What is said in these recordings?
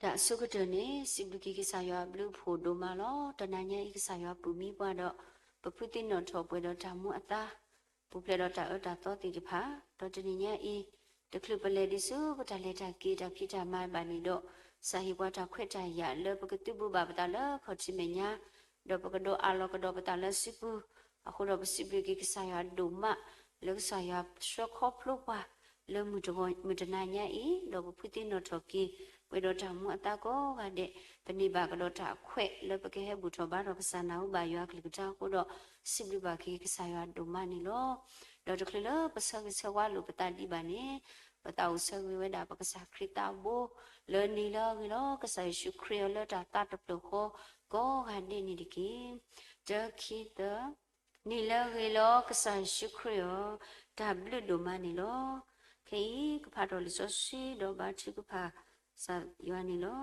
တၢ်အဆိကတၢၢ်န့ၣ် စံးဘျုးက့ၤကစၢ်ယွၤအဘျုးအဖှိၣ်ဒိၣ်မးလီၤ. တနၤညါအံၤ ကစၢ်ယွၤပာ်မံပှၤဒီး ပဖုသံနီၣ်ထီၣ်ပှဲၤဒီးတၢ်မူအသါ, ပူၤဖျဲးဒီးတၢ်အၢတၢ်သီသ့ၣ်တဖၣ်, ဒီးတနံၤညါအံၤ တချုးပလဲၤဒံးဆူပတၢ်လဲၤတၢ်က့ၤတၢ်ဖံးတၢ်မၤဘၣ်န့ၣ်ဒီး ကစၢ်ဟ့ၣ်ပှၤတၢ်ခွဲးတၢ်ယာ်လၢပကသုးဘူးဘၣ်ပသးလၢခီၣ်ထံးမဲာ်ညါ, ဒီးပကဒိးအးလီၤကဒီးပသးလၢစုပူၤ, အဃိဒီးပစံးဘျုးက့ၤကစၢ်ယွၤဒိၣ်မး လၢကစၢ်ယွၤဆှၢခီဖျိပှၤ လၢမုၢ်တနၤညါအံၤ, ဒီးပဖုသံနီၣ်ထီၣ်က့ၤ ပှဲၤဒီးတၢ်မူအသါကိးဂၤဒဲး, ပန့ၢ်ဘၣ်ကဒီးတၢ်အခွဲးလၢပကဟဲဘူၣ်ထီၣ်ဘါထီၣ်ကစၢ်နၢ်ဟူဘၣ်ယွၤအကလုၢ်ကထါအဃိဒီး စံးဘျုးဘၣ်က့ၤကစၢ်ယွၤဒိၣ်မးန့ၣ်လီၤ. ဒီးတချုးလၢပဆၢဂ့ၤဆၢဝါလိာ်ပသးဒံးဘၣ်န့ၣ်, ပသးအိၣ်ဆၢဂ့ၤဝဲဒၣ်ပကစၢ်ခရံာ်သးဘိ လၢနံၤလၢအဂ့ၤလီၤ. ကစၢ်ယ့ၣ်ၡူးခရံာ်အီၤလၢတၢ်သးတဖျၢၣ်ဃီကိးဂၤဒဲးန့ၣ်တက့ၢ်. တၢ ခံ သၢ နံၤလၢအဂ့ၤလီၤ ကစၢ်ယ့ၣ်ၡူးခရံာ်ဧၢ, တၢ်ဘျုးဒိၣ်မးန့ၣ်လီၤ. ခဲအံၤ ကဖးထီၣ်လံာ်စီဆှံဒီးဘါထုကဖၣ် ကစၢ်ယွၤန့ၣ်လီၤ.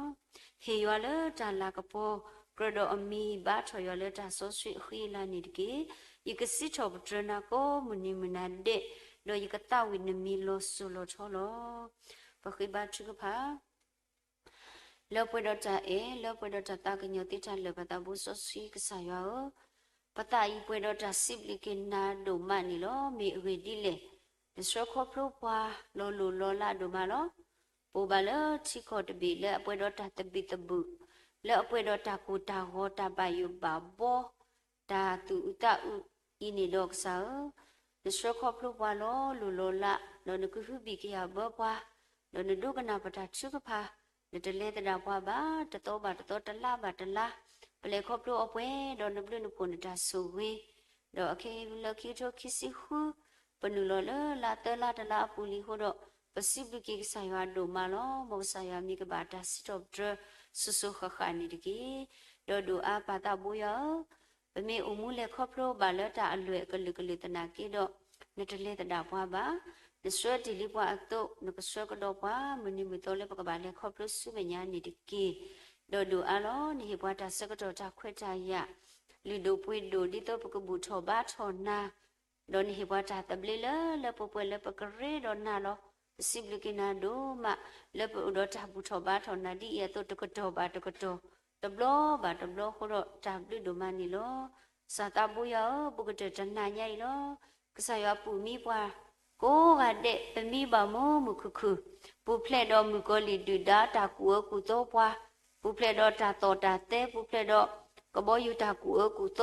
ဟ့ၣ်ယွၤလၢတၢ်လၤကပီၤ ကြၢးဒီးအမံၤ ဘါထီၣ်ယွၤလၢတၢ်စီဆှံအဃံအလၤန့ၣ်တက့ၢ်. ယကစံးထီၣ်ပတြၢၤနၤကိးမုၢ်နံၤမုၢ်နၤဒဲး, ဒီးယကသးဝံၣ်နမံၤလီၤစိၤလီၤထီလီၤ. ပဃ့ဘါထုကဖၣ် လၢပှဲၤဒီးတၢ်အဲၣ်, လၢပှဲၤဒီးတၢ်သးကညီၤသ့တၢ်လၢာ် ပသးဘိစီဆှံကစၢ်ယွၤဧၢ, ပသးအံၤပှဲၤဒီးတၢ်စံးဘျုးက့ၤနၤဒိၣ်မးန့ၣ်လီၤ. မ့ၢ်အဂ့ၢ်ဒ်လဲၣ်, နဆှၢခီဖျိပှၤလီၤလိၢ်လီၤလးဒိၣ်မးလီၤ. ပအိၣ်ဘၣ်လၢထံကီၢ်တဘ့ၣ်လၢအပှဲၤဒီးတၢ်သဘံၣ်သဘုၣ်, လၢအပှဲၤဒီးတၢ်ကိၢ်တၢ်ဂီၤ တၢ်ဘၣ်ယိၣ်ဘၣ်ဘီ တၢ်သူၣ်အုးသးအုးအံၤန့ၣ်ဒီးကစၢ်ဧၢ, နဆှၢခီဖျိပှၤလီၤလိၢ်လီၤလး, ဒီးနကဟုဘံၣ်ကယာ်ဘၢပှၤ, ဒီးနဒိကနၣ်ပတၢ်ထုကဖၣ်, နတလဲၤသဒၣ်ပှၤဘၣ်, တသီဘၣ်တသီ တလါဘၣ်တလါ, ပလဲၤခီဖျိအီၤပှဲၤဒီးနဘျုးနဖှိၣ်နတၢ်ဆိၣ်ဂ့ၤ, ဒီးအခဲအံၤလၢခံကထိခံဆံဃု ပနုာ်လီၤလၢလါသၢလါတလါအပူၤလံအဃိဒီး, ပစံးဘျုးက့ၤကစၢ်ယွၤဒိၣ်မးလီၤ. မ်ကစၢ်ယွၤမံၤကဘၣ်တၢ်စံးထီၣ်ပတြၢၤ စိၤစိၤဃၣ်ဃၣ်န့ၣ်တက့ၢ်. ဒီးဒိၣ်အါပၢ်သးဘိယွၤဧၢ, ပမ့ၢ်အိၣ်မူလဲၤခီဖျိဘၣ်လၢတၢ်အလွဲၢ်အကလုာ်ကလုာ်သနာ်က့ဒီး, နတလဲၤသဒၣ်ပှၤဘၣ်. နဆှၢတ့ၢ်လံပှၤအသိး, နကဆှၢကဒီးပှၤ မုၢ်နံၤမုၢ်သီလၢပကဘၣ်လဲၤခီဖျိဆူမဲာ်ညါန့ၣ်တက့ၢ်. ဒီးဒိၣ်အါလီၤ နဟ့ၣ်ပှၤတၢ်ဆၢကတီၢ်တၢ်ခွဲးတၢ်ယာ်, လုၢ်ဒိၣ်ပှ့ၤဒိၣ် ဒ်သိးပကဘူၣ်ထီၣ်ဘါထီၣ်နၤ ဒီးနဟ့ၣ်ပှၤတၢ်သဘျ့လၢ လၢပှဲၤပှဲၤလၢပကရ့ဒီးနၤလီၤ. ပစံးဘျုးက့ၤနၤဒိၣ်မး လၢပအိၣ်ဒီးတၢ်ဘူၣ်ထီၣ်ဘါထီၣ်နၤဒ်အံၤအသိး တကတီၢ်ဘၣ်တကတီၢ်, တဘျီဘၣ်တဘျီအဃိဒီး တၢ်ဘျုးဒိၣ်မးန့ၣ်လီၤ. ကစၢ်သးဘိယွၤဧၢ, ဘူးကတၢၢ်တနၤညါအံၤလီၤ. ကစၢ်ယွၤပာ်မံပှၤ ကိးဂၤဒဲး ပမံဘၣ်မုာ်မုာ်ခုၣ်ခုၣ်, ပူၤဖျဲးဒီးမုၣ်ကီၤလံၢ်ဒုၣ်ဒါတၢ်ကူၣ်အၢကူၣ်သီပှၤ, ပူၤဖျဲးဒီးတၢ်သီၣ်တၢ်သဲ, ပူၤဖျဲးဒီးကဘီယူၤတၢ်ကူၣ်အၢကူၣ်သ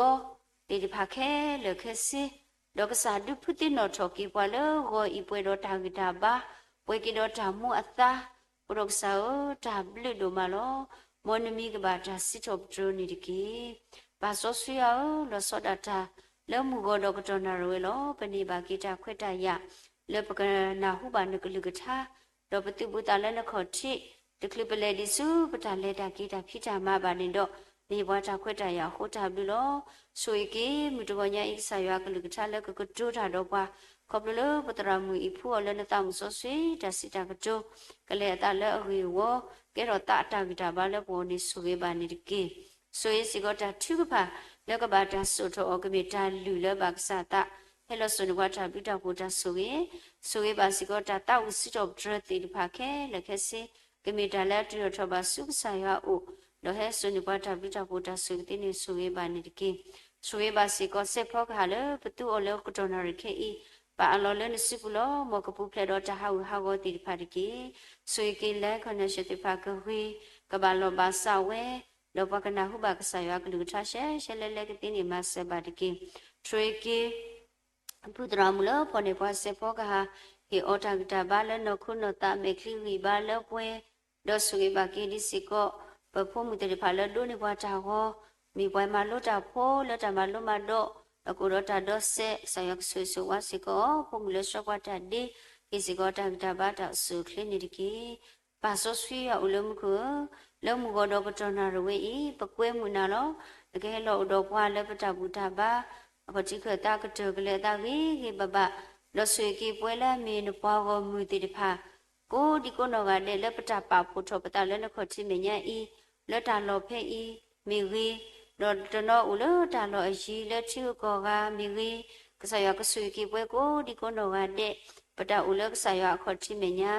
ီသ့ၣ်တဖၣ်ခဲလၢာ်ခဲဆ့, ဒီးကစၢ်ဒုးဖုသံနီၣ်ထီၣ်က့ၤပှၤလၢဂီၤအံၤ ပှဲၤဒီးတၢ်ဂံၢ်တၢ်ဘါ, ပှဲၤက့ၤဒီးတၢ်မူအသါ, အဃိဒီးကစၢ်ဧၢ, တၢ်ဘျုးဒိၣ်မးလီၤ. မ်နမံၤကဘၣ်တၢ်စံးထီၣ်ပတြၢၤန့ၣ်တက့ၢ်. ပၢ်စီဆှံယွၤဧၢ, လီၤဆီဒၣ်တၢ် လၢမုၢ်ဂီၤဒီးကတီၢ်နၣ်ရံၣ်ဝဲလီၤ. ပန့ၢ်ဘၣ်က့ၤတၢ်ခွဲးတၢ်ယာ် လၢပကနၢ်ဟူဘၣ်နကလုၢ်ကထါ, ဒီးပသုးဘူးသးလၢနခီၣ်ထံး, တချုးပလဲၤဒံးဆူပတၢ်လဲၤတၢ်က့ၤတၢ်ဖံးတၢ်မၤဘၣ်န့ၣ်ဒီး, နဟ့ၣ်ပှၤတၢ်ခွဲးတၢ်ယာ်အဃိတၢ်ဘျုးလီၤ. ဆိၣ်ဂ့ၤက့ၤ မုၢ်တဂီၤညါအံၤ ကစၢ်ယွၤအကလုၢ်ကထါလၢကကတိၤတၢ်ဒီးပှၤ, ခီဖျိလၢပသရၣ်မုၣ်အံၤဖှူအီၤလၢနသးမုၣ်စီဆှံ တၢ်စံးတၢ်ကတိၤ, ကလဲၤအသးလၢအဂ့ၢ်အဝီ, ကဲထီၣ်သးအတၢ်ဂံၢ်တၢ်ဘါလၢပဂီၢ်န့ၣ် ဆိၣ်ဂ့ၤဘၣ်န့ၣ်တက့ၢ်. ဆိၣ်ဂ့ၤစ့ၢ်ကီးတၢ်ထုကဖၣ် လၢကဘၣ်တၢ်စိာ်ထီၣ်အီၤ ကမ့ၢ်တၢ်လုၢ်လၢဘၣ်ကစၢ်အသး, ဟဲလီၤစိာ်န့ၢ်ပှၤတၢ်ဘျုးတၢ်ဖှိၣ်တၢ်ဆိၣ်ဂ့ၤ, ဆိၣ်ဂ့ၤဘၣ်စ့ၢ်ကီးတၢ်သးဝံၣ်စံးထီၣ်ပတြၢၤသ့ၣ်တဖၣ်ခဲလၢာ်ခဲဆ့, ကမ့ၢ်တၢ်လၢအတုၤထီၣ်ထီၣ်ဘၣ်ဆူကစၢ်ယွၤအအိၣ်, ဒီးဟဲစိာ်န့ၢ်ပှၤတၢ်ဘျုးတၢ်ဖှိၣ်တၢ်ဆိၣ်ဂ့ၤသ့န့ၣ် ဆိၣ်ဂ့ၤဘၣ်န့ၣ်တက့ၢ်. ဆိၣ်ဂ့ၤဘၣ်စ့ၢ်ကီးစဲးဖီကဟၣ်လၢပသူအီၤလၢကတီၢ်နၣ်ရံၣ်ခဲအံၤ, ပာ်အလီၤလၢနစုပူၤလီၤ. မ်ကပူၤဖျဲးဒီးတၢ်ဟးဂူာ်ဟးဂီၤသ့ၣ်တဖၣ်တက့ၢ်. ဆိၣ်ဂ့ၤက့ၤ land connection သ့ၣ်တဖၣ်ကဂ့ၤ, ကဘၣ်လီၤဘၣ်စးဝဲ, ဒီးပှၤကနၢ်ဟူဘၣ်ကစၢ်ယွၤအကလုၢ်ကထါရှဲရှဲလဲလဲကသ့န့ၣ် မၤစၢၤဘၣ်တက့ၢ်. ဆိၣ်ဂ့ၤက့ၤ ပပုၢ်သရၣ်မုၣ်လၢဖီၣ်န့ၢ်ပှၤစဲးဖီကဟၣ်, ဟ့ၣ်အီၤတၢ်ဂံၢ်တၢ်ဘါလၢနီၢ်ခိနီၢ်သးမဲာ်ချံဂံၢ်ဘါလၢပှဲၤ, ဒီးဆိၣ်ဂ့ၤဘၣ်က့ၤဒ်စ့ၢ်ကီး ပဖိမုၣ်သ့ၣ်တဖၣ်လၢဒိးန့ၢ်ပှၤတၢ်ဂီၤ, မ့ၢ်ပှၤမၤလိတၢ်ဖိလၢတၢ်မၤလိမၤဒိး, ဒီးကအိၣ်ဒီးတၢ်ဒီးစဲး, ကစၢ်ယွၤကဆိၣ်ဂ့ၤဆိၣ်ဝါစ့ၢ်ကီးအီၤ, ဖိမုၣ်လၢဆှၢပှၤတၢ်ဒ့, ဟ့ၣ်စ့ၢ်ကီးတၢ်ဂံၢ်တၢ်ဘါတၢ်အိၣ်ဆူၣ်အိၣ်ချ့န့ၣ်တက့ၢ်. ပၢ်စီဆှံယွၤအိၣ်လၢမူခိၣ်ဧၢ, လၢမုၢ်ဂီၤဒီးကတီၢ်နၣ်ရံၣ်ဝဲအံၤ ပကွဲမုာ်နၤလီၤ. နကဟဲလီၤအိၣ်ဒီးပှၤလၢပတၢ်ဘူၣ်တၢ်ဘါ အခီၣ်ထံးခၢၣ်သးကတၢၢ်ကလဲၤအသးဂ့ၤဂ့ၤဘၣ်ဘၣ်, ဒီးဆိၣ်ဂ့ၤက့ၤပဝဲလၢအမ့ၢ်နပှၤဂီၢ်မုၢ်သ့ၣ်တဖၣ် ကိးဒံကိးနီၢ်ဂၤဒဲး လၢပတၢ်ပာ်ဖှိၣ်ထီၣ်ပသးလၢနခီၣ်ထံးမဲာ်ညါအံၤ, လၢတၢ်လီၢ်ဖဲအံၤမ့ၢ်ဂ့ၤ, ဒီးတနီၤအိၣ်လၢတၢ်လီၢ်အယံၤ လၢထံဂုၤကီၢ်ဂၤမ့ၢ်ဂ့ၤ, ကစၢ်ယွၤကဆိၣ်ဂ့ၤက့ၤပဝဲကိးဒံကိးနီၢ်ဂၤဒဲး, ပတၢ်အိၣ်လၢကစၢ်ယွၤအခီၣ်ထံးမဲာ်ညါ,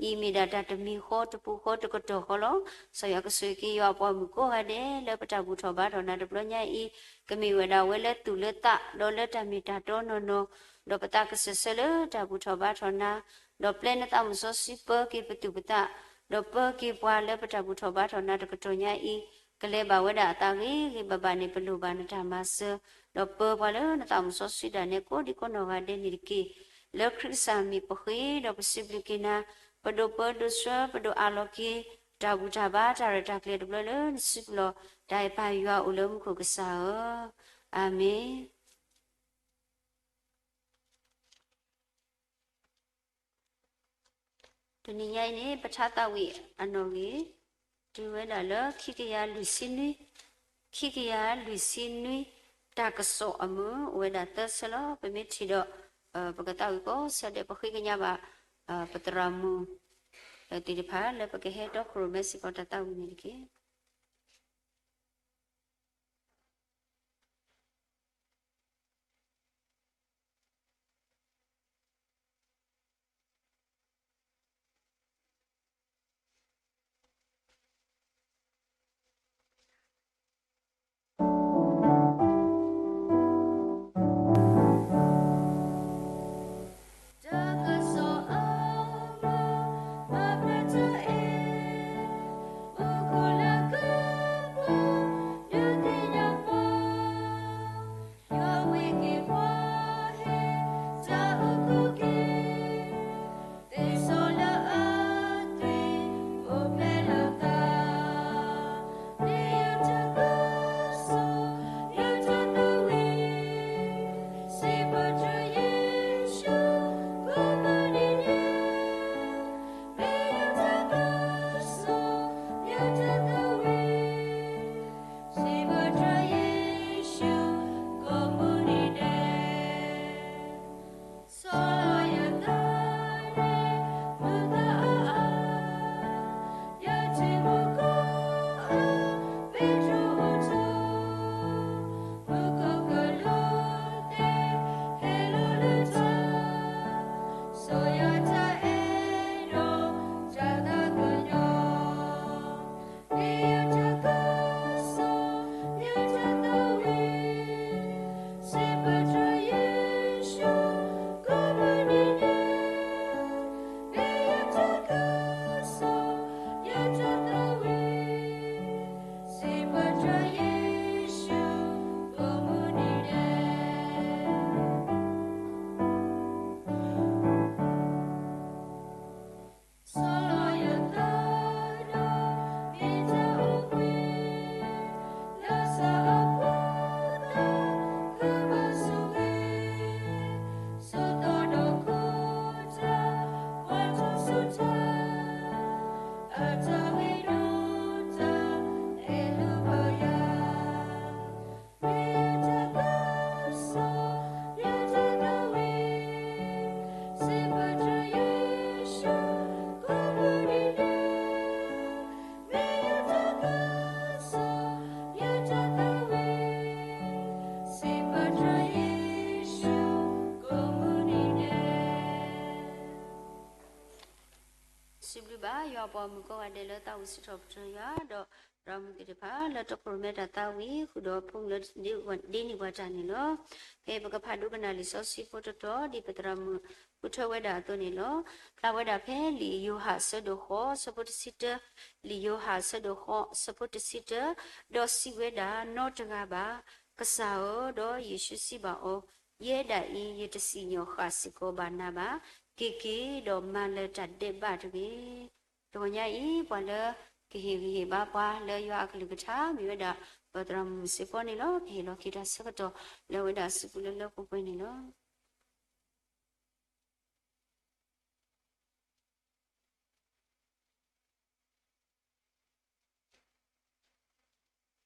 အံၤမ့ၢ်ဒၣ်တၢ်တမံၤဃီ တပူၤဃီ တကတီၢ်ဃီလီၤ. ကစၢ်ယွၤကဆိၣ်ဂ့ၤက့ၤယွၤအပှၤမုၣ်ကိးဂၤဒဲး လၢပတၢ်ဘူၣ်ထီၣ်ဘါထီၣ်နၤတဘျီညါအံၤ, ကမ့ၢ်ဝဲဒၣ်ဝဲလၢသူၣ်လၢသး ဒီးလၢတၢ်မ့ၢ်တၢ်တီနီၢ်နီၢ်, ဒီးပသးကစၢၢ်ဆၢလၢတၢ်ဘူၣ်ထီၣ်ဘါထီၣ်နၤ, ဒီးပျဲနသးမုၢ်စီဆှံပၢက့ၤပသူၣ်ပသး, ဒီးပၢက့ၤပှၤလၢပတၢ်ဘူၣ်ထီၣ်ဘါထီၣ်နၤတကတီၢ်ညါအံၤ, ကလဲၤဘၣ်ဝဲဒၣ်အသးဂ့ၤဂ့ၤဘၣ်ဘၣ်န့ၣ် ပလိၣ်ဘၣ်နတၢ်မၤစၢၤ, ဒီးပၢပှၤလၢနသးမုၢ်စီဆှံဒၣ်နဲကိးဒံကိးနီၢ်ဂၤဒဲးန့ၣ်တက့ၢ်. လၢခရံာ်ကစၢ်မံၤပဃ့ဒီးပစံးဘျုးက့ၤနၤ, ပဒိၣ်ပၢဒိၣ်ဆှၢပဒိၣ်အးလီၤက့ၤ တၢ်ဘူၣ်တၢ်ဘါတၢ်ရဲၣ်တၢ်ကျဲၤတဘျီလၢနစုပူၤလီၤ. တၢ်အဲၣ်ပၢ်ယွၤအိၣ်လၢမူခိၣ်ကစၢ်ဧၢ, အၤမ့ၣ်. တနံၤညါအံၤန့ၣ် ပထါသးဝံၣ်အနီၣ်ဂံၢ် တုၤဝဲဒၣ်လၢ ခံကယၤလွံၢ်ဆံနွံ, ခံကယၤလွံၢ်ဆံနွံ, တၢ်ကစီၣ်အမုာ်အိၣ်ဝဲဒၣ်သၢဆၢလီၤ. ပမ့ၢ်ထံၣ်ဒီး ပကသးဝံၣ်ကိးဆၢဒဲး ပဃ့ကညးဘၣ် ပသရၣ်မုၣ်သ့ၣ်တဖၣ် လၢပကဟဲတီခိၣ်ရိၣ်မဲစ့ၢ်ကီးတၢ်သးဝံၣ်န့ၣ်တက့ၢ်. စံးဘျုးဘၣ်ယွၤပှၤမုၣ်ကိးဂၤဒဲးလၢသးဝံၣ်စံးထီၣ်ပတြၢၤယွၤ ဒီးသရၣ်မုၣ်သ့ၣ်တဖၣ်လၢတီခိၣ်ရိၣ်မဲတၢ်သးဝံၣ် ဃုာ်ဒီးဖိလၢဒ့န့ၢ်ပှၤတၢ်န့ၣ်လီၤ. ဖဲပကဖးဒိကနၣ်လံာ်စီဆှံဖိတတီၤ ဒ်ပသရၣ်မုၣ်ဃုထၢဝဲဒၣ်အသိးန့ၣ်လီၤ. ဖျါဝဲဒၣ်ဖဲလံာ်ယိၤဟၣ်အဆၢဒိၣ်ဃိး အဆၢဖိတဆံတၢ, လံာ်ယိၤဟၣ်အဆၢဒိၣ်ဃိး အဆၢဖိတဆံတၢ, ဒီးစံးဝဲဒၣ်နီတဂၤဘၣ်, ကစၢ်ဧၢ, ဒီးယ့ၣ်ၡူးစံးဘၣ်အီၤ, ယဲဒၣ်အံၤ ယတစံၣ်ညီၣ်ဃၣ်စ့ၢ်ကီးဘၣ်နၤဘၣ်, က့ၤက့ၤဒီးမၤလၢၤတၢ်ဒဲးဘးတဂ့ၤ. တဂီၤညါအံၤ ပှၤလၢကဟ့ၣ်ဂံၢ်ဟ့ၣ်ဘါပှၤလၢယွၤအကလုၢ်ကထါ မ့ၢ်ဝဲဒၣ် ပသရၣ်မုၣ်စ့ၢ်ကီးန့ၣ်လီၤ. ကဟ့ၣ်လီၤက့ၤတၢ်ဆၢကတီၢ်လၢအဝဲဒၣ်အစုပူၤလၢလၢပှဲၤပှဲၤန့ၣ်လီၤ.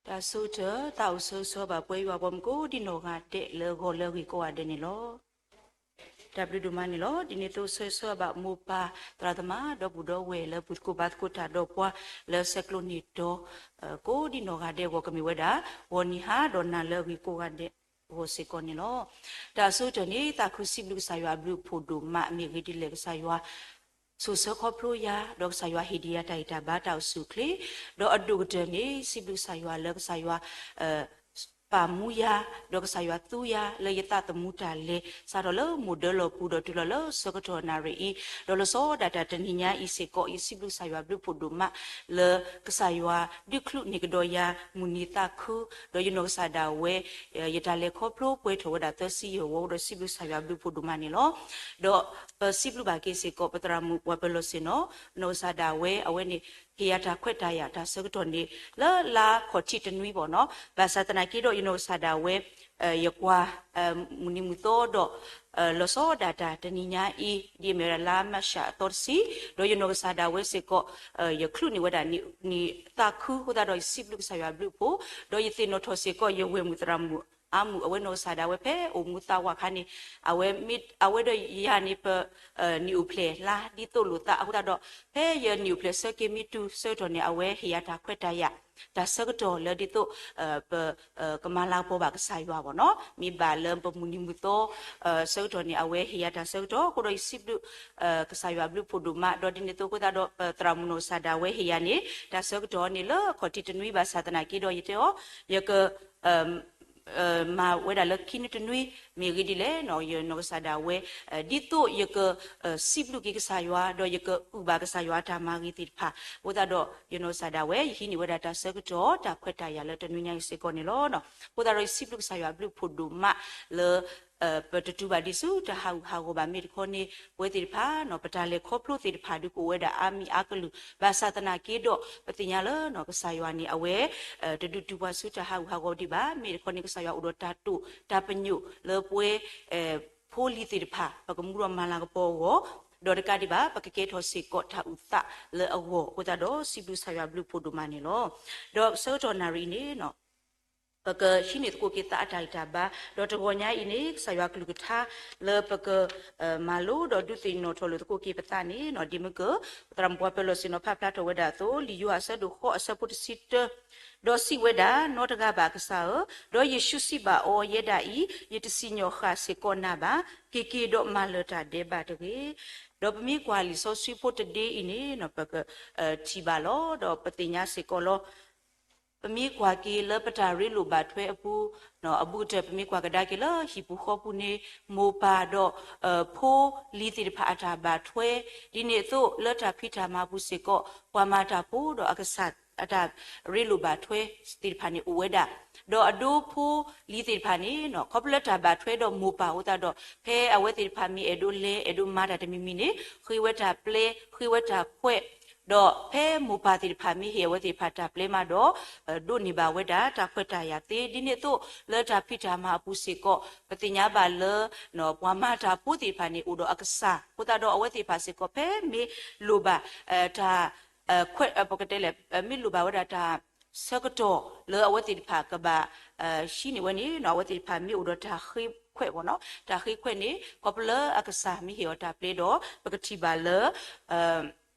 တၢ်ဆိကတၢၢ် သးအိၣ်ဆၢဂ့ၤဆၢဝါဘၣ်ပှၤယွၤပှၤမုၣ်ကိးဒံနီၢ်ဂၤဒဲးလၢဂီၤလၢအဂ့ၤကိးဂၤဒဲးန့ၣ်လီၤ. တၢ်ဘျုးဒိၣ်မးန့ၣ်လီၤ. ဒ်န့ၣ်အသိးဆၢဂ့ၤဆၢဝါဘၣ်မိၢ်ပၢ်သရၣ်သမါ ဒီပုၢ်ဒီဝဲၢ်လၢအပူၤသကိးဘါသကိးတၢ်ဒီးပှၤလၢဆဲးကျိးန့ၢ်တီၤ ကိးဒံနီၢ်ဂၤဒဲးအဂီၢ် ကမ့ၢ်ဝဲဒၣ် ဂီၤနံၤဟါဒီးနၤလၢအဂ့ၤကိးဂၤဒဲးအဂီၢ်စ့ၢ်ကီးန့ၣ်လီၤ. တၢ်အဆိကတၢၢ်န့ၣ် သးခုစံးဘျုးကစၢ်ယွၤအဘျုးအဖှိၣ်ဒိၣ်မး မ့ၢ်ဂ့ၤဒ်လဲၣ်ကစၢ်ယွၤ ဆိၣ်ဆၢခီဖျိယၤ, ဒီးကစၢ်ယွၤဟ့ၣ်ဒံးယၤတၢ်ဂံၢ်တၢ်ဘါတၢ်အိၣ်ဆူၣ်အိၣ်ချ့, ဒီးအဒိၣ်ကတၢၢ်န့ၣ် စံးဘျုးကစၢ်ယွၤလၢကစၢ်ယွၤ ပာ်မူယၤ, ဒီးကစၢ်ယွၤသူယၤလၢယသးသမူတၢ်လဲၤ စးထီၣ်လၢမိၢ်ဒၢလီၢ်ပူၤဒီးတုၤလီၤလၢဆၢကတီၢ်နၣ်ရံၣ်အံၤ, ဒီးလီၤဆီဒၣ်တၢ်တနံၤညါအံၤစ့ၢ်ကီး ယစံးဘျုးကစၢ်ယွၤဘျုးဖှိၣ်ဒိၣ်မး လၢကစၢ်ယွၤဒုးချုးန့ၢ်ကဒီးယၤ မုၢ်နံၤသးခု, ဒီးယနီၢ်ကစၢ်ဒၣ်ဝဲ ယတၢ်လဲၤခီဖျိပှဲၤထီၣ်ဝဲဒၣ်သၢဆံယဲၢ်ဝီ ဒီးစံးဘျုးကစၢ်ယွၤဘျုးဖှိၣ်ဒိၣ်မးန့ၣ်လီၤ. ဒီးပစံးဘျုးဘၣ်က့ၤစ့ၢ်ကီး ပသရၣ်မုၣ်ပှၤပၢၤလီၢ်ဆ့ၣ်နီၤ, နီၢ်ကစၢ်ဒၣ်ဝဲ အဝဲန့ၣ် ဟ့ၣ်ယၤတၢ်ခွဲးတၢ်ယာ်တၢ်ဆၢကတီၢ်န့ၣ် လၢလါခီၣ်ထံးတနွံဘၣ်နီၤ, ဘၣ်ဆၣ်သနာ်က့ဒီး ယနီၢ်ကစၢ်ဒၣ်ဝဲ ယကွၢ် မုၢ်နံၤမုၢ်သီဒီး လီၤဆီဒၣ်တၢ်တနံၤညါအံၤ ဒ်အမ့ၢ်ဝဲဒၣ်လါမၢ်ၡးအသီတဆံ, ဒီးယနီၢ်ကစၢ်ဒၣ်ဝဲစ့ၢ်ကီး ယချုးန့ၢ်ဝဲဒၣ်နံၣ်သးခု အဃိသတးဒီး ယစံးဘျုးကစၢ်ယွၤဘျုးဖှိၣ်, ဒီးယသ့ၣ်နီၣ်ထီၣ်စ့ၢ်ကီး ယဝဲၢ်မုၣ်သရၣ်မုၣ်အါမုၣ် အဝဲနီၢ်ကစၢ်ဒၣ်ဝဲဖဲအိၣ်မူသးဝးခါန့ၣ် အဝဲမ့ၢ် အဝဲဒီးယၤန့ၣ် ပ နံၣ်အိၣ်ဖျဲၣ်လါဒ်သိးလိာ်သးအဃိသတးဒီး ဖဲယနံၣ်အိၣ်ဖျဲၣ်ဆၢက့ၤမ့ၢ်တုၤဆၢကတီၢ်န့ၣ် အဝဲဟ့ၣ်ယၤတၢ်ခွဲးတၢ်ယာ် တၢ်ဆၢကတီၢ်လၢဒ်သိး ပ ကမၤလၤကပီၤဘၣ်ကစၢ်ယွၤဘၣ်နီၤ, မ့ၢ်ဘၣ်လၢပမုၢ်နံၤမုၢ်သီ ဆၢကတီၢ်န့ၣ် အဝဲဟ့ၣ်ယၤတၢ်ဆၢကတီၢ်, အဃိဒီးယစံးဘျုး ကစၢ်ယွၤဘျုးဖှိၣ်ဒိၣ်မး, ဒီးဒ်န့ၣ်အသိးအဃိသတးဒီး ပသရၣ်မုၣ်နီၢ်ကစၢ်ဒၣ်ဝဲဟ့ၣ်ယၤန့ၣ် တၢ်ဆၢကတီၢ်န့ၣ် လၢခီၣ်ထံးတနွံဘၣ်ဆၣ်သနာ်က့ဒီး ယတဲအီၤ ယက မၤဝဲဒၣ်လၢခံနွံတနွံ မ့ၢ်ဂ့ၢ်ဒ်လဲၣ်နီၤ, ယနီၢ်ကစၢ်ဒၣ်ဝဲ ဒ်သိးယကစံးဘျုးက့ၤကစၢ်ယွၤ ဒီးယကအုၣ်ဘၣ်ကစၢ်ယွၤအတၢ်မၤဂ့ၤသ့ၣ်တဖၣ်, အဃိသတးဒီး ယနီၢ်ကစၢ်ဒၣ်ဝဲ ယဟံးန့ၢ်ဝဲဒၣ်တၢ်ဆၢကတီၢ် တၢ်ခွဲးတၢ်ယာ်လၢတနွံညါအံၤစ့ၢ်ကီးန့ၣ်လီၤ. အဃိသတးဒီး ယစံးဘျုးကစၢ်ယွၤဘျုးဖှိၣ်ဒိၣ်မးလၢ ပတတုၤဘၣ်ဒ်ဆူတၢ်ဟးဂူာ်ဟးဂီၤဘၣ် မ့ၢ်တခီန့ၣ် ပဝဲသ့ၣ်တဖၣ် ပတၢ်လဲၤခီဖျိသ့ၣ်တဖၣ်ဒုးကအိၣ်ဝဲဒၣ်အါမံၤအါကလုာ် ဘၣ်ဆၣ်သနာ်က့ဒီး ပသ့ၣ်ညါလၢ ကစၢ်ယွၤန့ၣ် အဝဲ တဒုးတုၤပှၤဆူတၢ်ဟးဂူာ်ဟးဂီၤဒံးဘၣ်, မ့ၢ်တခီန့ၣ် ကစၢ်ယွၤအိၣ်ဒီးတၢ်တိာ်တၢ်ပညိၣ်လၢပဝဲ ဖိလံၤသ့ၣ်တဖၣ် ပကမူဒီးမၤလၤကပီၤအဂီၢ်, ဒီးတကးဒံးဘၣ် ပကကဲထီၣ်စ့ၢ်ကီးတၢ်အုၣ်သးလၢအဂီၢ်, အဃိသတးဒီး စံးဘျုးကစၢ်ယွၤဘျုးဖှိၣ်ဒိၣ်မးန့ၣ်လီၤ. ဒီးဆၢကတီၢ်နၣ်ရံၣ်အံၤန့ၣ် ပကဟံးန့ၢ်သကိးက့ၤသးအတၢ်ဂံၢ်တၢ်ဘါ, ဒီးတဂီၤညါအံၤန့ၣ် ကစၢ်ယွၤကလုၢ်ကထါလၢပက မၤလိဒီးဒုးသ့ၣ်နီၣ်ထီၣ်လိာ်သကိးက့ၤပသးန့ၣ် ဒ်မ့ၢ်က သရၣ်မုၣ်ပှၤပၢၤလီၢ်ဆ့ၣ်နီၤဖးဖျါထီၣ်ဝဲဒၣ်အသိး လံာ်ယိၤဟၣ်အဆၢဒိၣ်ဃိးအဆၢဖိတဆံတၢ, ဒီးစံးဝဲဒၣ်, နီတဂၤဘၣ်ကစၢ်ဧၢ, ဒီးယ့ၣ်ၡူးစံးဘၣ်အီၤ, ယဲဒၣ်အံၤ ယတစံၣ်ညီၣ်ဃၣ်စ့ၢ်ကီးနၤဘၣ်, က့ၤက့ၤဒီးမၤလၢၢ်တၢ်ဒဲးဘးတဂ့ၤ. ဒီးပမ့ၢ်ကွၢ်လံာ်စီဆှံဖိတဒ့အံၤန့ၣ် ပကထံၣ်ဘၣ်လီၤ, ဒီးပသ့ၣ်ညါစ့ၢ်ကီးလီၤ. ပမ့ၢ်ကွၢ်က့ၤလၢပတၢ်ရ့လိာ်ဘၣ်ထွဲအပူၤ, အဘူးကတၢၢ် ပမ့ၢ်ကွၢ်ကဒါက့ၤလၢဟံၣ်ပူၤဃီပူၤန့ၣ် မိၢ်ပၢ်ဒီး ဖိလံၤသ့ၣ်တဖၣ်အတၢ်ဘၣ်ထွဲ, ဒ်န့ၣ်အသိးလၢတၢ်ဖံးတၢ်မၤအပူၤစ့ၢ်ကီး ပှၤမၤတၢ်ဖိဒီးအကစၢ်အတၢ်ရ့လိာ်ဘၣ်ထွဲသ့ၣ်တဖၣ်န့ၣ်အိၣ်ဝဲဒၣ်, ဒီးအဒိဖိလံၤသ့ၣ်တဖၣ်န့ၣ် ခီဖျိလၢတၢ်ဘၣ်ထွဲဒီးမိၢ်ပၢ်အဃိသတးဒီး ဖဲအဝဲသ့ၣ်တဖၣ်မ့ၢ်အဲၣ်ဒိးလဲၤ အဲၣ်ဒိးမၤတၢ်တမံၤမံၤန့ၣ် ဃ့ဝဲတၢ်ပျဲ ဃ့ဝဲတၢ်ခွဲး, ဒီးဖဲမိၢ်ပၢ်သ့ၣ်တဖၣ်မ့ၢ်ဟ့ၣ်အဝဲသ့ၣ်တဖၣ်တၢ်ပျဲမးဒီး ဒိးန့ၢ်ဘၣ်ဝဲဒၣ်တၢ်ခွဲးတၢ်ယာ်သ့, ဒ်န့ၣ်အသိးလၢတၢ်ဖံးတၢ်မၤအပူၤစ့ၢ်ကီး ပသ့ၣ်ညါဘၣ်လၢ ပှၤမၤတၢ်ဖိသ့ၣ်တဖၣ်န့ၣ် အိၣ်ဒီးအကစၢ်အဃိသတးဒီး အဝဲသ့ၣ်တဖၣ်စ့ၢ်ကီး ဖဲမ့ၢ်လိၣ်ဘၣ် တၢ် ခွဲး ပကတဲလဲၣ် မ့ၢ်လိၣ်ဘၣ်ဝဲဒၣ်တၢ်ဆၢကတီၢ်လၢအဝဲသ့ၣ်တဖၣ်ကဘၣ် ဟံးန့ၢ်ဝဲန့ၣ် အဝဲသ့ၣ်တဖၣ်မ့ၢ်အိၣ်ဒီးတၢ်ဃ့ခွဲးဘၣ်နီၤ, တၢ်ဃ့ခွဲးန့ၣ် ခီဖျိလၢအကစၢ်မ့ၢ်ဟ့ၣ်အီၤတၢ်ပျဲဒီး ပကထံၣ်ဘၣ်လၢ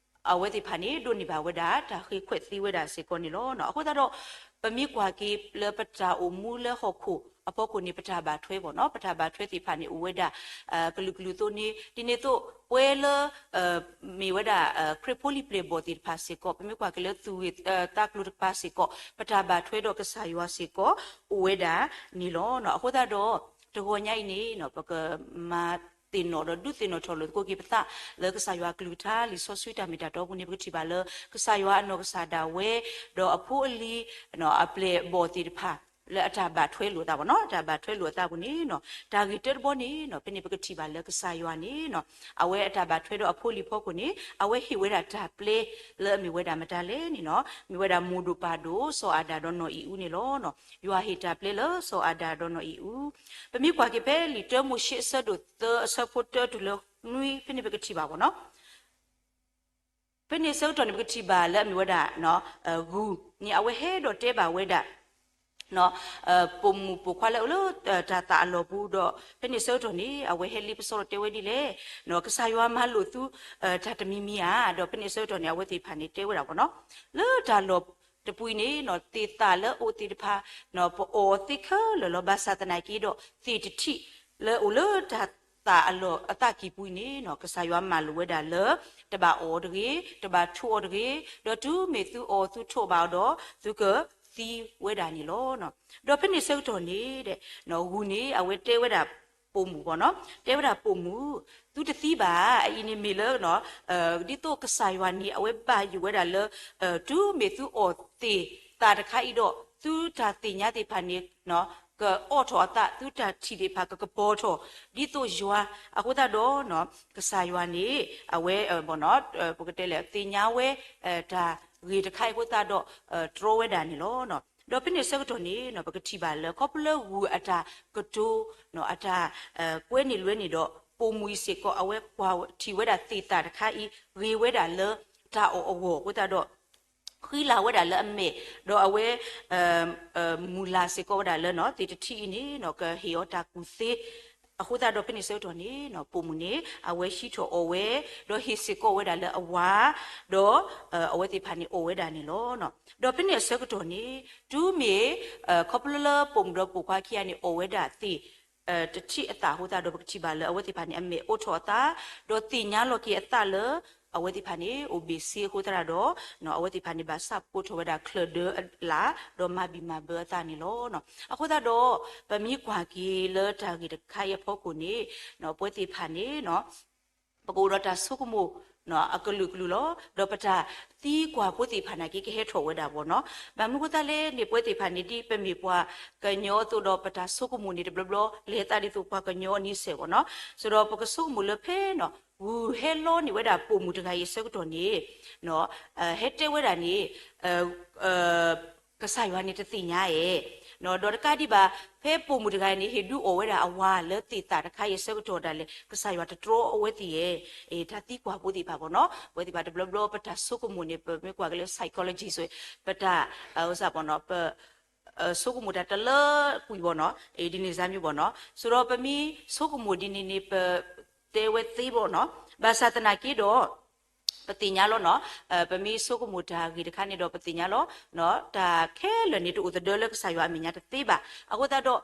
အဝဲသ့ၣ်တဖၣ်န့ၣ် ဒိးန့ၢ်ဘၣ်ဝဲဒၣ် တၢ်ဃ့ခွဲးသ့ဝဲဒၣ်စ့ၢ်ကီးန့ၣ်လီၤ. အဃိသတးဒီး ပမ့ၢ်ကွၢ်က့ၤလၢပတၢ်အိၣ်မူလၢဟီၣ်ခိၣ်အဖီခိၣ်န့ၣ် ပတၢ်ဘၣ်ထွဲဘၣ်နီၤ, ပတၢ်ဘၣ်ထွဲသ့ၣ်တဖၣ်န့ၣ် အိၣ်ဝဲဒၣ် ကလုာ်ကလုာ်အသိးန့ၣ် ဒ်န့ၣ်အသိး ပဝဲလၢ မ့ၢ်ဝဲဒၣ် ခရံာ်ဖိလံၤပျဲၢ်ဘီၣ်သ့ၣ်တဖၣ်စ့ၢ်ကီး ပမ့ၢ်ကွၢ်က့ၤလၢသူၣ်ဂ့ၢ်သးကျိၤတကပၤစ့ၢ်ကီး ပတၢ်ဘၣ်ထွဲဒီးကစၢ်ယွၤစ့ၢ်ကီး အိၣ်ဝဲဒၣ်န့ၣ်လီၤ. အဃိသတးဒီး တဂီၤညါအံၤန့ၣ် ပကမၤသ့ၣ်နီၣ်ဒီးဒုးသ့ၣ်နီၣ်ထီၣ်လိာ်သကိးက့ၤပသး လၢကစၢ်ယွၤအကလုၢ်ကထါ လံာ်စီဆှံတၢ်မ့ၢ်တၢ်တီအပူၤန့ၣ် ပကထံၣ်ဘၣ်လၢ ကစၢ်ယွၤအနီၢ်ကစၢ်ဒၣ်ဝဲ ဒီးအဖိအလံၤ အပျဲၢ်အဘီၣ်သ့ၣ်တဖၣ် လၢအတၢ်ဘၣ်ထွဲလိာ်အသးဘၣ်နီၤ, တၢ်ဘၣ်ထွဲလိာ်အသးပူၤန့ၣ် တၢ်ဂ့ၢ်တၢတဘီန့ၣ် ဖဲန့ၣ်ပကထံၣ်ဘၣ်လၢကစၢ်ယွၤန့ၣ် အဝဲအတၢ်ဘၣ်ထွဲဒီးအဖိအလံၤဖီခိၣ်န့ၣ် အဝဲဟ့ၣ်ဝဲဒၣ်တၢ်ပျဲလၢအမ့ၢ်ဝဲဒၣ်မတၤလဲၣ်န့ၣ်နီၤ, မ့ၢ်ဝဲဒၣ်မိၢ်ဒိၣ်ပၢ်ဒိၣ် စီၤအၤဒၣ်ဒီးနီၢ်အံၣ်အူန့ၣ်လီၤ. ယွၤဟ့ၣ်တၢ်ပျဲလၢစီၤအၤဒၣ်ဒီးနီၢ်အံၣ်အူ, ပမ့ၢ်ကွၢ်က့ၤဖဲလံာ်တၢမိၤၡ့အဆၢဒိၣ်သၢအဆၢဖိတၢတုၤလၢနွံ ဖဲန့ၣ်ပကထံၣ်ဘၣ်ဘၣ်နီၤ ဖဲန့ၣ်ဆၢကတီၢ်န့ၣ် ပကထံၣ်ဘၣ်လၢအမ့ၢ်ဝဲဒၣ် ဂုၢ်န့ၣ် အဝဲဟဲဒီးတဲဘၣ်ဝဲဒၣ် ပိာ်မုၣ်ပိာ်ခွါလၢအအိၣ်လၢတၢ်သးအလီၢ်ပူၤဒီး ဖဲန့ၣ်ဆၢကတီၢ်န့ၣ် အဝဲဟဲလ့ပစီဒီးတဲဝဲဒ်လဲၣ်, ကစၢ်ယွၤမၤလိာ်သု တၢ်တမံၤမံၤဧါ, ဒီးဖဲန့ၣ်ဆၢကတီၢ်န့ၣ် အဝဲသ့ၣ်တဖၣ်န့ၣ်တဲဝဲဒၣ်ဘၣ်နီၤ, လၢတၢ်လီၢ်တပူၤန့ၣ် သ့ၣ်သၣ်လၢအအိၣ်သ့ၣ်တဖၣ် ပအီၣ်သ့ခဲလၢာ်လီၤ. ဘၣ်ဆၣ်သနာ်က့ဒီး သ့ၣ်တထံၣ်လၢအအိၣ်လၢတၢ် သးအလီၢ်အသးကံၢ်ပူၤအံၤန့ၣ် ကစၢ်ယွၤမၤလိာ်ဝဲဒၣ်လၢ တဘၣ်အီၣ်အီၤတဂ့ၤ, တဘၣ်ထိးအီၤတဂ့ၤ, ဒီးတုၤမ့ၢ်သုအီၣ်သုထိးဘၣ်အီၤဒီး သုကသံဝဲဒၣ်န့ၣ်လီၤ. ဒီးဖဲန့ၣ်ဆၢကတီၢ်န့ၣ် ဂုၢ်န့ၣ် အဝဲတဲဝဲဒၣ်ပိာ်မုၣ်ဘၣ်နီၤ, တဲဝဲဒၣ်ပိာ်မုၣ်, သုတသံဘၣ်, အအံၤန့ၣ်မ့ၢ်လၢ ဒ်သိးကစၢ်ယွၤန့ၣ် အဝဲဘၣ်ယိၣ်ဝဲဒၣ်လၢ တုၤမ့ၢ်သုအီၣ်သ့ၣ်သးတခါအံၤဒီး သုတၢ်သ့ၣ်ညါသ့ၣ်တဖၣ်န့ၣ် ကအိးထီၣ်အသး, သုတၢ်ထံၣ်သ့ၣ်တဖၣ်ကကပီၤထီၣ်, ဒ်သိးယွၤ, အဃိသတးဒီး ကစၢ်ယွၤန့ၣ် အဝဲ ပကတဲလဲၣ် သ့ၣ်ညါဝဲ တၢ်ဂ့ၢ်တခါအံၤအဃိသတးဒီး တြီဝဲဒၣ်န့ၣ်လီၤ. ဒီးဖဲန့ၣ်ဆၢကတီၢ်န့ၣ် ပကထံၣ်ဘၣ်လၢ ခီဖျိလၢဂုၢ်အတၢ်ကတိၤ အတၢ်ကွဲန့ၢ်လွဲန့ၣ်ဒီး ပိာ်မုၣ်အံၤစ့ၢ်ကီး အဝဲကွၢ်ထံၣ်ဝဲဒၣ်သ့ၣ်သးတခါအံၤ ဂ့ၤဝဲဒၣ်လၢတၢ်အီၣ်အဂီၢ်အဃိသတးဒီး ဃံလၤဝဲဒၣ်လၢအမဲာ်, ဒီးအဝဲ မုၢ်လၢ်စ့ၢ်ကီးဝဲဒၣ်လၢ သ့ၣ်တထံၣ်အံၤန့ၣ် ကဟ့ၣ်အီၤတၢ်ကူၣ်သ့, အဃိသတးဒီးဖဲန့ၣ်ဆၢကတီၢ်န့ၣ် ပိာ်မုၣ်န့ၣ် အဝဲဟံးထီၣ်အီၣ်ဝဲ, ဒီးဟ့ၣ်စ့ၢ်ကီးဝဲဒၣ်လၢအဝၤ, ဒီး အဝဲသ့ၣ်တဖၣ်န့ၣ်အီၣ်ဝဲဒၣ်န့ၣ်လီၤ. ဒီးဖဲန့ၣ်အဆၢကတီၢ်န့ၣ် တုၤမ့ၢ် ခီဖျိလၢပိာ်မုၣ်ဒီးပိာ်ခွါခံဂၤန့ၣ် အီၣ်ဝဲဒၣ်သ့ၣ် တထံၣ်အသးအဃိသတးဒီး ပကထံၣ်ဘၣ်လၢအဝဲသ့ၣ်တဖၣ်န့ၣ် အမဲာ်အိးထီၣ်အသး, ဒီးသ့ၣ်ညါလီၤက့ၤအသးလၢ အဝဲသ့ၣ်တဖၣ်န့ၣ် အိၣ်ဘ့ၣ်ဆ့အဃိသတးဒီး အဝဲသ့ၣ်တဖၣ်န့ၣ် ဘၣ်ဆၣ်ဖှိးထီၣ်ဝဲဒၣ်ချၢၣ်ဒၢအလၣ်, ဒီးမၤဘံၣ်မၤဘၢအသးန့ၣ်လီၤ. အဃိသတးဒီး ပမ့ၢ်ကွၢ်က့ၤလၢတၢ်ဂ့ၢ်တခါအံၤအဖီခိၣ်န့ၣ် ပဝဲသ့ၣ်တဖၣ်န့ၣ် ပကအိၣ်ဒီးတၢ်ဆိကမိၣ် အကလုာ်ကလုာ်လီၤ. ဒီးပတၢ်သံကွၢ်ဖိသ့ၣ်တဖၣ်နာ်က့ ကဟဲထီၣ်ဝဲဒၣ်ဘၣ်နီၤ. ဘၣ်မနုၤအဃိသတးလဲၣ်န့ၣ် ပဝဲသ့ၣ်တဖၣ်န့ၣ် ဒ်ပမ့ၢ်ပှၤကညီအသိးဒီး ပတၢ်ဆိကမိၣ်န့ၣ် တဘျီဘျီ လဲၤသးဒ်သိးပှၤကညီအနံၣ်စဲးဘၣ်နီၤ. ဆိုတော့ ပကဆိကမိၣ်လၢဖဲနီၤ ဂုၢ်ဟဲလီန့ၢ်ဝဲဒၣ်ပိာ်မုၣ်တဂၤအံၤအဆၢကတီၢ်န့ၣ် ဟဲတဲဝဲဒၣ်န့ၣ် ကစၢ်ယွၤန့ၣ်တသ့ၣ်ညါဧါ, ဒီးတကးဒံးဘၣ် ဖဲပိာ်မုၣ်တဂၤန့ၣ် ဟ့ၣ်ဒုးအီၣ်ဝဲဒၣ်အဝၤလၢသ့ၣ်သၣ်တခါအံၤအဆၢကတီၢ်ဒၣ်လဲာ် ကစၢ်ယွၤတတြီအဝဲသ့ၣ်ဧါ, တၢ်သံကွၢ်ဖိသ့ၣ်တဖၣ်ဘၣ်နီၤ. ပဝဲသ့ၣ်တဖၣ်တဘျီဘျီ ပတၢ်ဆိကမိၣ်န့ၣ် ပမ့ၢ်ကွၢ်က့ၤလၢ psychology ဆိုရင် ပတၢ် ပ ဆိကမိၣ်တၢ်တလၢကွံာ်ဘၣ်နီၤ, ဒ်န့ၣ်စါမံၤဘၣ်နီၤ. ဆိုတော့ ပမ့ၢ်ဆိကမိၣ်ဒ်န့ၣ်န့ၣ် ပတဲဝဲသ့ဘၣ်နီၤ. ဘၣ်ဆၣ်သနာ်က့ဒီး ပသ့ၣ်ညါလီၤနီၤ. ပမ့ၢ်ဆိကမိၣ်တၢ်ဂ့ၢ်တခါန့ၣ်ဒီး ပသ့ၣ်ညါလီၤ. တၢ်ခဲလၢာ်န့ၣ် တအိၣ်သဒၢလၢကစၢ်ယွၤအမဲာ်ညါတသ့ဘၣ်. အဃိသတးဒီး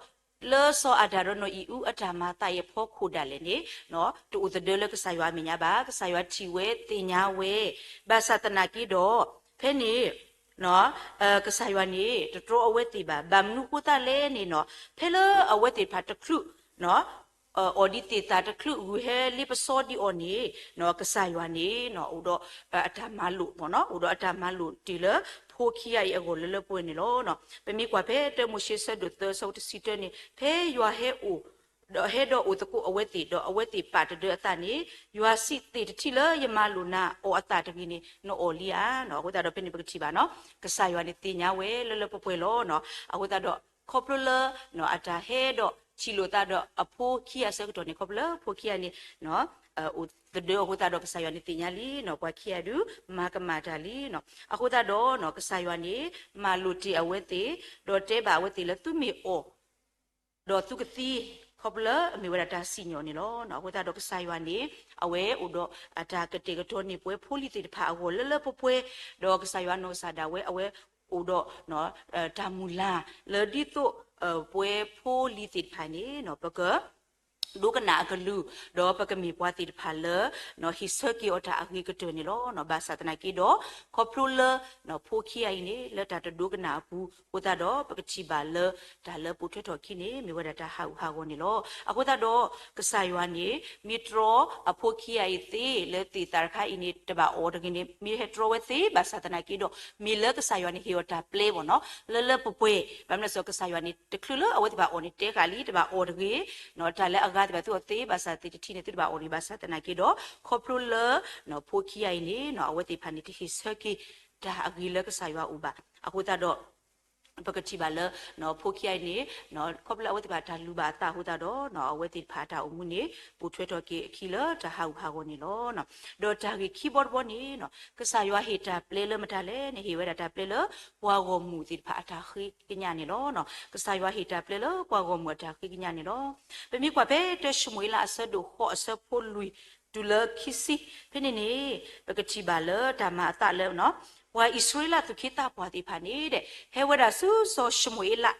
လၢစီၤအၤဒၣ်ဒီးနီၢ်အံၤအူအတၢ်မၤသးအံၤအဖီခိၣ်ဒၣ်လဲာ်န့ၣ် တအိၣ်သဒၢလၢကစၢ်ယွၤအမဲာ်ညါဘၣ်. ကစၢ်ယွၤထံၣ်ဝဲသ့ၣ်ညါဝဲ. ဘၣ်ဆၣ်သနာ်က့ဒီး ဖဲန့ၣ် ကစၢ်ယွၤန့ၣ် တတြီအဝဲသ့ၣ်ဘၣ်. ဘၣ်မနုၤအဃိသတးလဲၣ်န့ၣ်နီၤ, ဖဲလၢအဝဲသ့ၣ်တဖၣ်တချုး အီၣ်ဒံးသ့ၣ်သၣ်တချုး ဂုၢ်ဟဲလ့ပစီဒံးအီၤန့ၣ် ကစၢ်ယွၤန့ၣ် အိၣ်ဒီးအတၢ်မၤလိာ်မ့ၢ်နီၤ, အိၣ်ဒီးအတၢ်မၤလိာ်တ့ၢ်လၢဖိခံဂၤအံၤအဂီၢ်လၢလၢပှဲၤပှဲၤန့ၣ်လီၤ. ပမ့ၢ်ကွၢ်ဖဲတၢမိၤၡ့ဆၢဒိၣ်သၢဆၢဖိတဆံတၢန့ၣ် ဖဲယွၤဟဲအိၣ် ဒီးဟဲဒီးအိၣ်သကိးအဝဲသ့ၣ် ဒီးအဝဲသ့ၣ်ပာ်တဒၢအသးန့ၣ် ယွၤစံးသ့ၣ်တထံၣ်လၢယမၤလိာ်နၤအီၣ်အသးတဂ့ၤန့ၣ် နအီၣ်လံဧါ. အဃိသတးဒီးဖဲန့ၣ်ပကထံၣ်ဘၣ်နီၤ, ကစၢ်ယွၤန့ၣ်သ့ၣ်ညါဝဲလၢလၢပှဲၤပှဲၤလီၤ. အဃိသတးဒီး ခီဖျိလၢ အတၢ်ဟဲဒီးထံၣ်လိာ်သးဒီးအဖိခံဂၤအဆၢကတီၢ်န့ၣ် ခီဖျိလၢဖိခံဂၤန့ၣ် အိၣ်သဒၢအဃိသတးဒီး ကစၢ်ယွၤန့ၣ်သ့ၣ်ညါလံနီၤ, ပှၤခံဂၤဒုး မၤကမၣ်တၢ်လံနီၤ. အဃိသတးဒီး ကစၢ်ယွၤန့ၣ် မၤလိာ်တ့ၢ်အဝဲသ့ၣ် ဒီးတဲဘၣ်အဝဲသ့ၣ်လၢသုမ့ၢ်အီၣ် ဒီးသုကသံ, ခီဖျိလၢအမ့ၢ်ဝဲဒၣ်တၢ်စံၣ်ညီၣ်န့ၣ်လီၤ. အဃိသတးဒီးကစၢ်ယွၤန့ၣ် အဝဲအိၣ်ဒီးအတၢ်ကတဲာ်ကတီၤန့ၢ်ပှၤဖိလံၤသ့ၣ်တဖၣ်အဂီၢ်လၢလၢပှဲၤပှဲၤ, ဒီးကစၢ်ယွၤနီၢ်ကစၢ်ဒၣ်ဝဲ အဝဲအိၣ်ဒီး တၢ်မုၢ်လၢ်လၢဒ်သိး ပှၤဖိလံၤသ့ၣ်တဖၣ်န့ၣ် ပက ဒိကနၣ်အကလုၢ်, ဒီးပကမ့ၢ်ပှၤသ့ၣ်တဖၣ်လၢ ဟ့ၣ်ဆၢက့ၤအီၤတၢ်အဂ့ၤကတၢၢ်န့ၣ်လီၤ. ဘၣ်ဆၣ်သနာ်က့ဒီး ခီဖျိလၢ ဖိခံဂၤအံၤန့ၣ် လၢတၢ်တဒိကနၣ်အပူၤအဃိသတးဒီး ပကထံၣ်ဘၣ်လၢ တၢ်လၢပိာ်ထွဲထီၣ်အခံန့ၣ် မ့ၢ်ဝဲဒၣ်တၢ်ဟးဂူာ်ဟးဂီၤန့ၣ်လီၤ. အဃိသတးဒီး ကစၢ်ယွၤန့ၣ် မ့ၢ်တြီအဖိခံဂၤအံၤသ့ လၢသ့ၣ်သၣ်တခါအံၤန့ၣ် တဘၣ်အီၣ်တဂ့ၤန့ၣ် မ့ၢ်ဟဲတြီဝဲသ့ ဘၣ်ဆၣ်သနာ်က့ဒီး မ့ၢ်လၢကစၢ်ယွၤန့ၣ် ဟ့ၣ်အီၤတၢ်ပျဲဘၣ်နီၤ လၢလၢပှဲၤပှဲၤ, ဘၣ်မနုၤလဲၣ် ကစၢ်ယွၤန့ၣ် တချုးလၢအဝဲသ့ၣ်တဖၣ်အီၣ်န့ၣ် တဲဃာ်လံ တဘၣ်အီၣ်တဂ့ၤ, တၢ်လၢအဂၤသ့ၣ်တဖၣ်သုအီၣ်သ့ ဘၣ်ဆၣ်သ့ၣ်တထံၣ်န့ၣ် သုတဘၣ်အီၣ်တဂ့ၤ ဘၣ်ဆၣ်သနာ်က့ဒီး ခီဖျိလၢ ဖိခံဂၤအံၤန့ၣ် အဝဲသ့ၣ်တဖၣ်န့ၣ် တဟ့ၣ်ဆၢက့ၤ တၢ်အဂ့ၤလၢကစၢ်ယွၤအအိၣ်ဘၣ်. အဃိသတးဒီး ပကထံၣ်ဘၣ်လၢ ဖိခံဂၤအံၤန့ၣ် ခီဖျိလၢအဝဲသ့ၣ်တဖၣ်တၢ်လူၤဘၣ်အသးအဃိသတးဒီး အဝဲသ့ၣ်တဖၣ်အတၢ်အိၣ်မူန့ၣ် ပိာ်ထွဲထီၣ်က့ၤအခံလၢတၢ်ဟးဂူာ်ဟးဂီၤန့ၣ်လီၤ. ဒီးတၢ်ဂ့ၢ်ခံဘီတဘီန့ၣ် ကစၢ်ယွၤဟ့ၣ်တၢ်ပျဲလၢမတၤလဲၣ်န့ၣ် ဟ့ၣ်ဝဲဒၣ်တၢ်ပျဲလၢ ပှၤဂီၢ်မုၢ်သ့ၣ်တဖၣ်အတၢ်ဃ့ကညးန့ၣ်လီၤ. ကစၢ်ယွၤဟ့ၣ်တၢ်ပျဲလၢပှၤဂီၢ်မုၢ်အတၢ်ဃ့ကညးန့ၣ်လီၤ. ပမ့ၢ်ကွၢ်ဖဲတၢၡမူၤအ့လးအဆၢဒိၣ်ဃိးအဆၢဖိလွံၢ်တုၤလၢခံဆံ ဖဲန့ၣ်န့ၣ် ပကထံၣ်ဘၣ်လၢတၢ်မၤအသးလၢ ပှၤအံၣ်စရ့လးသူၣ်က့သးပှၢ်သ့ၣ်တဖၣ်န့ၣ် ဟဲဝဲဒၣ်ဆူစီၤၡမူၤအ့လး,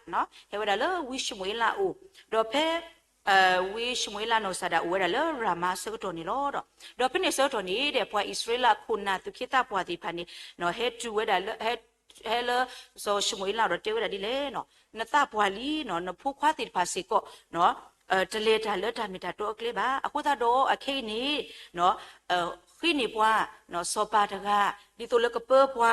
ဟဲဝဲဒၣ်လၢဝံၡမူၤအ့လးအအိၣ်, ဒီးဖဲ ဝံၡမူၤအ့လးနီၢ်ကစၢ်ဒၣ်အိၣ်ဝဲဒၣ်လၢရၤမၤဆၢကတီၢ်န့ၣ်လီၤ. ဒီးဖဲန့ၣ်ဆၢကတီၢ်န့ၣ်ဒီး ပှၤအံၣ်စရ့လးခိၣ်နၢ်သူၣ်က့သးပှၢ်သ့ၣ်တဖၣ်န့ၣ် ဟဲတုၤဝဲဒၣ်လၢ ဟဲလၢစီၤၡမူၤအ့လးဒီးတဲဝဲဒၣ်ဒ်လဲၣ်, နသးပှၢ်လံ, နဖိခွါသ့ၣ်တဖၣ်စ့ၢ်ကီး တလဲၤတၢ်လၢတၢ်မ့ၢ်တၢ်တီအကျဲဘၣ်. အဃိသတးဒီးအခဲအံၤန့ၣ် ဃ့န့ၢ်ပှၤ စီၤပၤတဂၤ ဒ်သိးလၢကပၢပှ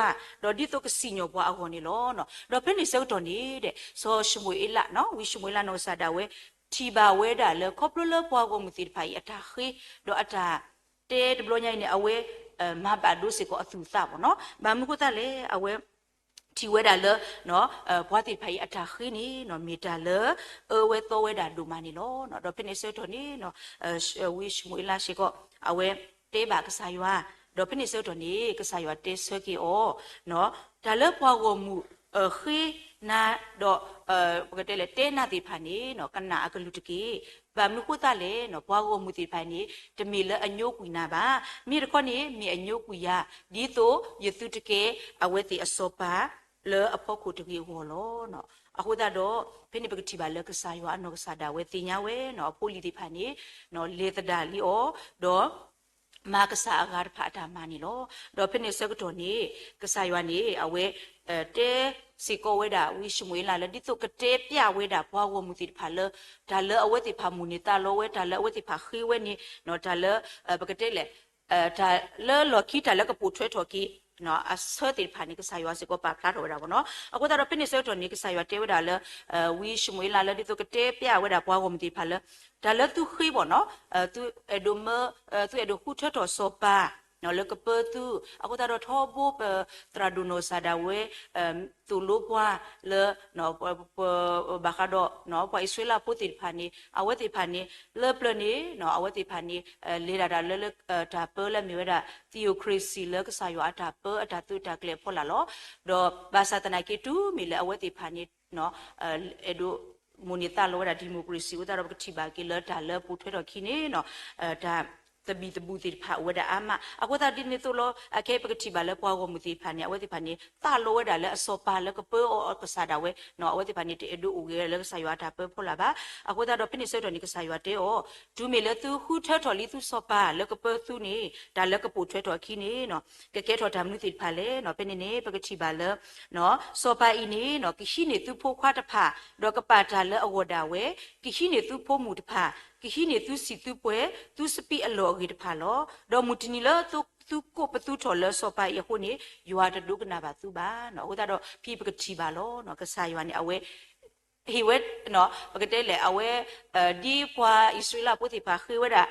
ၤ, ဒီးဒ်သိးကစံၣ်ညီၣ်ပှၤအဂီၢ်န့ၣ်လီၤ. ဒီးဖဲန့ၣ်ဆၢကတီၢ်န့ၣ်ဒီး စီၤၡမူၤအ့လး ဝံၡမူၤအ့လးနီၢ်ကစၢ်ဒၣ်ဝဲ ထံၣ်ဘၣ်ဝဲဒၣ်လၢ ခီဖျိလၢပှၤဂီၢ်မုၢ်သ့ၣ်တဖၣ်အံၤအတၢ်ဃ့ ဒီးအတၢ်တဲတဘျီညါအံၤန့ၣ် အဝဲ မၤဘၣ်ဒိစ့ၢ်ကီးအသူၣ်အသးဘၣ်နီၤ. ဘၣ်မနုၤအဃိသတးလဲၣ်, အဝဲ ထံၣ်ဝဲဒၣ်လၢ ပှၤသ့ၣ်တဖၣ်အံၤအတၢ်ဃ့န့ၣ် မ့ၢ်တၢ်လၢ အၢဝဲသီဝဲဒၣ်ဒိၣ်မးန့ၣ်လီၤ. ဒီးဖဲန့ၣ်ဆၢကတီၢ်န့ၣ် ဝံၡမူၤအ့လးစ့ၢ်ကီး အဝဲတဲဘၣ်ကစၢ်ယွၤ, ဒီးဖဲန့ၣ်ဆၢကတီၢ်န့ၣ် ကစၢ်ယွၤတဲဆၢက့ၤအီၤ, တၢ်လၢပှၤဂီၢ်မုၢ် ဃ့နၤ ဒီး ပကတဲလဲၣ် တဲနၤသ့ၣ်တဖၣ်န့ၣ် ကနၣ်အကလုၢ်တက့ၢ်. ဘၣ်မနုၤအဃိသတးလဲၣ်, ပှၤဂီၢ်မုၢ်သ့ၣ်တဖၣ်န့ၣ် တမ့ၢ်လၢအညိကွံာ်နၤဘၣ်. မ့ၢ်တခီန့ၣ် မ့ၢ်အညိကွံာ်ယၤ ဒ်သိးယသုတကဲအဝဲသ့ၣ်အစီၤပၤ လၢအဖီခိၣ်တဂ့ၤအဂီၢ်လီၤ. အဃိသတးဒီး ဖဲန့ၣ်ပကထံၣ်ဘၣ်လၢကစၢ်ယွၤအနီၢ်ကစၢ်ဒၣ်ဝဲသ့ၣ်ညါဝဲ အဖိအလံၤသ့ၣ်တဖၣ်န့ၣ် လဲၤသဒၣ်လံအီၤ, ဒီး မၤကစၢ်အဂၤတဖၣ်အတၢ်မၤန့ၣ်လီၤ. ဒီးဖဲန့ၣ်ဆၢကတီၢ်န့ၣ် ကစၢ်ယွၤန့ၣ် အဝဲ တဲစ့ၢ်ကီးဝဲဒၣ်ဝံၡမူၤအ့လးလၢ ဒ်သိးကတဲပျၢ်ဝဲဒၣ်ပှၤဂီၢ်မုၢ်သ့ၣ်တဖၣ်လၢ တၢ်လၢအဝဲသ့ၣ်တဖၣ်မိၣ်န့ၢ်သးလီဝဲ, တၢ်လၢအဝဲသ့ၣ်တဖၣ်ဃ့ဝဲန့ၣ် တၢ်လၢ ပကတဲလဲၣ် တၢ်လၢလီၢ်ခံ တၢ်လၢကပိာ်ထွဲထီၣ်က့ၤ အဆၢသ့ၣ်တဖၣ်န့ၣ် ကစၢ်ယွၤစ့ၢ်ကီးပာ်ဖျါထီၣ်ဝဲဒၣ်ဘၣ်နီၤ. အဃိသတးဒီး ဖဲန့ၣ်ဆၢကတီၢ်န့ၣ် ကစၢ်ယွၤတဲဝဲဒၣ်လၢ ဝံၡမူၤအ့လးလၢ ဒ်သိးကတဲပျၢ်ဝဲဒၣ်ပှၤဂီၢ်မုၢ်သ့ၣ်တဖၣ်လၢ တၢ်လၢသုဃ့ဘၣ်နီၤ, သုအဲၣ်ဒိးမၢ သုအဲၣ်ဒိးဃုထၢထီၣ်စီၤပၤ လၢကပၢသု, အဃိသတးဒီးထီဘိပသရၣ်ဒိၣ်နီၢ်ကစၢ်ဒၣ်ဝဲ သိၣ်လိပှၤလၢ ဘၣ်ဃးဒီး ပှၤအံၣ်စရ့လးဖိသ့ၣ်တဖၣ်န့ၣ် အဝဲသ့ၣ်တဖၣ်န့ၣ် လၢပျၢၤန့ၣ် အဝဲသ့ၣ်တဖၣ်န့ၣ် လဲၤဒၣ်တၢ်လၢ လၢတၢ်ပၢလၢအမ့ၢ်ဝဲဒၣ် theocracy လၢကစၢ်ယွၤအတၢ်ပၢအတၢ်သုးတၢ်ကျဲၤအဖီလာ်လီၤ. ဒီးဘၣ်ဆၣ်သနာ်က့ တုၤမ့ၢ်လၢအဝဲသ့ၣ်တဖၣ်န့ၣ် အဲၣ်ဒိးမိၣ်န့ၢ်သးလီဝဲဒၣ် democracy အဃိသတးဒီး ပကထံၣ်ဘၣ်က့ၤလၢတၢ်လၢပိာ်ထွဲထီၣ်ခံန့ၣ် တၢ်သဘံၣ်သဘုၣ်သ့ၣ်တဖၣ်အိၣ်ဝဲဒၣ်အါမး. အဃိသတးဒ်န့ၣ်အသိးလီၤ အခဲအံၤပကထံၣ်ဘၣ်လၢပှၤဂီၢ်မုၢ်သ့ၣ်တဖၣ်န့ၣ် အဝဲသ့ၣ်တဖၣ်န့ၣ် သးလီဝဲဒၣ်လၢအစီၤပၤလၢကပၢအီၤကစၢ်ဒၣ်ဝဲ, အဝဲသ့ၣ်တဖၣ်န့ၣ် တအဲၣ်ဒိးအိၣ်ဂ့ၤလၢကစၢ်ယွၤအတၢ်ပၢဖီလာ်ဘၣ်. အဃိသတးဒီး ဖဲန့ၣ်ဆၢကတီၢ်န့ၣ် ကစၢ်ယွၤတဲအီၤ, တုၤမ့ၢ်လၢသုဃုထၢထီၣ်လံသုစီၤပၤလၢကပၢသုန့ၣ် တၢ်လၢကပိာ်ထွဲထီၣ်အခံန့ၣ် ကကဲထီၣ်တၢ်မနုၤသ့ၣ်တဖၣ်လဲၣ်. ဖဲန့ၣ်န့ၣ် ပကထံၣ်ဘၣ်လၢ စီၤပၤအံၤန့ၣ် ကဟံးန့ၢ်သုဖိခွါတဖၣ် ဒီးကပာ်တၢ်လၢအဂီၢ်ဒၣ်ဝဲ, ကဟံးန့ၢ်သုဖိမုၣ်တဖၣ်, ကဟံးန့ၢ်သုဆံၣ်သုပှဲၤ သုစပံးအလီၢ်အဂ့ၤတဖၣ်လီၤ. ဒီးမုၢ်တနံၤလၢသုကိးပသူထီၣ်လၢစီၤပၤအံၤအဃိန့ၣ် ယွၤတဒိကနၣ်ဘၣ်သုဘၣ်. အဃိသတးဒီး ဖဲပကထံၣ်ဘၣ်လီၤ ကစၢ်ယွၤန့ၣ် အဝဲ ဟ့ၣ်ဝဲ ပကတဲလဲၣ် အဝဲ ဒ်ပှၤအံၣ်စရ့လးဖိသ့ၣ်တဖၣ်ဃ့ဝဲဒၣ်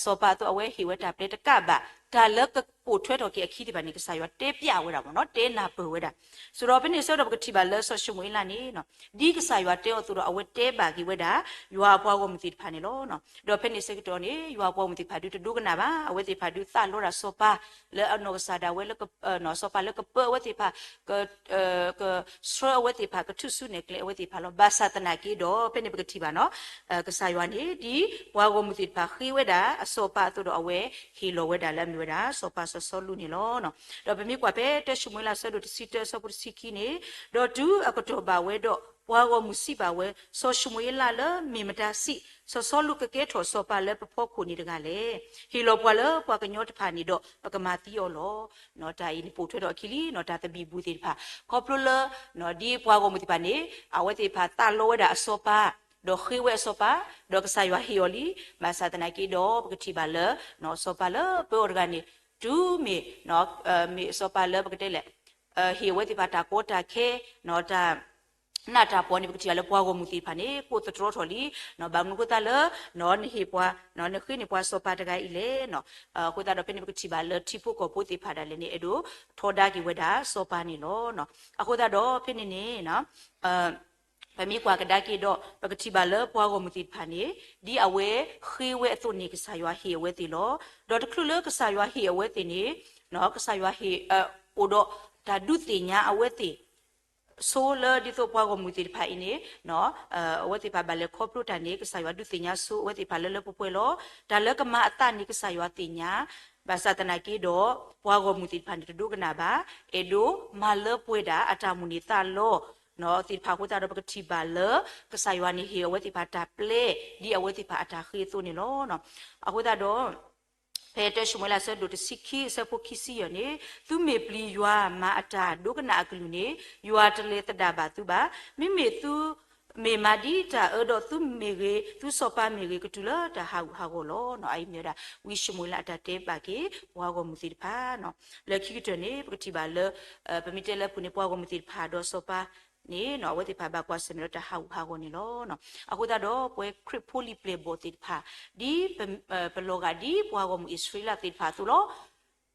စီၤပၤအသိး အဝဲဟ့ၣ်ဝဲတၢ်ပျဲတကးဘၣ် တၢ်လၢကပိာ်ထွဲထီၣ်က့ၤအခံသ့ၣ်တဖၣ်န့ၣ် ကစၢ်ယွၤတဲပျၢ်ဝဲဒၣ်မ့ၢ်နီၤ တဲနၢ်ပၢၢ်ဝဲဒၣ်. ဆိုတော့ဖဲန့ၣ်ဆၢကတီၢ် ပကထံၣ်ဘၣ်လၢစီၤၡမူၤအ့လးန့ၣ် ဒ်ကစၢ်ယွၤတဲအီၤအသိးဒီး အဝဲတဲဘၣ်က့ၤဝဲဒၣ် ယွၤအပှၤဂီၢ်မုၢ်သ့ၣ်တဖၣ်န့ၣ်လီၤ. ဒီးဖဲန့ၣ်ဆၢကတီၢ်န့ၣ် ယွၤအပှၤဂီၢ်မုၢ်သ့ၣ်တဖၣ်ဒုးတဒိကနၣ်ဘၣ်. အဝဲသ့ၣ်တဖၣ်ဒုးသးလီဒၣ်စီၤပၤ လၢအနီၢ်ကစၢ်ဒၣ်ဝဲလၢ စီၤပၤလၢကပၢအဝဲသ့ၣ်တဖၣ် ကဆှၢအဝဲသ့ၣ်တဖၣ် ကထုးစုနဲၣ်ကျဲအဝဲသ့ၣ်တဖၣ်လီၤ. ဘၣ်ဆၣ်သနာ်က့ဒီး ဖဲန့ၣ်ပကထံၣ်ဘၣ်နီၤ ကစၢ်ယွၤန့ၣ် ဒ်ပှၤဂီၢ်မုၢ်သ့ၣ်တဖၣ်ဃ့ဝဲဒၣ်အစီၤပၤအသိးဒီး အဝဲဟ့ၣ်လီၤဝဲဒၣ်လၢအမ့ၢ်ဝဲဒၣ် စီၤပၤစီၤစီလူးန့ၣ်လီၤ. ဒီးပမ့ၢ်ကွၢ်ဖဲတၢၡမူၤအ့လး ဆၢဒိၣ်တဆံတၢ အဆၢဖိတဆံခံန့ၣ်, ဒီးတုၤအကတီၢ်ဘၣ်ဝဲဒီး ပှၤဂီၢ်မုၢ်စံးဘၣ်ဝဲ, စီၤၡမူၤအ့လးလၢမ့ၢ်မတၤစံး, စီၤစီလူးကကဲထီၣ်စီၤပၤလၢပဖီခိၣ်န့ၣ်တဂၤလဲၣ်. ဟ့ၣ်လီၤပှၤလၢပှၤကညီတဖၣ်န့ၣ်ဒီး ပကမၤသံအီၤလီၤ. တၢ်အံၤန့ၣ်ပိာ်ထွဲထီၣ်အခံလံ တၢ်သဘံၣ်ဘုၣ်သ့ၣ်တဖၣ် ခီဖျိလၢ ဒ်ပှၤဂီၢ်မုၢ်သ့ၣ်တဖၣ်န့ၣ် အဝဲသ့ၣ်တဖၣ်သးလီဝဲဒၣ်အစီၤပၤ ဒီးဃ့ဝဲအစီၤပၤ, ဒီးကစၢ်ယွၤဟ့ၣ်အီၤလံ. ဘၣ်ဆၣ်သနာ်က့ဒီး ပကထံၣ်ဘၣ်လၢ စီၤပၤလၢပၢအီၤတဂၤန့ၣ် တုၤမ့ၢ် မ့ၢ်စီၤပၤလၢပကတဲလဲၣ် ဟ့ၣ်အဝဲသ့ၣ်တဖၣ်တၢ်ကီတၢ်ခဲ တၢ် နးတၢ်ဖှီၣ်န့ၣ် ပကထံၣ်ဘၣ်လၢပှၤဂီၢ်မုၢ်သ့ၣ်တဖၣ်န့ၣ် ကိးသတြီထီၣ်လံ. ဘၣ်မနုၤအဃိသတးလၢ နဟ့ၣ်ပှၤ နဃ့န့ၢ်ပှၤစီၤပၤတဂၤအံၤလဲၣ်. အဃိသတးဒီး ဖဲန့ၣ်ပကထံၣ်ဘၣ်လၢထံဖိကီၢ်ဖိသ့ၣ်တဖၣ်ဒၣ်လဲာ်န့ၣ် အဲၣ်ဒိးထီဒါက့ၤဝဲဒၣ်စီၤပၤန့ၣ်လီၤ. အဃိသတးဒီး ဖဲန့ၣ်န့ၣ် ပမ့ၢ်ကွၢ်ကဒါက့ၤဒီး ပကထံၣ်ဘၣ်လၢပှၤဂီၢ်မုၢ်သ့ၣ်တဖၣ်န့ၣ် ဒ်အဝဲဃ့ဝဲအသိးန့ၣ် ကစၢ်ယွၤဟ့ၣ်အဝဲသ့ၣ်လီၤ. ဒီးတချုးလၢကစၢ်ယွၤဟ့ၣ်အဝဲသ့ၣ်န့ၣ် ကစၢ်ယွၤဟ့ၣ် အိၣ်ဒီးတၢ်ဒုးသ့ၣ်ညါအဝဲသ့ၣ် ဆိလၢဒ်သိးပှၤဂီၢ်မုၢ်သ့ၣ်တဖၣ်အံၤန့ၣ် အဝဲသ့ၣ်တဖၣ်ဘၣ်လဲၤခီဖျိတၢ်န့ၣ် ကစၢ်ယွၤဒုးသ့ၣ်ညါဆိအဝဲသ့ၣ်တဖၣ်လၢလၢပှဲၤပှဲၤလီၤ. တၢ်လၢကမၤအသးန့ၣ် ကစၢ်ယွၤသ့ၣ်ညါ, ဘၣ်ဆၣ်သနာ်က့ဒီး ပှၤဂီၢ်မုၢ်သ့ၣ်တဖၣ်န့ၣ် တဒိကနၣ်ဘၣ်, အဲၣ်ဒိးမၤလၢပှဲၤဒၣ်အတၢ်မိၣ်န့ၢ်သးလီ သ့ၣ်တဖၣ်အဃိသတးဒီး ပကထံၣ်ဘၣ်လၢ ကစၢ်ယွၤန့ၣ်ဟ့ၣ်အဝဲသ့ၣ်တဖၣ်တၢ်ပျဲ ဒ်အဝဲသ့ၣ်တဖၣ်အတၢ်ဃ့အသိးန့ၣ်လီၤ. အဃိသတးဒီး ဖဲတၢၡမူၤအ့လး အဆၢဒိၣ်တဆံခံ အဆၢဖိခံဆံယဲၢ်န့ၣ်, သုမ့ၢ်ပျံၤယွၤမၤအတၢ်ဒိကနၣ်အကလုၢ်န့ၣ်, ယွၤတလဲၤသဒၣ်ဘၣ်သုဘၣ်. မ့မ့ၢ်သုမ့ၢ်မၤဒ်တၢ်အၢဒီး သုမ့ၢ်ဂ့ၤ, သုစီၤပၤမ့ၢ်ဂ့ၤ, ကတုၤလၢတၢ်ဟးဂူာ်ဟးဂီၤလီၤ. အအံၤမ့ၢ်ဝဲဒၣ် ဝံၡမူၤအ့လးအတၢ်တဲဘၣ်က့ၤ ပှၤဂီၢ်မုၢ်သ့ၣ်တဖၣ် လၢခံကတၢၢ်န့ၣ် ပကထံၣ်ဘၣ်လၢ ပမ့ၢ်တဲလၢအပူၤန့ၣ် ပှၤဂီၢ်မုၢ်သ့ၣ်တဖၣ်ဒီးစီၤပၤန့ၣ် အဝဲသ့ၣ်တဖၣ်ဘၣ်ကွၢ်ဆၢၣ်မဲာ်လၢတၢ်ဟးဂူာ်ဟးဂီၤန့ၣ်လီၤ. အဃိသတးဒီး ပဝဲခရံာ်ဖိလံၤပျဲၢ်ဘီၣ်သ့ၣ်တဖၣ် ဒ်ပ ပလီၤဂာ်ဒ်ပှၤဂီၢ်မုၢ်အံၣ်စရ့လးသ့ၣ်တဖၣ်အသိးလီၤ.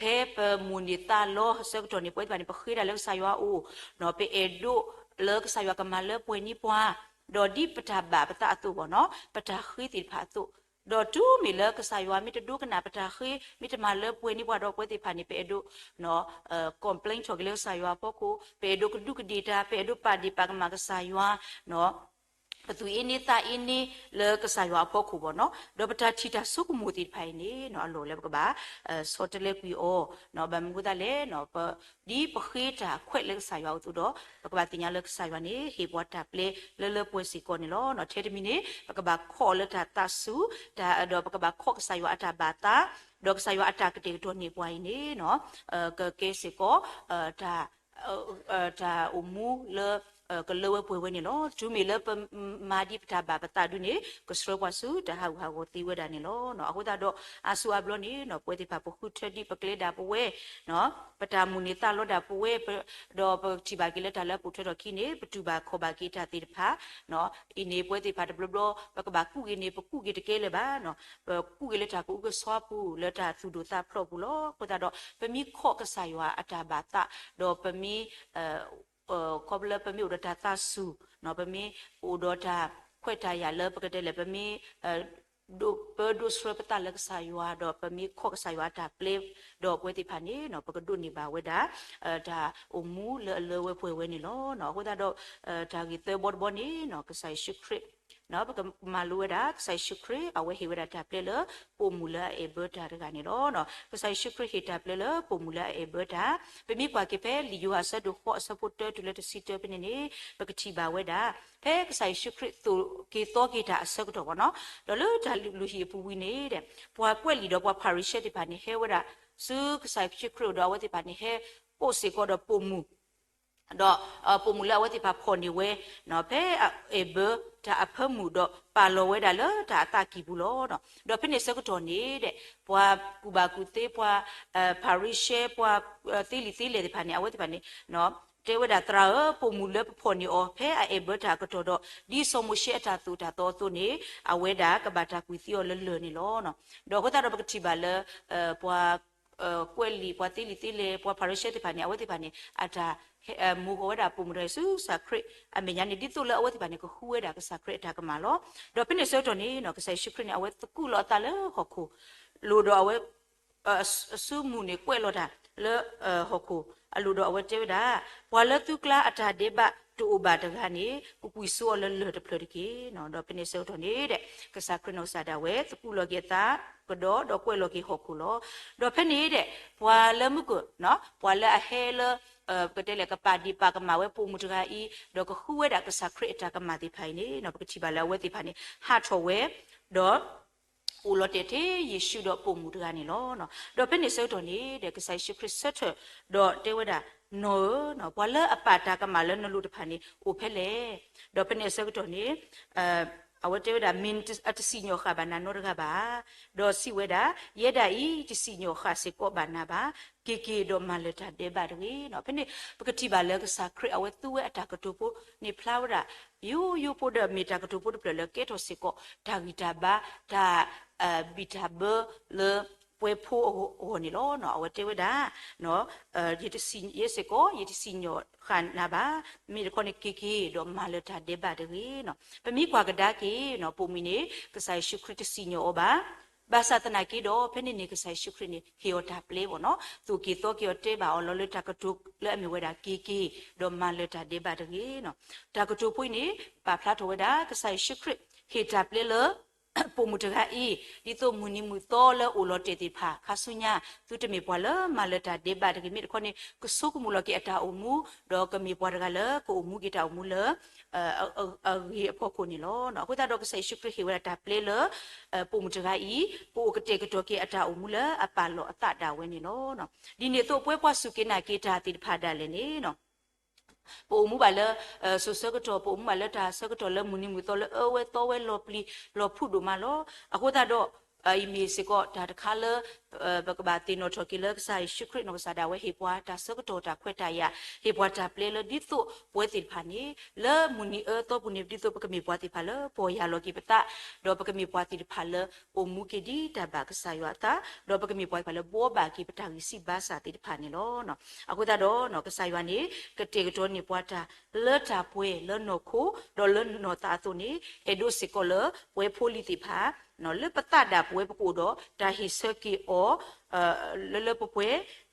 ဖဲပမိၣ်န့ၢ်သးလီအဆၢကတီၢ်န့ၣ် ပဝဲသ့ၣ်တဖၣ်န့ၣ် ပဃ့တၢ်လၢကစၢ်ယွၤအအိၣ်, ပအဲၣ်ဒိးလၢကစၢ်ယွၤကမၤလၢပှဲၤန့ၢ်ပှၤ, ဒီးဒ်ပတၢ်ဘၣ်ပသးအသိးဘၣ်နီၤ ပတၢ်ဃ့သ့ၣ်တဖၣ်အသိး, ဒီးတုၤမ့ၢ်လၢကစၢ်ယွၤမ့ၢ်တဒိကနၣ်ပတၢ်ဃ့ မ့ၢ်တမၤလၢပှဲၤန့ၢ်ပှၤဒီး ပဝဲသ့ၣ်တဖၣ်န့ၣ် ပအဲၣ်ဒိး complain ထီၣ်က့ၤလၢကစၢ်ယွၤအဖီခိၣ်, ပအဲၣ်ဒိးကဒူးကဒ့ၣ်တၢ်, ပအဲၣ်ဒိးပာ်ဒ့ၣ်ပာ်ကမၣ်ကစၢ်ယွၤ ပသူၣ်အ့န့သးအ့န့လၢကစၢ်ယွၤအဖီခိၣ်ဘၣ်နီၤ. ဒီးပတၢ်ထံၣ်တၢ်ဆိကမိၣ်သ့ၣ်တဖၣ်အံၤန့ၣ် အလီၢ်လၢပကဘၣ် ဆီတလဲကွံာ်အီၤ, ဘၣ်မနုၤအဃိသတးလဲၣ်, ဒ်ပဃ့တၢ်ခွဲးလၢကစၢ်ယွၤအသိးဒီး ပကဘၣ်သ့ၣ်ညါလၢကစၢ်ယွၤန့ၣ် ဟ့ၣ်ပှၤတၢ်ပျဲလၢလၢပှဲၤပှဲၤစ့ၢ်ကီးန့ၣ်လီၤ. ထဲတမံၤန့ၣ် ပကဘၣ်ခိးလၢတၢ်သးစူၤ, ဒီးပကဘၣ်ခိးကစၢ်ယွၤအတၢ်ဘၣ်သး, ဒီးကစၢ်ယွၤအတၢ်ကတဲာ်ကတီၤန့ၢ်ပှၤအံၤန့ၣ် ကကဲစ့ၢ်ကီး တၢ် တၢ်အိၣ်မူလၢ ကလၢဝဲပှဲၤဝဲန့ၣ်လီၤ. တုၤမ့ၢ်လၢပမၤဒ်ပတၢ်ဘၣ်ပသးဒုန့ၣ် ကဆှၢပှၤဆူတၢ်ဟးဂူာ်ဟးဂီၤသ့ဝဲဒၣ်န့ၣ်လီၤ. အဃိသတးဒီး အါစုအါဘျီန့ၣ် ပဝဲသ့ၣ်တဖၣ် ပဃုထၢဒ်ပကျဲဒၣ်ပဝဲ, ပတၢ်မိၣ်န့ၢ်သးလီဒၣ်ပဝဲ, ဒီးပထံၣ်ဘၣ်က့ၤလၢတၢ်လၢအပိာ်ထွဲထီၣ်ခံန့ၣ် ပတူၢ်ဘၣ်ခီၣ်ဘၣ်က့ၤတၢ်သ့ၣ်တဖၣ် အံၤန့ၣ် ပဝဲသ့ၣ်တဖၣ်တဘျီဘျီ ပကဘၣ်ကူးက့ၤန့ၣ် ပကူးက့ၤတကဲလၢၤဘၣ်. ပကူးက့ၤလၢတၢ်ကအုကစွါပူၤ လၢတၢ်သူၣ်ဒိၣ်သးဖျိးပူၤလီၤ. အဃိသတးဒီး ပမ့ၢ်ခိးကစၢ်ယွၤအတၢ်ဘၣ်သး, ဒီးပမ့ၢ် ခီဖျိလၢပမ့ၢ်အိၣ်ဒီးတၢ်သးစူၤ, ပမ့ၢ်အိၣ်ဒီးတၢ်ခွဲးတၢ်ယာ်လၢပကတဲလဲၣ် ပမ့ၢ် ဒိးပၢဒိးဆှၢပသးလၢကစၢ်ယွၤ ဒီးပမ့ၢ်ခိးကစၢ်ယွၤအတၢ်ပျဲ ဒီးပဝဲသ့ၣ်တဖၣ်န့ၣ် ပကဒိးန့ၢ်ဘၣ်ဝဲဒၣ် တၢ်အိၣ်မူလၢအလၢဝဲပှဲၤဝဲန့ၣ်လီၤ. အဃိသတးဒီး တၢ်ဂ့ၢ်သၢဘီတဘီန့ၣ် ကစၢ်ယ့ၣ်ၡူးခရံာ် ပကမၤလိဝဲဒၣ် ကစၢ်ယ့ၣ်ၡူးခရံာ် အဝဲဟ့ၣ်ဝဲဒၣ်တၢ်ပျဲလၢ ပိာ်မုၣ်လၢအအဲၣ်ဘၢတၢ်တဂၤန့ၣ်လီၤ. ကစၢ်ယ့ၣ်ၡူးခရံာ်ဟ့ၣ်တၢ်ပျဲလၢပိာ်မုၣ်လၢအအဲၣ်ဘၢတၢ်, ပမ့ၢ်ကွၢ်က့ၤဖဲလံာ်ယိၤဟၣ်အဆၢဒိၣ်ဃိး အဆၢဖိတၢတုၤလၢတဆံတၢဖဲန့ၣ်န့ၣ် ပကထံၣ်ဘၣ်ဝဲဒၣ် ဖဲကစၢ်ယ့ၣ်ၡူးခရံာ်သိၣ်က့ၤသီက့ၤတၢ်အဆၢကတီၢ်ဘၣ်နီၤ, ဒီးလၢတၢ်လုၢ်ဟံၣ်အပူၤဝံၤန့ၣ် ပှၤကွဲးလံာ်ဒီးပှၤဖၤရံၤၡဲသ့ၣ်တဖၣ်န့ၣ် ဟဲဝဲဒၣ် ဆူကစၢ်ယ့ၣ်ၡူးခရံာ်အအိၣ်ဒီး အဝဲသ့ၣ်တဖၣ်န့ၣ် ဟဲကိးစ့ၢ်ကီးဒီးပိာ်မုၣ် ဒီးပိာ်မုၣ်လၢအဝဲသ့ၣ်တဖၣ်ဖီၣ်န့ၢ်ဝဲ ဖဲအအဲၣ်ဘၢတၢ်အဖၢမုၢ်ဒီး ပာ်လီၤဝဲဒၣ်လၢတၢ်အသးကံၢ်ပူၤလီၤ. ဒီးဖဲန့ၣ်ဆၢကတီၢ်န့ၣ် ပှၤကူၣ်ဘၣ်ကူၣ်သ့ ပှၤဖၤရံၤၡဲ ပှၤသ့လံာ်သ့လဲၢ်သ့ၣ်တဖၣ်န့ၣ် အဝဲသ့ၣ်တဖၣ်န့ၣ် တဲဝဲဒၣ် သရၣ်ဧၢ, ပိာ်မုၣ်လၢပဖီၣ်န့ၢ်အီၤ ဖဲအအဲၣ်ဘၢတၢ်အကတီၢ်ဒီး ဒ်စီၤမိၤၡ့အတၢ်သိၣ်တၢ်သီအသိးန့ၣ် အဝဲဒၣ်ကဘၣ်တၢ်ကွံာ်သံအီၤလၢလၢၢ်န့ၣ်လီၤ. ဒီးအဃိသတးဒီးပကထံၣ်ဘၣ်လၢ ပှၤ ကွဲးလံာ် ပှၤသ့လံာ်သ့လဲၢ် ပှၤဖၤရံၤၡဲသ့ၣ်တဖၣ်န့ၣ် အဝဲသ့ၣ်တဖၣ်န့ၣ် အတၢ် မူၤဂီၤဝဲဒၣ်ပိာ်မုၣ်တဂၤအံၤဆူကစၢ်ခရံာ်အမဲာ်ညါန့ၣ် ဒ်သိးလၢအဝဲသ့ၣ်တဖၣ်န့ၣ် ကဃုဝဲဒၣ်ကစၢ်ခရံာ်အတၢ်ကမၣ်လီၤ. ဒီးဖဲန့ၣ်ဆၢကတီၢ်န့ၣ် ကစၢ်ယ့ၣ်ၡူးခရံာ်န့ၣ် အဝဲသကူးလီၤအသးလၢဟီၣ်ခိၣ်လိၤဒီး အဝဲ အစုမုၢ်န့ၣ်ကွဲးလီၤတၢ်လၢဟီၣ်ခိၣ်အလိၤဒီး အဝဲတဲဝဲဒၣ်, ပှၤလၢသုကျါအတၢ်ဒဲးဘးတအိၣ်ဘၣ်တဂၤန့ၣ် ကကွံာ်စိအီၤလၢလၢၢ်တဖျၢၣ်တက့ၢ်. ဒီးဖဲန့ၣ်ဆၢကတီၢ်န့ၣ် ကစၢ်ခရံာ်နီၢ်ကစၢ်ဒၣ်ဝဲ သကူးလီၤက့ၤအသးကဒီး ဒီးကွဲးလီၤက့ၤဟီၣ်ခိၣ်လီၤ. ဒီးဖဲန့ၣ် ပှၤလၢမုၢ်ကၢၢ် ပှၤလၢအဟဲလၢ ပကတဲလဲၣ် ကပာ်ဒ့ၣ်ပာ်ကမၣ်ဝဲပိာ်မုၣ်တဂၤအံၤ ဒီးကဃုဝဲဒၣ်ကစၢ်ခရံာ်အတၢ်ကမၣ်သ့ၣ်တဖၣ်အံၤန့ၣ် ပကထံၣ်ဘၣ်လၢအဝဲသ့ၣ်တဖၣ်န့ၣ် ဟးထီၣ်ဝဲ ဒီး အိၣ်လီၤတဲာ်ထဲယ့ၣ်ၡူးဒီးပိာ်မုၣ်တဂၤန့ၣ်လီၤ. ဒီးဖဲန့ၣ်ဆၢကတီၢ်န့ၣ် ကစၢ်ယ့ၣ်ၡူးခရံာ်ဆၢထၢၣ် ဒီးတဲဝဲဒၣ်, နီၢ်ဧၢ, ပှၤလၢအပာ်တၢ်ကမၣ်လၢနလိၤတဖၣ်န့ၣ် အိၣ်ဖဲလဲၣ်. ဒီးဖဲန့ၣ်အဆၢကတီၢ်န့ၣ် အဝဲတဲဝဲဒၣ် မ့ၢ်အတစံၣ်ညီၣ်ဃာ်ဘၣ်နၤနီတဂၤဘၣ်. ဒီးစံးဝဲဒၣ်, ယဲဒၣ်အံၤ တစံၣ်ညီၣ်ဃာ်စ့ၢ်ကီးဘၣ်နၤဘၣ်. က့ၤက့ၤဒီးမၤလၢၤတၢ်ဒဲးဘးတဂ့ၤ. ဖဲန့ၣ် ပကထံၣ်ဘၣ်လၢကစၢ်ခရံာ်အဝဲသူဝဲအတၢ်ကတိၤဖိန့ၣ်ဖျါဝဲဒၣ် ယိယိဖိဒီးမ့ၢ်တၢ်ကတိၤဖိတဖျၢၣ်လၢကဲထီၣ်စ့ၢ်ကီး တၢ်ဂံၢ်တၢ်ဘါ တၢ် ဘံၣ်တၢ်ဘၢလၢပှဲၤဖိအဂီၢ်န့ၣ်လီၤ. အဝဲတဲဝဲဒၣ် ယဲစ့ၢ်ကီး ယတစံၣ်ညီၣ်ဃာ်နၤဘၣ်. မ့ၢ်တခီန့ၣ် က့ၤက့ၤဒီးမၤလၢၤတၢ်ဒဲးဘးတဂ့ၤ. ပမ့ၢ်ကွၢ်ကဒါက့ၤ ပိာ်မုၣ်န့ၣ် ကစၢ်ယ့ၣ်ၡူးခရံာ်တစံၣ်ညီၣ်အီၤဘၣ်. ဘၣ်ဆၣ်သနာ်က့ဒီး ဖဲန့ၣ်န့ၣ် ကစၢ်ယ့ၣ်ၡူးခရံာ်န့ၣ် ဟ့ၣ်အီၤတၢ်ပျဲဘၣ်နီၤ, သိၣ်က့ၤသီက့ၤအီၤ တဲဘၣ်အီၤလီၤလၢတၢ်ကတိၤလၢအမ့ၢ်ဝဲဒၣ် က့ၤက့ၤဒီးမၤလၢၤတၢ်ဒဲးဘးတဂ့ၤ. တၢ်ကတိၤဖိအံၤန့ၣ် ပာ်ဖျါထီၣ်ဝဲဒၣ် ကစၢ်ယ့ၣ်ၡူးခရံာ် ဟ့ၣ်တၢ်ပျဲလၢ ပိာ်မုၣ်တဂၤအံၤ ဒ်သိးမုၢ်နံၤမုၢ်သီလၢအိၣ်လီၤတဲာ်သ့ၣ်တဖၣ် ခါဆူညါ သုတမ့ၢ်ပှၤလၢမၤလၢတၢ်ဒဲးဘးတဂ့ၤ, မ့ၢ်တခီန့ၣ် ကဆိကမိၣ်လီၤက့ၤအတၢ်အိၣ်မူ, ဒီးကမ့ၢ်ပှၤတဂၤလၢကအိၣ်မူက့ၤတၢ်အိၣ်မူလၢ အဂ့ၤအဖီခိၣ်န့ၣ်လီၤ. အဃိသတးဒီး ကစၢ်ယ့ၣ်ၡူးခရံာ်ဟ့ၣ်ဝဲဒၣ်တၢ်ပျဲလၢ ပိာ်မုၣ်တဂၤအံၤ ပအိၣ်ကတဲာ်ကတီၤက့ၤအတၢ်အိၣ်မူလၢအပာ်လီၤအသးဒၣ်ဝဲန့ၣ်လီၤ. ဒ်န့ၣ်အသိး ပဝဲပှၤစူၢ်က့ၤနာ်က့ၤတၢ်သ့ၣ်တဖၣ်ဒၣ်လဲာ်န့ၣ် ပအိၣ်မူဘၣ်လၢ စိၤဆၢကတီၢ်, ပအိၣ်မူဘၣ်လၢတၢ်ဆၢကတီၢ်လၢမုၢ်နံၤမုၢ်သီလၢအၢဝဲသီဝဲလီၤပျံၤလီၤဖုးဒိၣ်မးလီၤ. အဃိသတးဒီး အံၤမ့ၢ်စ့ၢ်ကီးတၢ်တခါလၢ ပကဘၣ်သ့ၣ်နီၣ်ထီၣ်က့ၤလၢကစၢ်ယ့ၣ်ၡူးခရံာ်နီၢ်ကစၢ်ဒၣ်ဝဲ ဟ့ၣ်ပှၤတၢ်ဆၢကတီၢ်တၢ်ခွဲးတၢ်ယာ်, ဟ့ၣ်ပှၤတၢ်ပျဲလၢဒ်သိးပဝဲသ့ၣ်တဖၣ်န့ၣ် လၢမုၢ်နံၤအၢသီပူၤန့ၣ် ဒ်သိးပကမ့ၢ်ပှၤသ့ၣ်တဖၣ်လၢပီၢ်ယၢ်လီၤက့ၤပသး, ဒီးပကမ့ၢ်ပှၤသ့ၣ်တဖၣ်လၢအိၣ်မူက့ၤဒ်တၢ်ဘၣ်ကစၢ်ယွၤအသး, ဒီးပကမ့ၢ်ပှၤသ့ၣ်တဖၣ်လၢဘှီဘၣ်က့ၤပတၢ်ဂံၢ်စၢ်ဘါစၢ်သ့ၣ်တဖၣ်န့ၣ်လီၤ. အဃိသတးဒီး ကစၢ်ယွၤန့ၣ် ကတဲာ်ကတီၤန့ၢ်ပှၤတၢ်လၢတၢ်ပှဲၤလၢနီၢ်ခိ ဒီးလၢနီၢ်သးအသိးန့ၣ် အဲၣ်ဒိးစ့ၢ်ကီးလၢပဝဲဖိလံၤသ့ၣ်တဖၣ် လၢပသးဒၣ်ပဝဲပကအိၣ်ဒီးတၢ်ဟ့ၣ်ဆၢက့ၤအီၤ လၢလၢပှဲၤပှဲၤ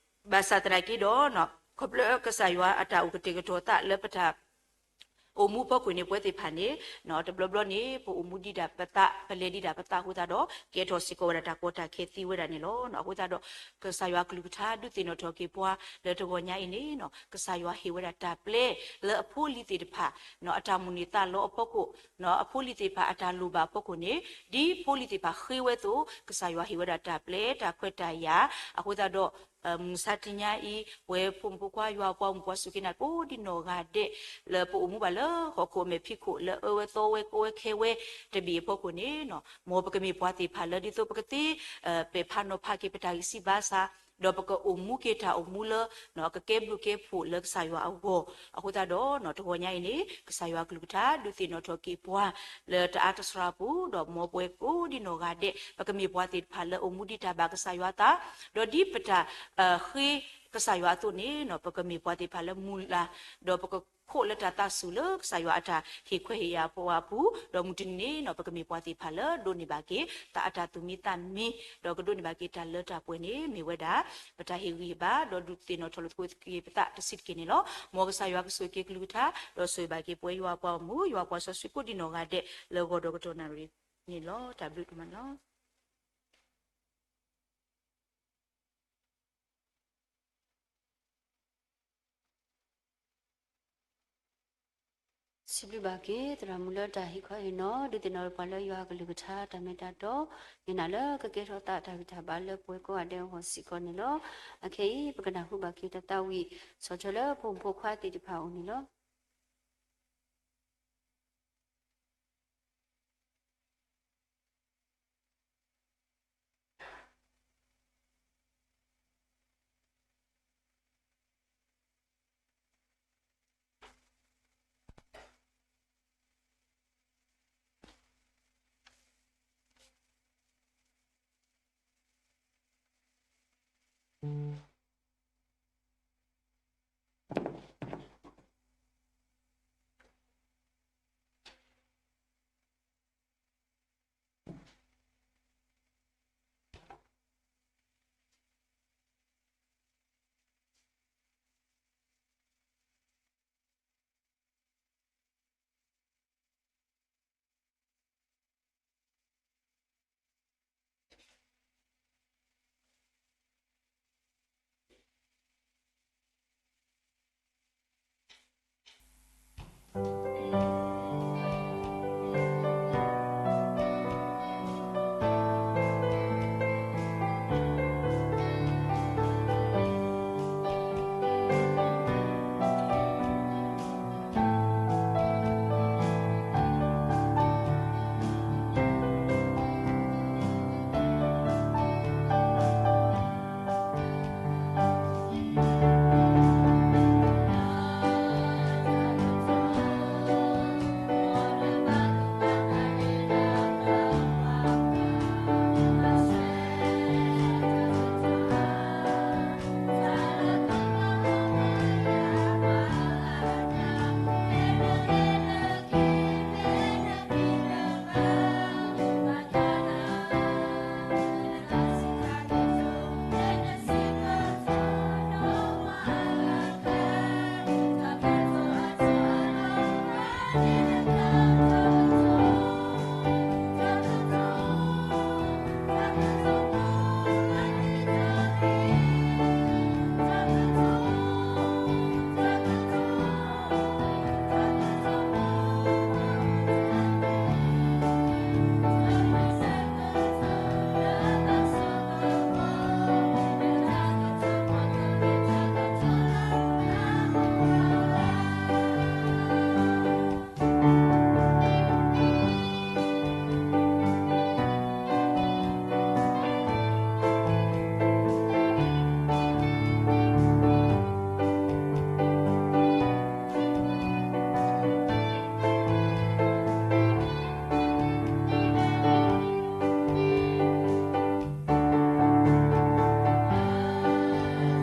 ဘၣ်ဆၣ်သနာ်က့ဒီး ခီဖျိကစၢ်ယွၤအတၢ်အိၣ်ကတဲာ်ကတီၤသးလၢပတၢ်အိၣ်မူအဖီခိၣ်န့ၣ် ပဝဲသ့ၣ်တဖၣ်န့ၣ် တဘျီဘျီန့ၣ် ပအိၣ်မူဒ်ဒၣ်ပသး ပလဲၤဒ်ဒၣ်ပသးအဃိသတးဒီး ကဲထီၣ်စ့ၢ်ကီးဝဲဒၣ်တၢ်ကီတၢ်ခဲသ့ဝဲဒၣ်န့ၣ်လီၤ. အဃိသတးဒီး ကစၢ်ယွၤအကလုၢ်ကထါဒုးသ့ၣ်နီၣ်ထီၣ်က့ၤပှၤလၢတဂီၤညါအံၤန့ၣ် ကစၢ်ယွၤဟ့ၣ်ဝဲဒၣ်တၢ်ပျဲလၢအဖိလံၤသ့ၣ်တဖၣ် အတၢ်မိၣ်န့ၢ်သးလီအဖီခိၣ် အဖိလံၤသ့ၣ်တဖၣ်အတၢ်လိၣ်ဘၣ်အဖီခိၣ်န့ၣ် ဒ်ဖိလံၤသ့ၣ်တဖၣ်ဃ့ဝဲအသိး ကစၢ်ယွၤဟ့ၣ်ဝဲဒၣ်တၢ်ပျဲတၢ်ခွဲးတၢ်ယာ် အဃိသတးဒီး မုၢ်ဆါတနံၤညါအံၤ ပဝဲဖိမုၣ်ဖိခွါယွၤအပှၤဂီၢ်မုၢ်ပှၤစူၢ်က့ၤနာ်က့ၤ ကိးဒံနီၢ်ဂၤဒဲး လၢပအိၣ်မူဘၣ်လၢဟီၣ်ခိၣ်အမဲာ်ဖံးခိၣ် လၢအၢဝဲသီဝဲကီဝဲခဲဝဲတဘ့ၣ်အဖီခိၣ်န့ၣ် မ်ပကမ့ၢ်ပှၤသ့ၣ်တဖၣ်လၢဒ်သိးပကသ့ ပဲာ်ဖးနီၤဖးက့ၤပတၢ်ဂံၢ်စၢ်ဘါစၢ် ဒီးပကအိၣ်မူက့ၤတၢ်အိၣ်မူလၢ ကကဲဘျုးကဲဖှိၣ်လၢကစၢ်ယွၤအဂီၢ် အဃိသတးဒီး တဂီၤညါအံၤန့ၣ် ကစၢ်ယွၤအကလုၢ်ကထါဒုးသ့ၣ်နီၣ်ထီၣ်က့ၤပှၤ လၢတၢ်အါတစှၤပူၤ ဒီးမ်ပဝဲကိးဒံနီၢ်ဂၤဒဲး ပကမ့ၢ်ပှၤသ့ၣ်တဖၣ်လၢအိၣ်မူဒ်တၢ်ဘၣ်ကစၢ်ယွၤအသး ဒီးဒ်ပတၢ်ဃ့ကစၢ်ယွၤအသိးန့ၣ် ပကမ့ၢ်ပှၤသ့ၣ်တဖၣ်လၢမုၢ်လၢ် ဒီးပကခိးလၢတၢ်သးဆူၣ်လၢကစၢ်ယွၤအတၢ်ဟ့ၣ်ခွဲးဟ့ၣ်ယာ်ပှၤအပူၤ ဒီးမုၢ်တနံၤန့ၣ် ပကမ့ၢ်ပှၤသ့ၣ်တဖၣ်လၢဒိးန့ၢ်ဘၣ်က့ၤ တၢ်အတၢ်သူၣ်မံသးမံ ဒီးကဒိးန့ၢ်ဘၣ်က့ၤတၢ်လၢတၢ်ပှဲၤန့ၣ် မ့ၢ်ဝဲဒၣ် ပတၢ်ဟ့ၣ်ဂံၢ်ဟ့ၣ်ဘါ ဒီးဒုးသ့ၣ်နီၣ်ထီၣ်လိာ်သကိးက့ၤပသးတဆံးတက့ၢ်န့ၣ်လီၤ. မ်ကစၢ်ယွၤကဆိၣ်ဂ့ၤက့ၤကလုၢ်ကထါ ဒီးဆိၣ်ဂ့ၤဘၣ်က့ၤပဝဲယွၤအပှၤဂီၢ်မုၢ် ယွၤပှၤစီဆှံကိးဒံနီၢ်ဂၤဒဲး လၢဂီၤဒီးကတီၢ်နၣ်ရံၣ်န့ၣ်လီၤ. တၢ်ဘျုးဒိၣ်မးန့ၣ်လီၤ. စံးဘျုးဘၣ်က့ၤ သရၣ်မုၣ်လၢတၢ်ဟ့ၣ်ခီဟ့ၣ်နီၤ ဒုးသ့ၣ်နီၣ်ပှၤလၢယွၤအကလုၢ်ကထါတၢ်မ့ၢ်တၢ်တီ ယနာ်လၢကကဲထီၣ်သးတၢ်ဂံၢ်တၢ်ဘါလၢပှဲၤကိးဂၤဒဲးအဂီၢ်စ့ၢ်ကီးန့ၣ်လီၤ. အခဲအံၤ ပကနၢ်ဟူဘၣ်က့ၤတၢ်သးဝံၣ် ဆီၣ်ထွဲလၢဖိမုၣ်ဖိခွါသ့ၣ်တဖၣ်အအိၣ်န့ၣ်လီၤ.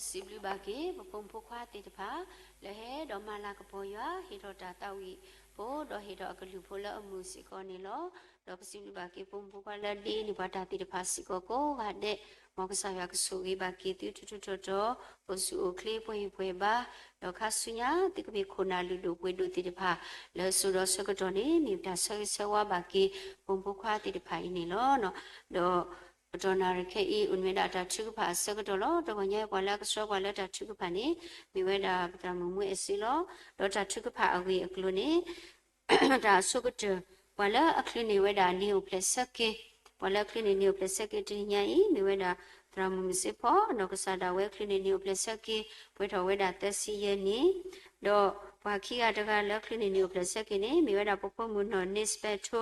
စံးဘျုးဘၣ်က့ၤ ပဖိမုၣ်ဖိခွါသ့ၣ်တဖၣ် လၢဟဲဒီးမၤလၤကပီၤယွၤ ဟ့ၣ်ထီၣ်တၢ်သးဝံၣ်ဖိ ဒီးဟ့ၣ်ထီၣ်အကလုၢ်ဖိလၢအမုာ်စ့ၢ်ကီးန့ၣ်လီၤ. ဒီးပစံးဘျုးဘၣ်က့ၤဖိမုၣ်ဖိခွါလၢဒ့န့ၢ်ပှၤတၢ်သ့ၣ်တဖၣ်စ့ၢ်ကီးကိးဂၤဒဲး, မ်ကစၢ်ယွၤကဆိၣ်ဂ့ၤဘၣ်က့ၤသုထူထူတီတီ, အိၣ်ဆူၣ်အိၣ်ချ့ပှဲၤဟ့ၣ်ပှဲၤဘါ, ဒီးခါဆူညါသုကမ့ၢ်ခိၣ်နၢ်လုၢ်ဒိၣ်ပှ့ၤဒိၣ်သ့ၣ်တဖၣ် လၢစိၤဒီးဆၢကတီၢ်န့ၣ် မ့ၢ်ပတၢ်ဆၢဂ့ၤဆၢဝါဘၣ်က့ၤ ဖိမုၣ်ဖိခွါသ့ၣ်တဖၣ်အံၤန့ၣ်လီၤ. ဒီး ကတီၢ်နၣ်ရံၣ်ခဲအံၤ အိၣ်န့ၢ်ဝဲဒၣ်တၢ်ထုကဖၣ်အဆၢကတီၢ်လီၤ. တဂီၤညါပှၤလၢအကဆှီပှၤလၢတၢ်ထုကဖၣ်န့ၣ် မ့ၢ်ဝဲဒၣ်ပသရၣ်မုၣ်မူအဲၣ်စ့လီၤ. ဒီးတၢ်ထုကဖၣ်အဂ့ၢ်အကျိၤန့ၣ် တၢ်အဆိကတၢၢ် ပှၤလၢအချုးန့ၢ်ဝဲဒၣ်နံၣ်အိၣ်ဖျဲၣ်ဆၢက့ၤ, ပှၤလၢအချုးန့ၢ်နံၣ်အိၣ်ဖျဲၣ်ဆၢက့ၤတနံၤညါအံၤ မ့ၢ်ဝဲဒၣ်သရၣ်မုၣ်မုၢ်စ့ဖီ အနီၢ်ကစၢ်ဒၣ်ဝဲချုးန့ၢ်နံၣ်အိၣ်ဖျဲၣ်ဆၢက့ၤ ပှဲၤထီၣ်ဝဲဒၣ်သၢဆံယဲၢ်နံၣ်, ဒီးပှၤခံဂၤတဂၤလၢချုးန့ၢ်နံၣ်အိၣ်ဖျဲၣ်ဆၢက့ၤန့ၣ် မ့ၢ်ဝဲဒၣ်ပဖိမုၣ်နီၢ်န့ၣ်စပဲထိ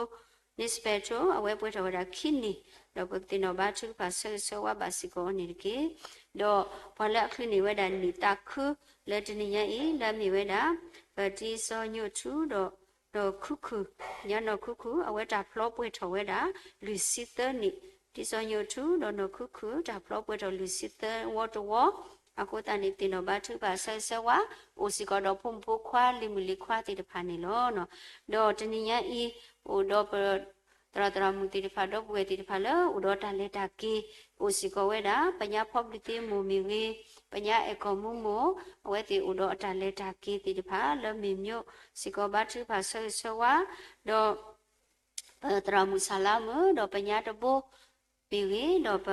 န့ၣ်စပဲထိ အဝဲပှဲၤထီၣ်ဝဲဒၣ်ခံနံၣ်, ဒီးပကသ့ၣ်နီၣ်ဘါထုကဖၣ်ဆၢဂ့ၤဆၢဝါဘၣ်စ့ၢ်ကီးအီၤန့ၣ်တက့ၢ်. ဒီးပှၤလၢအချုးန့ၢ်ဝဲဒၣ်နံၣ်သးခုလၢတနံၤညါအံၤ လၢအမ့ၢ်ဝဲဒၣ် ပတံစီညိၣ်ထူဒီး နီၢ်ခူခူၣ်, ညါနီၢ်ခူခူၣ် အဝဲတၢ်ဖျီပှဲၤထီၣ်ဝဲဒၣ် လွံၢ်ဆံသၢနံၣ်, တံစီညိၣ်ထူဒီးနီၢ်ခူခူၣ် တၢ်ဖျီပှဲၤထီၣ်လွံၢ်ဆံသၢဝီတဝီ, အဃိသတးန့ၣ် သ့ၣ်နီၣ်ဘါထုကဖၣ်ဆၢဂ့ၤဆၢဝါ အိၣ်စ့ၢ်ကီးဒီးဖိမုၣ်ဖိခွါလံၤမုၣ်လံၤခွါသ့ၣ်တဖၣ်န့ၣ်လီၤ. ဒီးတနံၤညါအံၤ အိၣ်ဒီးပ သရၣ်သရၣ်မုၣ်သ့ၣ်တဖၣ် ဒီပုၢ်ဝဲၢ်သ့ၣ်တဖၣ်လၢအိၣ်ဒီးတၢ်လဲၤတၢ်က့ၤ အိၣ်စ့ၢ်ကီးဝဲဒၣ် ပညါဖီဘျုးသ့မိၢ်မ့ၢ်ဂ့ၤ, ပညါအဲၣ်ကီၢ်မူမိၢ်, အဝဲသ့ၣ်အိၣ်ဒီးအတၢ်လဲၤတၢ်က့ၤသ့ၣ်တဖၣ် လၢမ့ၢ်မ့ၢ်စ့ၢ်ကီးဘါထုကဖၣ်ဆၢဂ့ၤဆၢဝါ, ဒီး ပသရၣ်မုၣ်ဆၣ်လါမုၣ် ဒီးပညါတဘိ မ့ၢ်ဂ့ၤ, ဒီးပ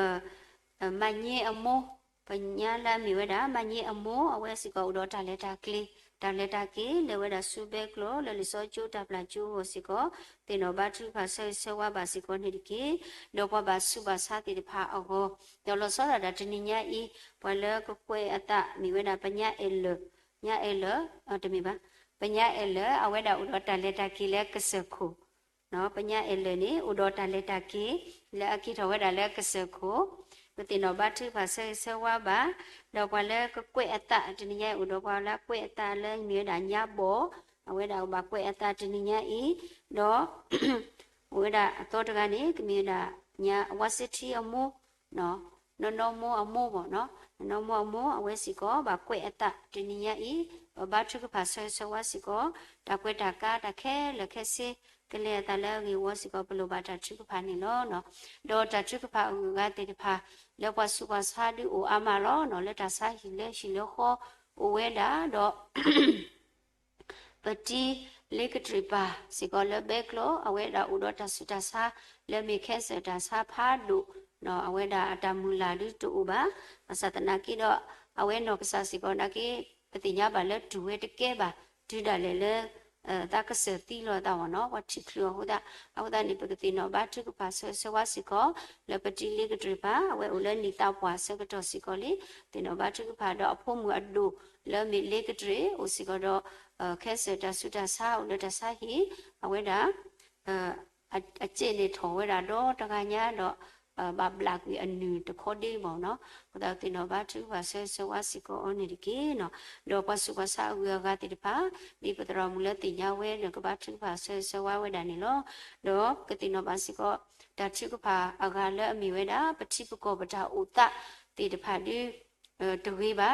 မါည့အမိၢ်, ပညါလၢအမ့ၢ်ဝဲဒၣ် မါည့အမိၢ် အဝဲစ့ၢ်ကီးအိၣ်ဒီးတၢ်လဲၤတၢ်က့ၤ, တၢ်လဲၤတၢ်က့ၤ လဲၤဝဲဒၣ်ဆူဘဲကျိၤ လၢလံာ်စီဆှံကၠိတၢ်ပျၢ်ကၠိအဂီၢ်စ့ၢ်ကီး, သ့ၣ်နီၣ်ဘါထုကဖၣ်ဆၢဂ့ၤဆၢဝါဘၣ်စ့ၢ်ကီးန့ၣ်တက့ၢ်. ဒီးပှၤဘၣ်ဆူးဘၣ်ဆါသ့ၣ်တဖၣ်အဂီၢ်, ဒီးလီၤဆီဒၣ်တၢ်တနံၤညါအံၤ ပှၤလၢကကွဲးအသးမ့ၢ်ဝဲဒၣ် ပညါအဲၣ်လၢာ်, ညါအဲၣ်လၢာ်, တမ့ၢ်ဘၣ်, ပညါအဲၣ်လၢာ် အဝဲဒၣ်အိၣ်ဒီးတၢ်လဲၤတၢ်က့ၤလၢကစၢၢ်ခိၣ် ပညါအဲၣ်လၢာ်န့ၣ် အိၣ်ဒီးတၢ်လဲၤတၢ်က့ၤ လၢအက့ၤထီၣ်ဝဲဒၣ်လၢကစၢၢ်ခိၣ်, ပသ့ၣ်နီၣ်ဘါထုကဖၣ်ဆၢဂ့ၤဆၢဝါဘၣ်, ဒီးပှၤလၢကကွဲးအသး တနံၤညါအံၤအိၣ်ဒီးပှၤလၢကွဲးအသးလၢမ့ၢ်ဝဲဒၣ်ညါဘီၣ်, အဝဲဒၣ်ဘၣ်ကွဲးအသးတနံၤညါအံၤ, ဒီး အိၣ်ဝဲဒၣ်အသီတဂၤန့ၣ် ကမ့ၢ်ဝဲဒၣ်ညါဝါစ့ထံအမိၢ် နီၢ်နီၢ်မိၢ်အမိၢ်မ့ၢ်နီၤ, နီၢ်နီၢ်မိၢ်အမိၢ် အဝဲစ့ၢ်ကီး ဘၣ်ကွဲးအသးတနံၤညါအံၤ, ပဘါထုကဖၣ်ဆၢဂ့ၤဆၢဝါစ့ၢ်ကီး, တၢ်ကွဲးတၢ်ကါတၢ်ခဲလၢာ်ခဲဆ့ ကလဲၤအသးလၢအဂ့ၢ်အဝီစ့ၢ်ကီး ပလိၣ်ဘၣ်တၢ်ထုကဖၣ်န့ၣ်လီၤ. ဒီးတၢ်ထုကဖၣ်အဂုၤအဂၤသ့ၣ်တဖၣ် လၢပှၤဆူးပှၤဆါဒုးအိၣ်အါမးလီၤ. လၢတၢ်ဆါဟံၣ်လၢဟံၣ်လၢဃီအိၣ်ဝဲဒၣ်ဒီး ပတံၤလ့ကတြ့ၣ်ပၢ်စ့ၢ်ကီးလၢဘဲကျိၤ အဝဲဒၣ်အိၣ်ဒီးတၢ်ဆူးတၢ်ဆါ လၢမ့ၢ်ခဲစၢၣ်တၢ်ဆါဖးဒိၣ်, အဝဲဒၣ်အတၢ်မုၢ်လၢ်ဒုးတအိၣ်ဘၣ်. ဘၣ်ဆၣ်သနာ်က့ဒီး အဝဲနီၢ်ကစၢ်စ့ၢ်ကီးနာ်က့ ပသ့ၣ်ညါဘၣ်လၢတူၢ်ဝဲတကဲဘၣ်, တုၤဒၣ်လဲာ်လၢ သးကစၢၢ်သံလီၤအသးမ့ၢ်နီၤ ပှၤထံၣ်ချုးအဃိသတး, အဃိသတးန့ၣ် ပကသ့ၣ်နီၣ်ဘါထုကဖၣ်ဆၢဂ့ၤဆၢဝါစ့ၢ်ကီး လၢပတံၤလ့ကတြ့ၣ်ပၢ် အဝဲအိၣ်လၢနံၣ်သးပှၢ်ဆၢကတီၢ်စ့ၢ်ကီးလံ, သ့ၣ်နီၣ်ဘါထုကဖၣ်ဒီးအဖိမုၣ်အဒိၣ် လၢမ့ၢ်လ့ကတြ့ၣ် အိၣ်စ့ၢ်ကီးဒီး ခဲစၢၣ်တၢ်ဆူးတၢ်ဆါအိၣ်လၢတၢ်ဆါဟံၣ် အဝဲဒၣ် အစဲးန့ၣ်ထီၣ်ဝဲဒၣ်ဒီတဂၤညါဒီး ဘၣ်ဘျးကွံာ်အနုာ်တခီဒ့မ့ၢ်နီၤ, အဃိသတးသ့ၣ်နီၣ်ဘါထုကဖၣ်ဆၢဂ့ၤဆၢဝါစ့ၢ်ကီးအီၤန့ၣ်တက့ၢ်နီၤ. ဒီးပှၤဆူးပှၤဆါအဂုၤအဂၤသ့ၣ်တဖၣ် ဒ်ပသရၣ်မုၣ်လၢသ့ၣ်ညါဝဲန့ၣ် ကဘါထုကဖၣ်ဆၢဂ့ၤဆၢဝါဝဲဒၣ်န့ၣ်လီၤ. ဒီးပကသ့ၣ်နီၣ်ဘၣ်စ့ၢ်ကီး တၢ်ထုကဖၣ်အဂၤလၢအမ့ၢ်ဝဲဒၣ် ပထံပကီၢ်ပတၢ်အိၣ်သးသ့ၣ်တဖၣ်ဒု တဂ့ၤဘၣ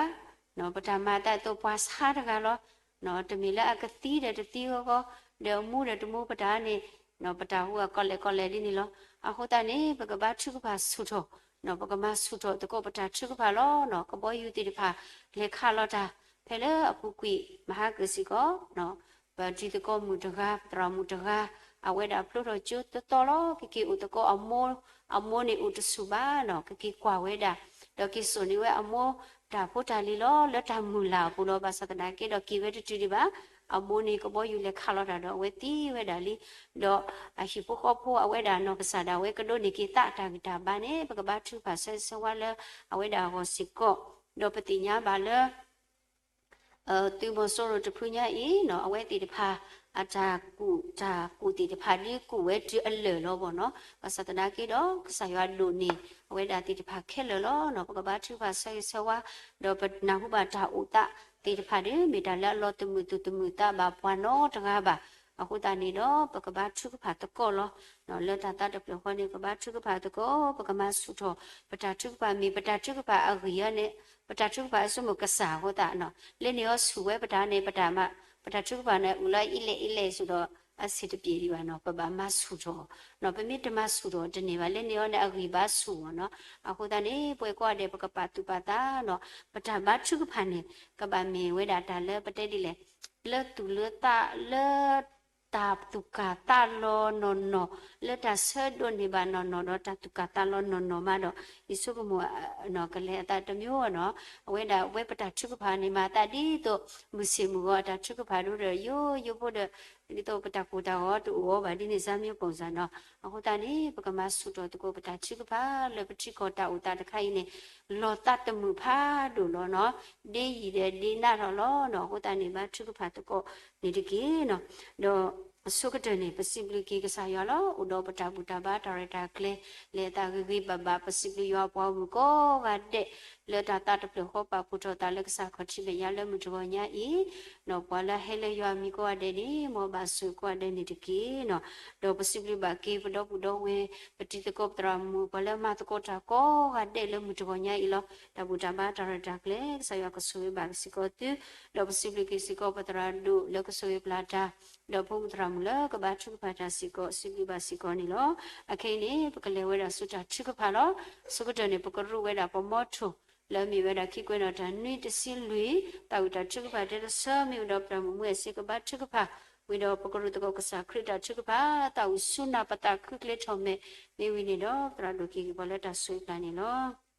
်, ပတၢ်မၤအသးအသိးပှၤဆါတဂၤလီၤ. တမ့ၢ်လၢအကသံဒီးတသံဂီၢ်ဂီၢ်, ဒီးအမူဒီးတမူပတၢ်န့ၣ် ပတၢ်ဟူးအကီၢ်လဲၢ်ကီၢ်လဲၢ်ဒ်န့ၣ်လီၤ. အဃိသတးန့ၣ် ပကဘါထုကဖၣ်ဆူၣ်ထီၣ်, ပကမၤဆူၣ်ထီၣ်သကိးပတၢ်ထုကဖၣ်လီၤ. ကဘီယူၤသ့ၣ်တဖၣ် လဲၤခးလီၤတၢ် ဖဲလၢအပူၤကွံာ်မဟါကၢၢ်စ့ၢ်ကီး ပတံၤသကိးမုၣ်တဂၤ ပသရၣ်မုၣ်တဂၤ အဝဲဒၣ်ဖျိထီၣ်ကၠိသီသီလီၤ. ကက့ၤအိၣ်သကိးအမိၢ်, အမိၢ်န့ၣ်အိၣ်တဆူၣ်ဘၣ်နီၤ, ကက့ၤကွၢ်ဝဲဒၣ်, ဒီးက့ၤစိာ်န့ၢ်ဝဲအမိၢ်တၢ်ဖိတၢ်လံၤလီၤ. လၢတၢ်မုၢ်လၢ်အပူၤလီၤ. ဘၣ်ဆၣ်သနာ်က့ဒီးက့ၤဝဲတတုၤဒံးဘၣ်. အမိၢ်န့ၣ်ကဘီယူၤလဲၤခးလီၤတၢ်ဒီးအဝဲသံဝဲဒၣ်လံ. ဒီးအဟံၣ်ဖိဃီဖိအဝဲဒၣ်နီၢ်ကစၢ်ဒၣ်ဝဲကဒိးန့ၢ်က့ၤသးတၢ်ဂံၢ်တၢ်ဘါန့ၣ် ပကဘါထုကဖၣ်ဆၢဂ့ၤဆၢဝါလၢအဝဲဒၣ်အဂီၢ်စ့ၢ်ကီး, ဒီးပသ့ၣ်ညါဘၣ်လၢ သုးမီၤစိရိၤတဖုညါအံၤနီၤ အဝဲသ့ၣ်တဖၣ် အတၢ်ကူၣ်တၢ်ကူၣ်သ့ၣ်တဖၣ်ဒ်ကူၣ်ဝဲတုၤအလၢာ်လီၤဘၣ်နီၤ. ဘၣ်ဆၣ်သနာ်က့ဒီး ကစၢ်ယွၤဒိၣ်န့ၢ်အဝဲဒၣ်သ့ၣ်တဖၣ်ခဲလၢာ်လီၤနီၤ. ပကဘါထုကဖၣ်ဆၢဂ့ၤဆၢဝါ ဒီးပနၢ်ဟူဘၣ်တၢ်အိၣ်သးသ့ၣ်တဖၣ်ဒီး မ့ၢ်တၢ်လၢအလီၤသမုာ်သူၣ်သမုာ်သးဘၣ်ပှၤနီတဂၤဘၣ်. အဃိသတးန့ၣ်ဒီး ပကဘါထုကဖၣ်သကိးလီၤ. လၢတၢ်သးတဖျၢၣ်ဃီန့ၣ် ပကဘါထုကဖၣ်သကိး, ပကမၤဆူၣ်ထီၣ် ပတၢ်ထုကဖၣ်မ့ၢ် ပတၢ်ထုကဖၣ်အဂံၢ်အန့ၣ်, ပတၢ်ထုကဖၣ်အဆိကမိၣ်ကစၢ်အဃိသတး, လၢန့ၣ်အီၤဆူၣ်ဝဲပတၢ်န့ၣ် ပတၢ်မၤ, ပတၢ်ထုကဖၣ်န့ၣ် အုၣ်လီၤအံၤလဲၣ်အံၤလဲၣ်စ့ၢ်ဒီး အဆံးတပျ့ၤဒံးဘၣ်နီၤ, ပဘၣ်မၤဆူၣ်ထီၣ်, ပမ့ၢ်တမၤဆူၣ်ထီၣ်တန့ၢ်ဘၣ်. လၢန့ၣ်အီၤန့ၣ် အဂံၢ်ဘါဆူၣ်အီၤနီၤ. အဃိသတးန့ၣ် ပဝဲကိးဂၤဒဲး ပကပာ်သူၣ်ပာ်သးနီၤ, ပတၢ်ဘါထုကဖၣ်န့ၣ် ကဘၣ်မ့ၢ်ဝဲဒၣ်တၢ်လၢပတဲဒ်လဲၣ်, လၢသူၣ်လၢသးလၢ တၢ်သူၣ်ကၢ်သးလီၤနီၢ်နီၢ်, လၢတၢ်ဆၢဒိးန့ၢ်ဘၣ်နီၢ်နီၢ်ဒီး တၢ်သူၣ်ကၢ်သးလီၤနီၢ်နီၢ်မးဒီး ယဆိကမိၣ် ကလဲၤအသးတမံၤနီၤ. အဝဲဒၣ်ဝဲပတၢ်ထုကဖၣ်န့ၣ် မၤသးဒ်သိး မုၢ်ဆ့ၣ်မုၢ်ဂီၤအတၢ်ထုကဖၣ်ဒိၣ်ဒီး ယိယိဖိဒီး ဒ်သိးပတၢ်ကိၢ်တၢ်ဂီၤတအိၣ်အီၤဘၣ်ဒ်န့ၣ် စၢ်မံပူၤစၢ်နီၤ. အဃိသတးန့ၣ် ပကမၤဆူၣ်ထီၣ်သကိးပတၢ်ထုကဖၣ်လၢပထံကီၢ်တၢ်အိၣ်သးတခါအံၤန့ၣ် လီၤသးတမုာ်ဖးဒိၣ်လီၤနီၤ. ဒ့ယံာ်ဒီးဒ့နးထီၣ်လီၤနီၤ. အဃိသတးန့ၣ် ဘါထုကဖၣ်သကိးန့ၣ်တက့ၢ်နီၤ. ဒီးအဆိကတၢၢ်န့ၣ် ပစံးဘျုးက့ၤကစၢ်ယွၤလီၤ. အိၣ်ဒီးပတၢ်ဘူၣ်တၢ်ဘါတၢ်ရဲၣ်တၢ်ကျဲၤ လဲၤအသးဂ့ၤဂ့ၤဘၣ်ဘၣ်, ပစံးဘျုးယွၤပှၤဂီၢ်မုၢ်ကိးဂၤဒဲး လၢတၢ်သးတဖျၢၣ်ဃီပာ်ဖှိၣ်ထီၣ်သးလၢကစၢ်ခီၣ်ထံးမဲာ်ညါလၢမုၢ်တဂီၤညါအံၤ ဒီးပှၤလၢဟဲလၢယွၤအမံၤကိးဂၤဒဲးန့ၣ် မ်အဘၣ်ဆိၣ်ဂ့ၤကိးဂၤဒဲးန့ၣ်တက့ၢ်နီၤ. ဒီးပစံးဘျုးဘၣ်က့ၤပဒီပုၢ်ဒီဝဲၢ် ပတံၤသကိးပသရၣ်မုၣ် ပှၤလၢမၤသကိးတၢ်ကိးဂၤဒဲးလၢမုၢ်တဂီၤညါအံၤလီၤ. တၢ်ဘူၣ်တၢ်ဘါတၢ်ရဲၣ်တၢ်ကျဲၤ ကစၢ်ယွၤကဆိၣ်ဂ့ၤဘၣ်စ့ၢ်ကီးသု, ဒီးပစံးဘျုးက့ၤစ့ၢ်ကီးပသရၣ်ဒိၣ်လၢကဆိၣ်ဂ့ၤပျၢ်တၢ်, ဒီးဖိမုၣ်သရၣ်မုၣ်လၢကဘါထုကဖၣ်တၢ်စ့ၢ်ကီး စံးဘျုးဘၣ်စ့ၢ်ကီးန့ၣ်လီၤ. အခဲအံၤန့ၣ် ပကလဲၤဝဲဒၣ်ဆူတၢ်ထုကဖၣ်လီၤ. အဆိကတၢၢ်န့ၣ် ပကရူးဝဲဒၣ်ပမီထိၣ် လၢအမ့ၢ်ဝဲဒၣ်ခံကွဲးနီၣ်တၢ်နွံတဆံလွံၢ်, သးဝံၣ်တၢ်ထုကဖၣ်တဲတဆၢ မ့ၢ်ဝဲဒီးပတၢ်မုာ်မုာ်အစ့ကဘါထုကဖၣ်, ဝံၤဒီးပကရူးသကိးကစၢ်ခရံာ်တၢ်ထုကဖၣ် သးဝံၣ်ဆူနၢ်ပသးခုကျဲထီၣ်မဲာ်, မ့ၢ်ဝံၤန့ၣ်ဒီး သရၣ်ဒိၣ်က့ၤက့ၤပှၤလၢတၢ်ဆိၣ်ဂ့ၤပျၢ်န့ၣ်လီၤ.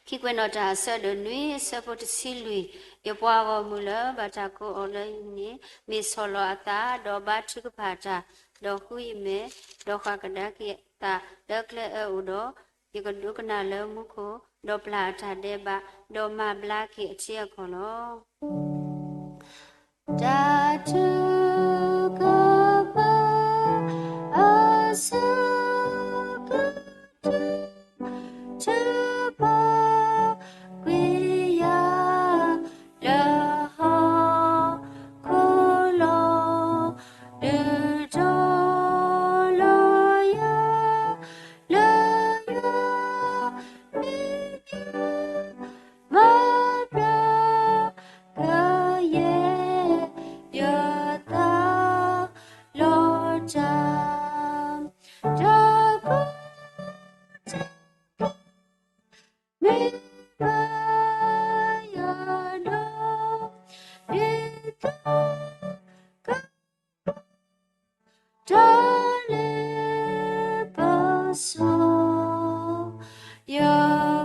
ခံကွဲးနီၣ်တၢ်အဆၢဒိၣ်နွံ အဆၢဖိတဆံလွံၢ်, ယပှၤဂီၢ်မုၢ်လၢဘၣ်တၢ်ကိးအီၤလၢယၤန့ၣ် မ့ၢ်ဆီၣ်လီၤအသး ဒီးဘါထုကဖၣ်တၢ်, ဒီးဃုယမဲာ်, ဒီးဃၣ်ကဒါက့ၤအသးလၢကျဲအၢအအိၣ်ဒီး, ယကဒိကနၣ်လၢမူခိၣ်, ဒီးပျၢ်အတၢ်ဒဲးဘး, ဒီးမၤဘျါက့ၤအထံအကီၢ်လီၤ. တၢ်ထုကဖၣ် အဆၢကတီၢ် ထုကဖၣ်ကွံာ်ယၤ လၢဟီၣ်ခိၣ်လီၤ, ဒုးတီၤလီၤယၤ လၢယွၤမဲာ်ညါ မၤဘျါကယဲၢ်ယသးလီၤတၢ်, တၢ်ကိးတၢ်ဂီၤ မ့ၢ်ဘၣ်ယၤဒီး ဒ်သိးက တၢ်လၢပစီၤ ယ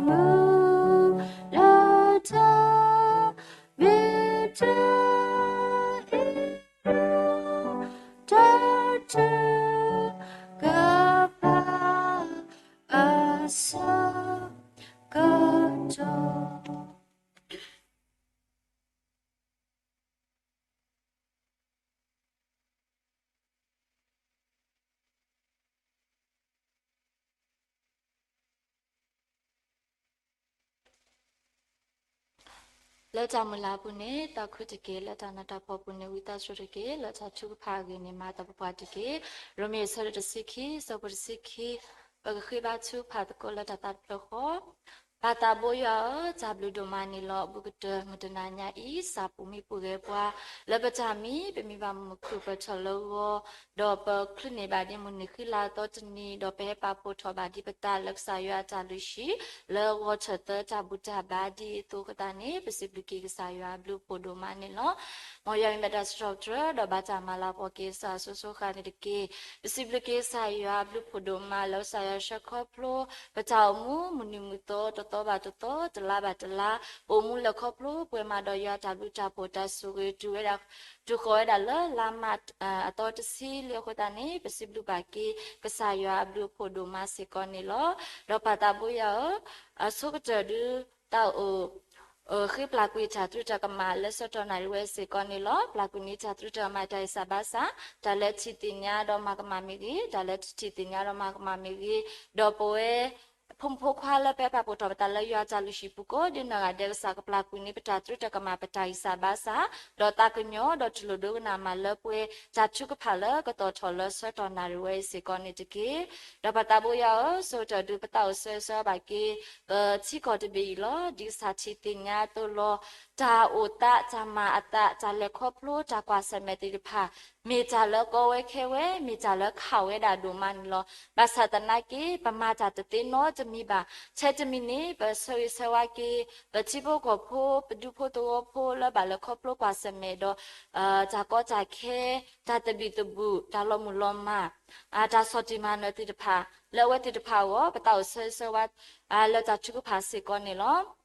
မုၢ်လၢတၢ် မ့ၢ်တၢ်အ့ၣ်လိာ် တၢ်ထုကဖၣ် အဆၢကတီၢ် လၢတၢ်မုၢ်လၢ်အပူၤန့ၣ် သးခုတက့ၢ်, လၢတၢ်နးတၢ်ဖှီၣ်အပူၤန့ၣ် ဝံသးစူၤတက့ၢ်, လၢတၢ်ထုကဖၣ်အဂ့ၢ်န့ၣ် မၤသပှၢ်ပှၢ်တက့ၢ်. ရိမ့ၤအဆၢဒိၣ်တဆံခံ အဆၢဖိတဆံခံ, ပကဃ့ဘါထုကဖၣ်သကိးလၢတၢ်သးတဖျၢၣ်ဃီ ပၢ်သးဘိယွၤဧၢ, တၢ်ဘျုးဒိၣ်မးန့ၣ်လီၤ. အဘူးကတၢၢ်မုၢ်တနၤညါအံၤ စၢ်ပူၤမံပူၤဂဲၤပှၤ လၢပတၢ်မံၤ ပမံဘၣ်မုာ်ခုၣ်ပၢၢ်ထီၣ်လၢဂီၤ, ဒီးပချုးန့ၢ်ဘၣ်ဒ်မုၢ်နံၤဃံလၤအသီတနံၤ, ဒီးပဟဲပာ်ဖှိၣ်ထီၣ်ဘၣ်ဒ်ပသးလၢကစၢ်ယွၤအတၢ်လုၢ်ဟံၣ် လၢဂီၤထၢၣ်သၢတၢ်ဘူၣ်တၢ်ဘါဒ်အသိးအဃိသတးန့ၣ် ပစံးဘျုးက့ၤကစၢ်ယွၤအဘျုးအဖှိၣ်ဒိၣ်မးန့ၣ်လီၤ. မ်ယွၤမ့ၢ်ဘၣ်တၢ်စံးထီၣ်ပတြၢၤ ဒီးဘၣ်တၢ်မၤလၤကပီၤက့ၤကစၢ်အစိၤစိၤဃၣ်န့ၣ်တက့ၢ်. ပစံးဘျုးက့ၤကစၢ်ယွၤအဘျုးအဖှိၣ်ဒိၣ်မး လၢကစၢ်ယွၤဆှၢခီဖျိ ပတၢ်အိၣ်မူ မုၢ်နံၤမုၢ်သီ တသီဘၣ်တသီ တလါဘၣ်တလါ ပအိၣ်မူလၢခီဖျိ ပှဲၤမးဒီးယွၤအတၢ်ဘျုးတၢ်ဖှိၣ်တၢ်ဆိၣ်ဂ့ၤ တုၤဝဲဒၣ် တုၤဃီၤဝဲဒၣ်လၢလါမး အသီတဆံလံအဃိသတးန့ၣ် ပစံးဘျုးဘၣ်က့ၤ ကစၢ်ယွၤအဘျုးအဖှိၣ်ဒိၣ်မးစ့ၢ်ကီးန့ၣ်လီၤ. ဒီးပၢ်သးဘိယွၤဧၢ, အဆိကတၢၢ်ဒုး တၢ်အိၣ် ဃ့ပျၢ်ကွံာ်တၢ်သရူးတၢ်ကမၣ်လၢဆၢကတီၢ်နၣ်ရံၣ်ဝဲစ့ၢ်ကီးန့ၣ်လီၤ. ပျၢ်ကွံာ်န့ၢ်တၢ်သရူးတၢ်ကမၣ်တၢ်ဂံၢ်စၢ်ဘါစၢ်, တၢ်လၢထံၣ်သ့ၣ်ညါဒီးမၤကမၣ်မ့ၢ်ဂ့ၤ, တၢ်လၢတထံၣ်သ့ၣ်ညါဒီးမၤကမၣ်မ့ၢ်ဂ့ၤ, ဒီးပဝဲ ဖိမုၣ်ဖိခွါလၢပပာ်ဖှိၣ်ထီၣ်ပသးလၢယွၤအတၢ်လုၢ်ဟံၣ်ပူၤကိးဒ်နီၢ်ဂၤဒဲး ကစၢ်ကပျၢ်ကွံာ်န့ၢ်ပတၢ်သရူးတၢ်ကမၣ် ပတၢ်ဂံၢ်စၢ်ဘါစၢ် ဒီးသးကညီၤ ဒီးတူၢ်လိာ်ဒိကနၣ်မၤလၢပှဲၤတၢ်ထုကဖၣ်လၢကသီၣ်ထီၣ်လၢဆၢကတီၢ်နၣ်ရံၣ်ဝဲအံၤစ့ၢ်ကီးန့ၣ်တက့ၢ်. ဒီးပသးဘိယွၤဧၢ, ဆိကတၢၢ်ဒုးပသးအိၣ်ဆၢဂ့ၤဆၢဝါဘၣ်က့ၤ ပထံကီၢ်တဘ့ၣ်အံၤလီၤ. ဒ်ကစၢ်ထံၣ်သ့ၣ်ညါအသိးလီၤ. တၢ်အိၣ်သး တၢ်မၤအသး တၢ်လဲၤခီဖျိ တၢ်ကွၢ်ဆၢၣ်မဲာ်သ့ၣ်တဖၣ် မ့ၢ်တၢ်လၢကီဝဲခဲဝဲ, မ့ၢ်တၢ်လၢခးဝဲဒၣ်ဒိၣ်မးန့ၣ်လီၤ. ဘၣ်ဆၣ်သနာ်က့ ပမၤတၢ်တသ့နီတမံၤဘၣ်. ထဲတမံၤန့ၣ် ပဆၢဂ့ၤဆၢဝါက့ၤ ပထံဖိကီၢ်ဖိ ပဒူဖိသဝီဖိလၢဘၣ်လဲၤခီဖျိကွၢ်ဆၢၣ်မဲာ်ဒီး တၢ်ကီတၢ်ခဲ တၢ်သဘံၣ်သဘုၣ် တၢ်လီၤမုၢ်လီၤမၢ် တၢ်ဆီၣ်တံၢ်မၤနၢၤသ့ၣ်တဖၣ် လၢအဝဲသ့ၣ်တဖၣ်အဂီၢ် ပသးအိၣ်ဆၢဂ့ၤဆၢဝါ လၢတၢ်ထုကဖၣ်စ့ၢ်ကီးန့ၣ်လီၤ.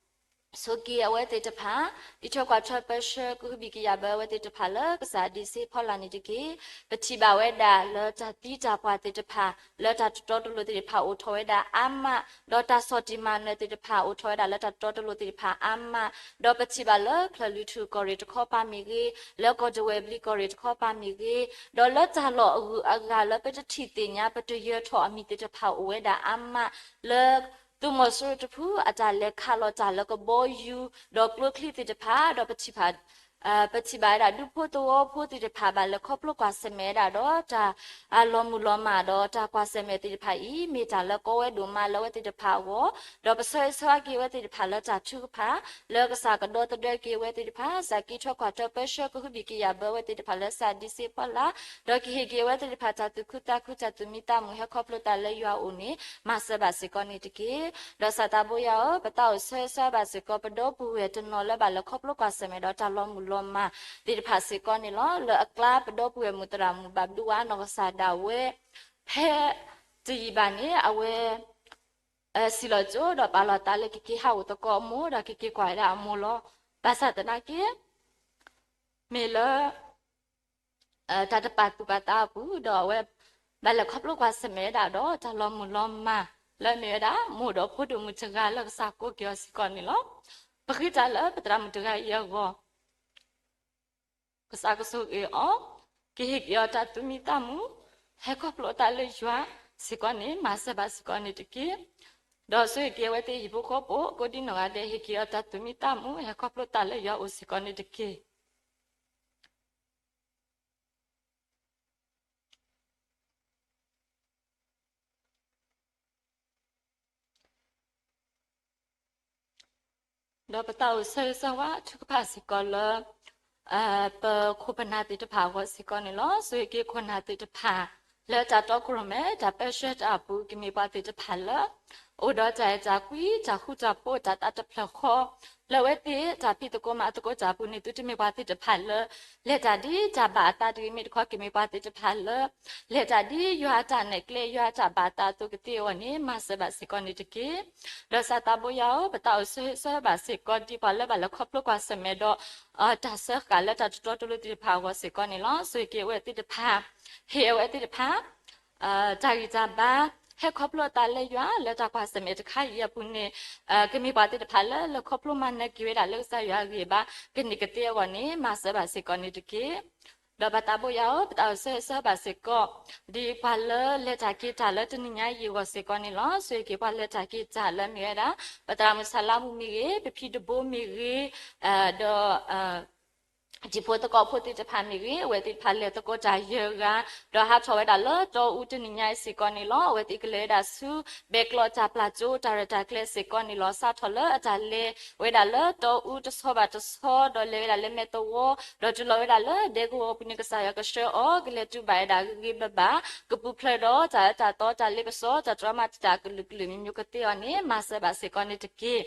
ဆိၣ်ဂ့ၤအဝဲသ့ၣ်တဖၣ် အံးထွဲကွၢ်ထွဲပၢဆှၢ ကဟုဘံၣ်ကယာ်ဘၢအဝဲသ့ၣ်တဖၣ်လၢကစၢ်ဒံးစ့ဖီလာ်န့ၣ်တက့ၢ်. ပထံၣ်ဘၣ်ဝဲဒၣ်လၢတၢ်သံတၢ်ပှၢ်သ့ၣ်တဖၣ် လၢတၢ်တတီတလိၤသ့ၣ်တဖၣ်အိၣ်ထီၣ်ဝဲဒၣ်အါမး, ဒီးတၢ်ဆီၣ်တံၢ်မၤနၢၤသ့ၣ်တဖၣ်အိၣ်ထီၣ်ဝဲဒၣ်လၢတၢ်တတီတလိၤသ့ၣ်တဖၣ်အါမး, ဒီးပထံၣ်ဘၣ်လၢချၢၣ်လွံၢ်ထူၣ်ကီၢ်ရ့ၣ်တခီပၤမ့ၢ်ဂ့ၤ, လၢကီၢ်ဒဝဲၢ်ဘျံးကီၢ်ရ့ၣ်တခီပၤမ့ၢ်ဂ့ၤ, ဒီးလၢတၢ်လီၢ်အဂုၤအဂၤလၢပတထံၣ်သ့ၣ်ညါ ပတယၢၤထီၣ်အမံၤသ့ၣ်တဖၣ်အိၣ်ဝဲဒၣ်အါမး, လၢ သုးမီၤစိရိၤတဖု အတၢ်လဲၤခးလီၤတၢ်လၢကဘီယူၤ ဒီးကျိချံသ့ၣ်တဖၣ်, ဒီးပထံၣ်ဘၣ်, ပထံၣ်ဘၣ်ဝဲဒၣ်ဒူဖိသဝီဖိသ့ၣ်တဖၣ် ဘၣ်လဲၤခီဖျိကွၢ်ဆၢၣ်မဲာ်ဝဲဒၣ်ဒီး တၢ်လီၤမုၢ်လီၤမၢ်ဒီးတၢ်ကွၢ်ဆၢၣ်မဲာ်သ့ၣ်တဖၣ်အံၤ မ့ၢ်တၢ်လၢကီဝဲဒိၣ်မးလၢအဝဲသ့ၣ်တဖၣ်အဂီၢ်, ဒီးပဆၢဂ့ၤဆၢဝါက့ၤအဝဲသ့ၣ်တဖၣ်လၢတၢ်ထုကဖၣ်, လၢကစၢ်ကဒီသဒၢက့ၤအဝဲသ့ၣ်တဖၣ်, ကစၢ်ကံးထွဲကွၢ်ထွဲပၢဆှၢကဟုဘံၣ်ကယာ်ဘၢအဝဲသ့ၣ်တဖၣ်လၢကစၢ်ဒံးစ့ဖီလာ်, ဒီးကဟ့ၣ်က့ၤအဝဲသ့ၣ်တဖၣ်တၢ်သူၣ်ခုသးခု တၢ်သူၣ်မံသးမုာ် ဟဲခီဖျိသးလၢယွၤအအိၣ်န့ၣ် မၤစၢၤဘၣ်စ့ၢ်ကီးန့ၣ်တက့ၢ်. ဒီးကစၢ်သးဘိယွၤဧၢ, ပသးအိၣ်ဆၢဂ့ၤဆၢဝါဘၣ်စ့ၢ်ကီး ပဒီပုၢ်ဝဲၢ်တနီၤလၢဘၣ်လဲၤခီဖျိကွၢ်ဆၢၣ်မဲာ်ဒီးတၢ်လီၤမုၢ်လီၤမၢ်သ့ၣ်တဖၣ်စ့ၢ်ကီးန့ၣ်လီၤ. လၢအကျါပဒီပုၢ်ဝဲၢ်မုၣ်သရၣ်မုၣ်ဘၣ်ဘျုးဝဲနီၢ်ကစၢ်ဒၣ်ဝဲ ဖဲတယံာ်ဘၣ်န့ၣ် အဝဲ စံၣ်လီၤကၠိ ဒီးပာ်လီၤသးလၢကက့ၤဟးအိၣ်သကိးအမိၢ် ဒီးကက့ၤကွၢ်ဝဲဒၣ်အမိၢ်လီၤ. ဘၣ်ဆၣ်သနာ်က့ မ့ၢ်လၢ တၢ်တပာ်သူၣ်ပာ်သးအပူၤ ဒီးအဝဲ ဘၣ်လဲၤခီဖျိကွၢ်ဆၢၣ်မဲာ်ဝဲဒၣ်ဒီးတၢ်လီၤမုၢ်လီၤမၢ် လၢအမ့ၢ်ဝဲဒၣ် မိၢ်ဒီးဖိဒိၣ်မုၣ်တဂၤလၢကစၢ်ကိးက့ၤအီၤစ့ၢ်ကီးန့ၣ်လီၤ. ပဃ့တၢ်လၢပသရၣ်မုၣ်တဂၤအံၤအဂီၢ် ကစၢ်ကဆိၣ်ဂ့ၤအီၤ, ကဟ့ၣ်က့ၤအီၤတၢ်သူၣ်မံသးမုာ်, ဟဲခီဖျိအသးလၢယွၤစ့ၢ်ကီးန့ၣ် မၤစၢၤဘၣ်စ့ၢ်ကီးန့ၣ်တက့ၢ်. ဒီးဆိၣ်ဂ့ၤက့ၤအဝဲသ့ၣ်ဟံၣ်ဖိဃီဖိ ကိးဒံနီၢ်ဂၤဒဲး ဟ့ၣ်က့ၤအီၤတၢ်သူၣ်မံသးမုာ် ဟဲခီဖျိသးလၢယွၤအအိၣ်စ့ၢ်ကီးန့ၣ်တက့ၢ်. ဒီးပသးအိၣ်ဆၢဂ့ၤဆၢဝါ ထုကဖၣ်စ့ၢ်ကီးလၢ ပခိၣ်ပနၢ်သ့ၣ်တဖၣ်အဂီၢ်စ့ၢ်ကီးန့ၣ်လီၤ. ဆိၣ်ဂ့ၤက့ၤခိၣ်နၢ်သ့ၣ်တဖၣ် လၢတၢ်တီခိၣ်ရိၣ်မဲ တၢ်ပၢဆှၢတၢ်အပူၤ ကမ့ၢ်ပှၤသ့ၣ်တဖၣ်လၢ အိၣ်ဒီးတၢ်အဲၣ်တၢ်ကွံ တၢ်ဃူတၢ်ဖိး တၢ်သးတဖျၢၣ်ဃီ လၢအဝဲသ့ၣ်တၢ်ဖံးသကိးမၤသကိးတၢ်အပူၤန့ၣ် သုတမ့ၢ်ပှၤသ့ၣ်တဖၣ်လၢ လဲၤတၢ်ဒ်တၢ်ဘၣ်အသးတဂ့ၤ မ့ၢ်တခီ ကမ့ၢ်ပှၤသ့ၣ်တဖၣ်လၢ လဲၤတၢ်ဒ်ယွၤအတၢ်နဲၣ်ကျဲ ယွၤအတၢ်ဘၣ်အသးအသိးကသ့အဂီၢ်န့ၣ် မၤစၢၤဘၣ်စ့ၢ်ကီးန့ၣ်တက့ၢ်. ဒီးကစၢ်သးဘိယွၤဧၢ, ပသးအိၣ်ဆၢဂ့ၤဆၢဝါဘၣ်စ့ၢ်ကီး ဒ်ပှၤလၢဘၣ်လဲၤခီဖျိကွၢ်ဆၢၣ်မဲာ်ဒီး တၢ်စၢဃာ်လၢတၢ်တတီတလိၤသ့ၣ်တဖၣ်အဂီၢ်စ့ၢ်ကီးန့ၣ်လီၤ. ဆိၣ်ဂ့ၤက့ၤအဝဲသ့ၣ်တဖၣ်, ဟ့ၣ်အဝဲသ့ၣ်တဖၣ် တၢ်ဂံၢ်တၢ်ဘါ, ဟဲခီဖျိအသးလၢယွၤ လၢတၢ်ကွၢ်ဆၢၣ်မဲာ်တခါအံၤအပူၤန့ၣ် ကမ့ၢ်ပှၤသ့ၣ်တဖၣ်လၢ လဲၤခီဖျိမၤနၢၤက့ၤဝဲဒၣ်လၢကစၢ်ယွၤအဂံၢ်အဘါ ကန့ၢ်ကသ့အဂီၢ်န့ၣ် မၤစၢၤဘၣ်စ့ၢ်ကီးန့ၣ်တက့ၢ်. ဒီးပသးဘိယွၤဧၢ, ပသးအိၣ်ဆၢဂ့ၤဆၢဝါဘၣ်စ့ၢ်ကီး ဒ်ပှၤလၢလဲၤတၢ်က့ၤတၢ်လၢတနံၤညါအံၤအဂီၢ်စ့ၢ်ကီးန့ၣ်လီၤ. ဆိၣ်ဂ့ၤက့ၤပှၤလဲၤတၢ်က့ၤတၢ်လၢမ့ၢ်ဝဲဒၣ် ပသရၣ်မုၣ်ဆၣ်လါမူမ့ၢ်ဂ့ၤ, ပဖံတဘိမ့ၢ်ဂ့ၤ, ဒီး တံၤဖိသကိးဖိသ့ၣ်တဖၣ်မ့ၢ်ဂ့ၤ, အဝဲသ့ၣ်တဖၣ်လဲၤသကိးတၢ်ယဲၢ်ဂၤ, ဒီးဟးထီၣ်ဝဲဒၣ်လၢတီအူတနံၤညါအံၤစ့ၢ်ကီးန့ၣ်လီၤ. အဝဲသ့ၣ်ကလဲၤဝဲဒၣ်ဆူ ဘဲကျီတၢ်ပျၢ်ကၠိ တၢ်ရဲၣ်တၢ်ကျဲၤစ့ၢ်ကီးန့ၣ်လီၤ. စးထီၣ်လၢအတၢ်လဲၤဝဲဒၣ်လၢတီအူတဆီဘၣ်တဆီ, ဒီးလဲၤဝဲဒၣ်လၢမဲာ်သဝီ, ဒီးတုၤလီၤဝဲဒၣ်လၢဒဲကဝီၤအပူၤန့ၣ် ကစၢ်ယွၤကဆှၢအီၤ, ကလဲၤတုၤဘၣ်ဝဲဒၣ်ဂ့ၤဂ့ၤဘၣ်ဘၣ်, ကပူၤဖျဲးဒီးတၢ်အၢတၢ်သီ တၢ်လ့ပစီ တၢ်တြီမၤတံာ်တာ်ကလုာ်ကလုာ်မံၤမံၤကသ့အီၤန့ၣ် မၤစၢၤဘၣ်စ့ၢ်ကီးန့ၣ်တက့ၢ်.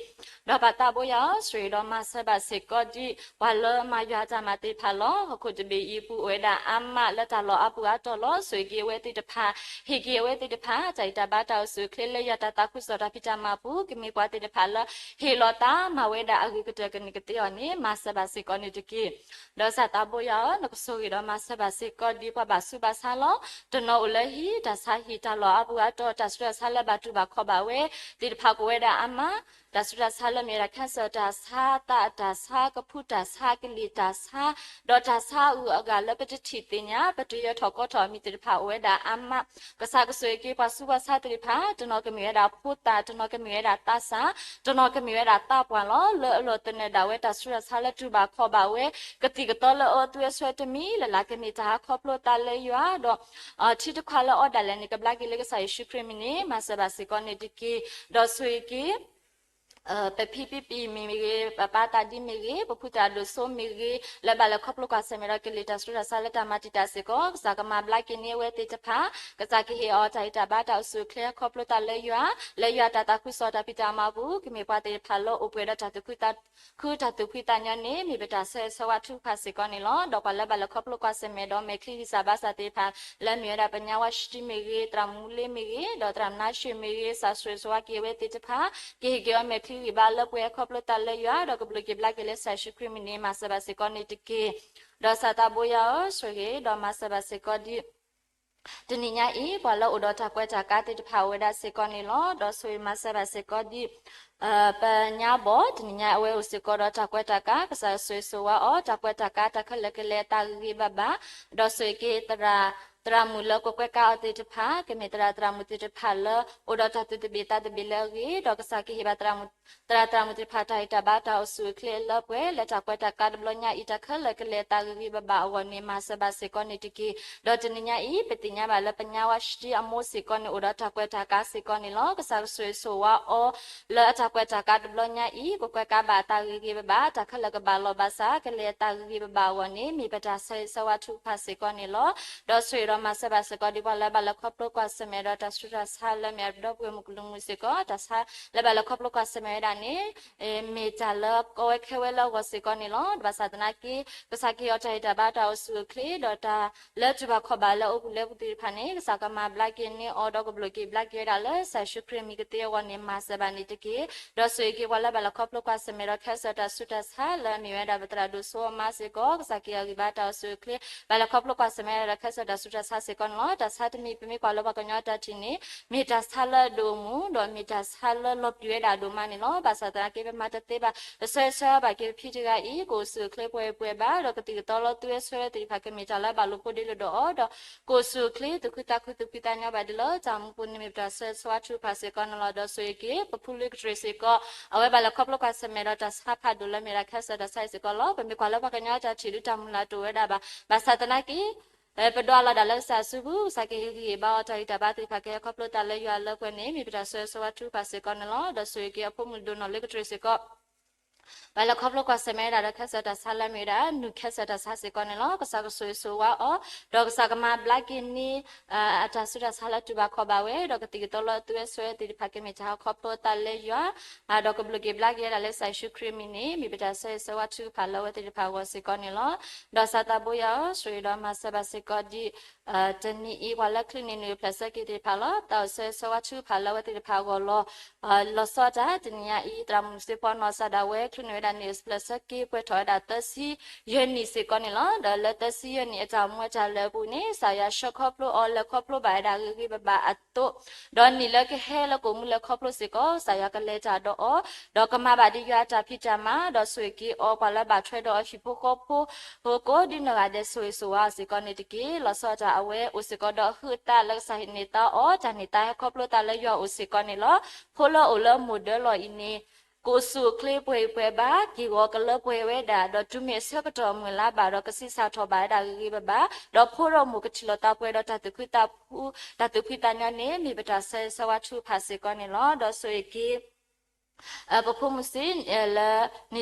ဒီးပသးဘိယွၤဧၢ, ဆိၣ်ဂ့ၤဒီးမၤစၢၤဘၣ်စ့ၢ်ကီးဒ် ပှၤလၢမၤယွၤအတၢ်မၤသ့ၣ်တဖၣ်လီၤ. ဟီၣ်ခိၣ်တဘ့ၣ်အံၤအပူၤအိၣ်ဝဲဒၣ်အါမးလၢတၢ်လီၢ်အါပူၤအါတီၢ်လီၤ. ဆိၣ်ဂ့ၤက့ၤအဝဲသ့ၣ်တဖၣ်, ဟ့ၣ်က့ၤအဝဲသ့ၣ်တဖၣ် တၢ်ဂံၢ်တၢ်ဘါ တၢ်အိၣ်ဆူၣ်အိၣ်ချ့လၢယွၤ တၢ်သးခုကစီၣ်တၢ်ဖံးတၢ်မၤအပူၤ ကမ့ၢ်ပှၤသ့ၣ်တဖၣ်လၢ ဟ့ၣ်လီၤသးမၤဝဲဒၣ်အဂ့ၤကတၢၢ်ကန့ၢ်ကသ့အီၤန့ၣ် မၤစၢၤဘၣ်စ့ၢ်ကီးန့ၣ်တက့ၢ်. ဒီးကစၢ်သးဘိယွၤဧၢ, နကဆိၣ်ဂ့ၤဒီးမၤစၢၤဘၣ်စ့ၢ်ကီးဒ် ပှၤဘၣ်ဆူးဘၣ်ဆါလီၤ. တနီၤအိၣ်လၢဟံၣ်, တၢ်ဆါဟံၣ်, တၢ်လီၢ်အါပူၤအါတီၢ်, တၢ်ဆူးတၢ်ဆါလၢဘၣ်တူၢ်ဘၣ်ခီၣ်ဘၣ်ဝဲသ့ၣ်တဖၣ်ကအိၣ်ဝဲဒၣ်အါမး, တၢ်ဆူးတၢ်ဆါလၢမ့ၢ်ဝဲဒၣ် cancer တၢ်ဆါ, သးအတၢ်ဆါ, ကဖူတၢ်ဆါ, ကလံၤတၢ်ဆါ, ဒီးတၢ်ဆါအုးအဂၤလၢပတထံၣ်သ့ၣ်ညါ ပတယၢၤထီၣ်ကီထီၣ်အမံၤသ့ၣ်တဖၣ်အိၣ်ဝဲဒၣ်အါမး, ကစၢ်ကဆိၣ်ဂ့ၤက့ၤပှၤဆူးပှၤဆါသ့ၣ်တဖၣ်, တနီၤကမ့ၢ်ဝဲဒၣ်ဖိသၣ်, တနီၤကမ့ၢ်ဝဲဒၣ်သးစၢ်, တနီၤကမ့ၢ်ဝဲဒၣ်သးပှၢ်လီၤ. လၢအလီၢ်သနၢၣ်ဒၣ်ဝဲတၢ်ဆူးတၢ်ဆါလၢတူၢ်ဘၣ်ခီၣ်ဘၣ်ဝဲ ကသံၣ်ကသီလၢအအီသုဝဲဆိတမံၤလၢ်လၢ် ကမ့ၢ်တၢ်ဟးခီဖျိသးလၢယွၤဒီး ထံတခွါလၢအီဒၣ်လဲာ်န့ၣ် ကဘျါက့ၤလၢကစၢ်ယ့ၣ်ၡူးခရံာ်မံၤန့ၣ် မၤစၢၤဘၣ်စ့ၢ်ကီးန့ၣ်တက့ၢ်. ဒီးဆိၣ်ဂ့ၤက့ၤ ပဖံပဖံမ့ၢ်ဂ့ၤ, ပပၢ်သးဒံမ့ၢ်ဂ့ၤ, ပဖုသရၣ်ဒိၣ်စိမ့ၢ်ဂ့ၤ, လၢဘၣ်လဲၤခီဖျိကွၢ်ဆၢၣ်မဲာ်ဒီးကလံၤတၢ်ဆူးတၢ်ဆါလၢတၢ်မၤတံာ်တာ်စ့ၢ်ကီး ကစၢ်ကမၤဘျါက့ၤန့ၢ်အဝဲသ့ၣ်တဖၣ်, ကစၢ်ကဟ့ၣ်အီၤတၢ်ဂံၢ်တၢ်ဘါတၢ်အိၣ်ဆူၣ်အိၣ်ချ့ခီဖျိသးလၢယွၤ, လၢယွၤတၢ်သးခုကစီၣ်တၢ်ဖံးတၢ်မၤအပူၤ ကမ့ၢ်ပှၤသ့ၣ်တဖၣ်လၢအိၣ်ပှဲၤဒီးတၢ်သူၣ်ခုသးခုတၢ်သူၣ်ဖှံသးညီန့ၣ် မ့ၢ်ပတၢ်ဆၢဂ့ၤဆၢဝါထုကဖၣ်စ့ၢ်ကီးန့ၣ်လီၤ. ဒီးပှၤလၢဘၣ်လဲၤခီဖျိကွၢ်ဆၢၣ်မဲာ်ဒီးမဲာ်ချံဂံၢ်စၢ်ဘါစၢ်သ့ၣ်တဖၣ် လၢမ့ၢ်ဝဲဒၣ်ပညါဝါရှတံမ့ၢ်ဂ့ၤ, သရၣ်မူလ့မ့ၢ်ဂ့ၤ, ဒီးသရၣ်မနါရှ့မ့ၢ်ဂ့ၤ, ကစၢ်ဆိၣ်ဂ့ၤဆိၣ်ဝါက့ၤအဝဲသ့ၣ်တဖၣ်, ကဟ့ၣ်က့ၤအီၤမဲာ်ချံဂံၢ်ဘါလၢပှဲၤခီဖျိသးလၢယွၤ, ဒီးကဘျုးက့ၤဘျါက့ၤလၢကစၢ်ယ့ၣ်ၡူးခရံာ်မံၤန့ၣ် မၤစၢၤဘၣ်စ့ၢ်ကီးန့ၣ်တက့ၢ်. ဒီးစၢ်သးဘိယွၤဧၢ, ဆိၣ်ဂ့ၤဒီးမၤစၢၤဘၣ်စ့ၢ်ကီးဒ် တနံၤညါအံၤ ပှၤလၢအိၣ်ဒီးတၢ်ကွဲးတၢ်ကါသ့ၣ်တဖၣ်အိၣ်ဝဲဒၣ်စ့ၢ်ကီးန့ၣ်လီၤ. ဒီးဆိၣ်ဂ့ၤမၤစၢၤဘၣ်စ့ၢ်ကီးဒ် ပညါဘီၣ် တနံၤညါအဝဲအိၣ်စ့ၢ်ကီးဒီးတၢ်ကွဲးတၢ်ကါ ကစၢ်ဆိၣ်ဂ့ၤဆိၣ်ဝါအီၤ တၢ်ကွဲးတၢ်ကါတၢ်ခဲလၢာ်ကလဲၤအသးဂ့ၤဂ့ၤဘၣ်ဘၣ်, ဒီးဆိၣ်ဂ့ၤက့ၤ သရၣ်သရၣ်မုၣ်လၢကကွဲးကါအီၤသ့ၣ်တဖၣ် ကမ့ၢ်သရၣ်သရၣ်မုၣ်သ့ၣ်တဖၣ်လၢ အိၣ်ဒီးတၢ်သူၣ်သဘ့ၣ်သးသဘ့ၣ်လၢအဂ့ၤ, ဒီးကစၢ်ကဟ့ၣ်ဘၣ် သရၣ်သရၣ်မုၣ်သ့ၣ်တဖၣ် တၢ်ဂံၢ်တၢ်ဘါတၢ်အိၣ်ဆူၣ်အိၣ်ချ့အလၢပှဲၤ လၢတၢ်ကွဲးတၢ်ကါတဘျီညါအံၤ တၢ်ခဲလၢာ်ကလဲၤအသးဂ့ၤဂ့ၤဘၣ်ဘၣ်အဂီၢ်န့ၣ် မၤစၢၤဘၣ်စ့ၢ်ကီးန့ၣ်တက့ၢ်. ဒီးတနံၤညါအံၤ ပသ့ၣ်ညါဘၣ်လၢပညါဝါရှတံအမိၢ်စ့ၢ်ကီးန့ၣ် အိၣ်ဒီးတၢ်ကွဲးတၢ်ကါစ့ၢ်ကီးန့ၣ်လီၤ. ကစၢ်ကဆိၣ်ဂ့ၤဆိၣ်ဝါအီၤ လၢအတၢ်ကွဲးတၢ်ကါတဘျီညါအံၤ ကကွဲးကါဘၣ်အသးဂ့ၤဂ့ၤဘၣ်ဘၣ် တၢ်ခဲလၢာ်ကဘၣ်လီၤဘၣ်စး ကလဲၤအသးဂ့ၤဂ့ၤဘၣ်ဘၣ်အဂီၢ်န့ၣ် မ့ၢ်ပတၢ်ဆၢဂ့ၤဆၢဝါထုကဖၣ်စ့ၢ်ကီးန့ၣ်လီၤ. ဒီးဆိၣ်ဂ့ၤဒီးမၤစၢၤဘၣ်စ့ၢ်ကီး ဒ်ပှၤလၢဘၣ်လဲၤခီဖျိကွၢ်ဆၢၣ်မဲာ်ဒီးတၢ်ဆူးတၢ်ဆါလၢမ့ၢ်အဒီပုၢ်ဝဲၢ်မုၣ်ကလူးမုၣ်စ့ၢ်ကီး တၢ်ဆါလၢဘၣ်လဲၤခီဖျိကွၢ်ဆၢၣ်မဲာ်ဝဲဒၣ်န့ၣ် မ့ၢ်တၢ်လၢကီဝဲခဲဝဲလၢအဂီၢ်စ့ၢ်ကီးန့ၣ်လီၤ. ဘၣ်ဆၣ်သနာ်က့ ကစၢ်ကဟ့ၣ်အီၤတၢ်ဂံၢ်တၢ်ဘါတၢ်အိၣ်ဆူၣ်အိၣ်ချ့ ဒီးတၢ်လၢတူၢ်ဘၣ်ခီၣ်ဘၣ်လၢအအိၣ်ပူၤလၢပူၤသ့ၣ်တဖၣ်န့ၣ် ကစၢ်ကမၤဘျါက့ၤန့ၢ်အီၤ ဒီးကဘျုးက့ၤဘျါက့ၤဝဲဒၣ်လၢကစၢ်ယ့ၣ်ၡူးခရံာ်မံၤကသ့အဂီၢ်န့ၣ် မၤစၢၤဘၣ်န့ၣ်တက့ၢ်. ဒီးဆိၣ်ဂ့ၤက့ၤပှၤလၢဘၣ်လဲၤခီဖျိကွၢ်ဆၢၣ်မဲာ်ဒီးခဲစၢၣ်တၢ်ဆူးတၢ်ဆါလၢအမ့ၢ်ဝဲဒၣ်ပသရၣ်ဒိၣ်စိအမါစ့ၢ်ကီး ကစၢ်ကဟ့ၣ်အီၤဂံၢ်ဘါတၢ်အိၣ်ဆူၣ်အိၣ်ချ့ ဘၣ်လဲၤခီဖျိကွၢ်ဆၢၣ်မဲာ်ဒီးခဲစၢၣ်တၢ်ဆူးတၢ်ဆါစ့ၢ်ကီးန့ၣ်လီၤ. တၢ်ဆါတမံၤ ပမ့ၢ်ကွၢ်လၢပှၤကညီတၢ်ထံၣ်န့ၣ် မ့ၢ်တၢ်ဆါလၢအဒိၣ်အမုၢ် ဒီးမ့ၢ်တၢ်ဆါလၢလီၤပျံၤဝဲဒၣ်အဒိၣ်မးန့ၣ်လီၤ. ဘၣ်ဆၣ်သနာ်က့ ပမၤတသ့ဘၣ် ပဆၢဂ့ၤဆၢဝါဘၣ်က့ၤပဖံတဂၤအံၤ ကအိၣ်ဆူၣ်အိၣ်ချ့ပှဲၤပှဲၤဘၣ် ဒီးကသံၣ်ကသီလၢသူဝဲဆွဲဝဲသ့ၣ်တဖၣ် ကမ့ၢ်တၢ်လၢဘၣ်လိာ်ဖိးဒ့လိာ်ဒီးအီၤ ဒီးကအိၣ်ဆူၣ်အိၣ်ချ့ သူၣ်ခုသးခုသူၣ်ဖှံသးညီဘၣ်ဒ်လၢတၢ်မူပူၤန့ၣ် မ့ၢ်ပတၢ်ဆၢဂ့ၤဆၢဝါထုကဖၣ်စ့ၢ်ကီးန့ၣ်လီၤ. ဒီးဆိၣ်ဂ့ၤက့ၤ ပဖုလွံၢ်ကတြ့ၢ်စ့ၢ်ကီး အဝဲဘၣ်လဲၤခီဖျိကွၢ်ဆၢၣ်မဲာ်ဒီးတၢ်ဆါဖးဒိၣ်လၢမ့ၢ်ဒၣ်ခဲစၢၣ်တၢ်ဆါအံၤစ့ၢ်ကီးလီၤ. ပမ့ၢ်ကွၢ်လၢပှၤကညီတၢ်ထံၣ်ဒုးတၢ်မုၢ်လၢ်တအိၣ်ဝဲဒၣ်ဘၣ်. ဘၣ်ဆၣ်သနာ်က့ ပဒွးလီၤဒၣ်လၢကစၢ်အစုပူၤ ကစၢ်ကဟ့ၣ်ဂံၢ်ဟ့ၣ်ဘါအီၤတၢ်ဂံၢ်တၢ်ဘါသ့ၣ်တဖၣ် ကဟဲခီဖျိသးလၢယွၤလၢပှဲၤန့ၣ် မ့ၢ်ပတၢ်ဆၢဂ့ၤဆၢဝါထုကဖၣ်စ့ၢ်ကီးန့ၣ်လီၤ. ဒီးဆိၣ်ဂ့ၤက့ၤအဖိမုၣ်ဒိၣ်နီၢ်လွံၢ်ကတြ့ၢ်စ့ၢ်ကီး ဘၣ်လဲၤခီဖျိကွၢ်ဆၢၣ်မဲာ်ဝဲဒၣ်ဒီးခဲစၢၣ်တၢ်ဆါလၢမ့ၢ်ဝဲဒၣ် နုာ်ခဲစၢၣ်တၢ်ဆါစ့ၢ်ကီးန့ၣ်လီၤ. ကစၢ်ကဆိၣ်ဂ့ၤဆိၣ်ဝါအီၤ ဒီးကစၢ်ကမၤဘျါက့ၤန့ၢ် အတၢ်ဆူးတၢ်ဆါလၢတူၢ်ဘၣ်ခီၣ်ဘၣ်ဝဲ ဒီးကသံၣ်ကသီလၢသူဝဲဆွဲဝဲသ့ၣ်တဖၣ် ကမ့ၢ်တၢ်ဟးခီဖျိသးလၢယွၤ ဒီးကဘျုးက့ၤဘျါက့ၤဝဲဒၣ်လၢကစၢ်ယ့ၣ်ၡူးခရံာ်မံၤန့ၣ် မ့ၢ်ပတၢ်ဆၢဂ့ၤဆၢဝါထုကဖၣ်လၢအဝဲသ့ၣ်တဖၣ်အဂီၢ်စ့ၢ်ကီးန့ၣ်လီၤ. ဒီးစၢ်သးဘိယွၤဧၢ, ဆိၣ်ဂ့ၤဒီးမၤစၢၤဘၣ်စ့ၢ်ကီးဒ် တနံၤအံၤ ပှၤလၢချုးန့ၢ်နံၣ်အိၣ်ဖျဲၣ်ဆၢက့ၤသ့ၣ်တဖၣ်လီၤ. တၢ်အိၣ်ဆၢဂ့ၤဆၢဝါထုကဖၣ်လၢအဝဲသ့ၣ်တဖၣ်အဂီၢ်လီၤ. လီၤဆီဒၣ်တၢ် တနံၤအံၤ သရၣ်မုၣ်စ့ဖီနီၢ်စၢ်ဒၣ်ဝဲ ချုးန့ၢ်ဝဲဒၣ်နံၣ်အိၣ်ဖျဲၣ်ဆၢက့ၤပှဲၤထီၣ်ဝဲဒၣ်သၢဆံယဲၢ်နံၣ်စ့ၢ်ကီးန့ၣ်လီၤ. ဒီးလၢသၢဆံယဲၢ်နံၣ်အတၢ်အိၣ်မူအတၢ်လဲၤအပူၤန့ၣ် ကစၢ်ယွၤဆှၢခီဖျိအီၤ လဲၤခီဖျိဘၣ်ဝဲဒၣ်ဂ့ၤဂ့ၤဘၣ်ဘၣ်အသိး ဒီးနံၣ်လၢကဟဲလၢကအိၣ်မူလဲၤခီဖျိစ့ၢ်ကီး ကစၢ်ယွၤကလဲၤတၢ်ဒီးအီၤ ဒီးကမၤဘၣ်ဒ်ယွၤအတၢ်ဖံးတၢ်မၤ ဒီးဆိၣ်ဂ့ၤက့ၤအီၤ ပှၤလၢဘၣ်ထွဲဒီးအဟံၣ်ဖိဃီဖိ ကိးဒ်နီၢ်ဂၤဒဲး ဆိၣ်ဂ့ၤဆိၣ်ဝါအီၤစ့ၢ်ကီးန့ၣ်တက့ၢ်. လီၤဆီဒၣ်တၢ်အဝဲအိၣ်စ့ၢ်ကီးဒီးအဟုးအသးလၢကစၢ်ဟ့ၣ်န့ၢ်သါအီၤ တၢ်န့ၢ်သါဟဲခီဖျိသးလၢယွၤအိၣ်စ့ၢ်ကီးန့ၣ်လီၤ. ဖိလၢအိၣ်လၢမိၢ်ဒၢလီၢ်အံၤန့ၣ် ကအိၣ်ဆူၣ်အိၣ်ချ့ပှဲၤအံၤပှဲၤဘၣ် က့ၢ်ဂီၤကလၢပှဲၤဝဲဒၣ် ဒီးတုၤမ့ၢ်အဆၢကတီၢ်မုၢ်လါဘၣ်ဒီး ကဆံးစၢ်ထီၣ်ဘၣ်ဝဲဒၣ်ဂ့ၤဂ့ၤဘၣ်ဘၣ် ဒီးဖိဒီးမိၢ်ကထံၣ်လိာ်သးပှဲၤဒီးတၢ်သူၣ်ခုသးခု တၢ်သူၣ်ဖှံသးညီန့ၣ် မ့ၢ်ပတၢ်ဆၢဂ့ၤဆၢဝါထုကဖၣ်စ့ၢ်ကီးန့ၣ်လီၤ. ဒီးဆိၣ်ဂ့ၤက့ၤ ပဖိမုၣ်စံး လၢ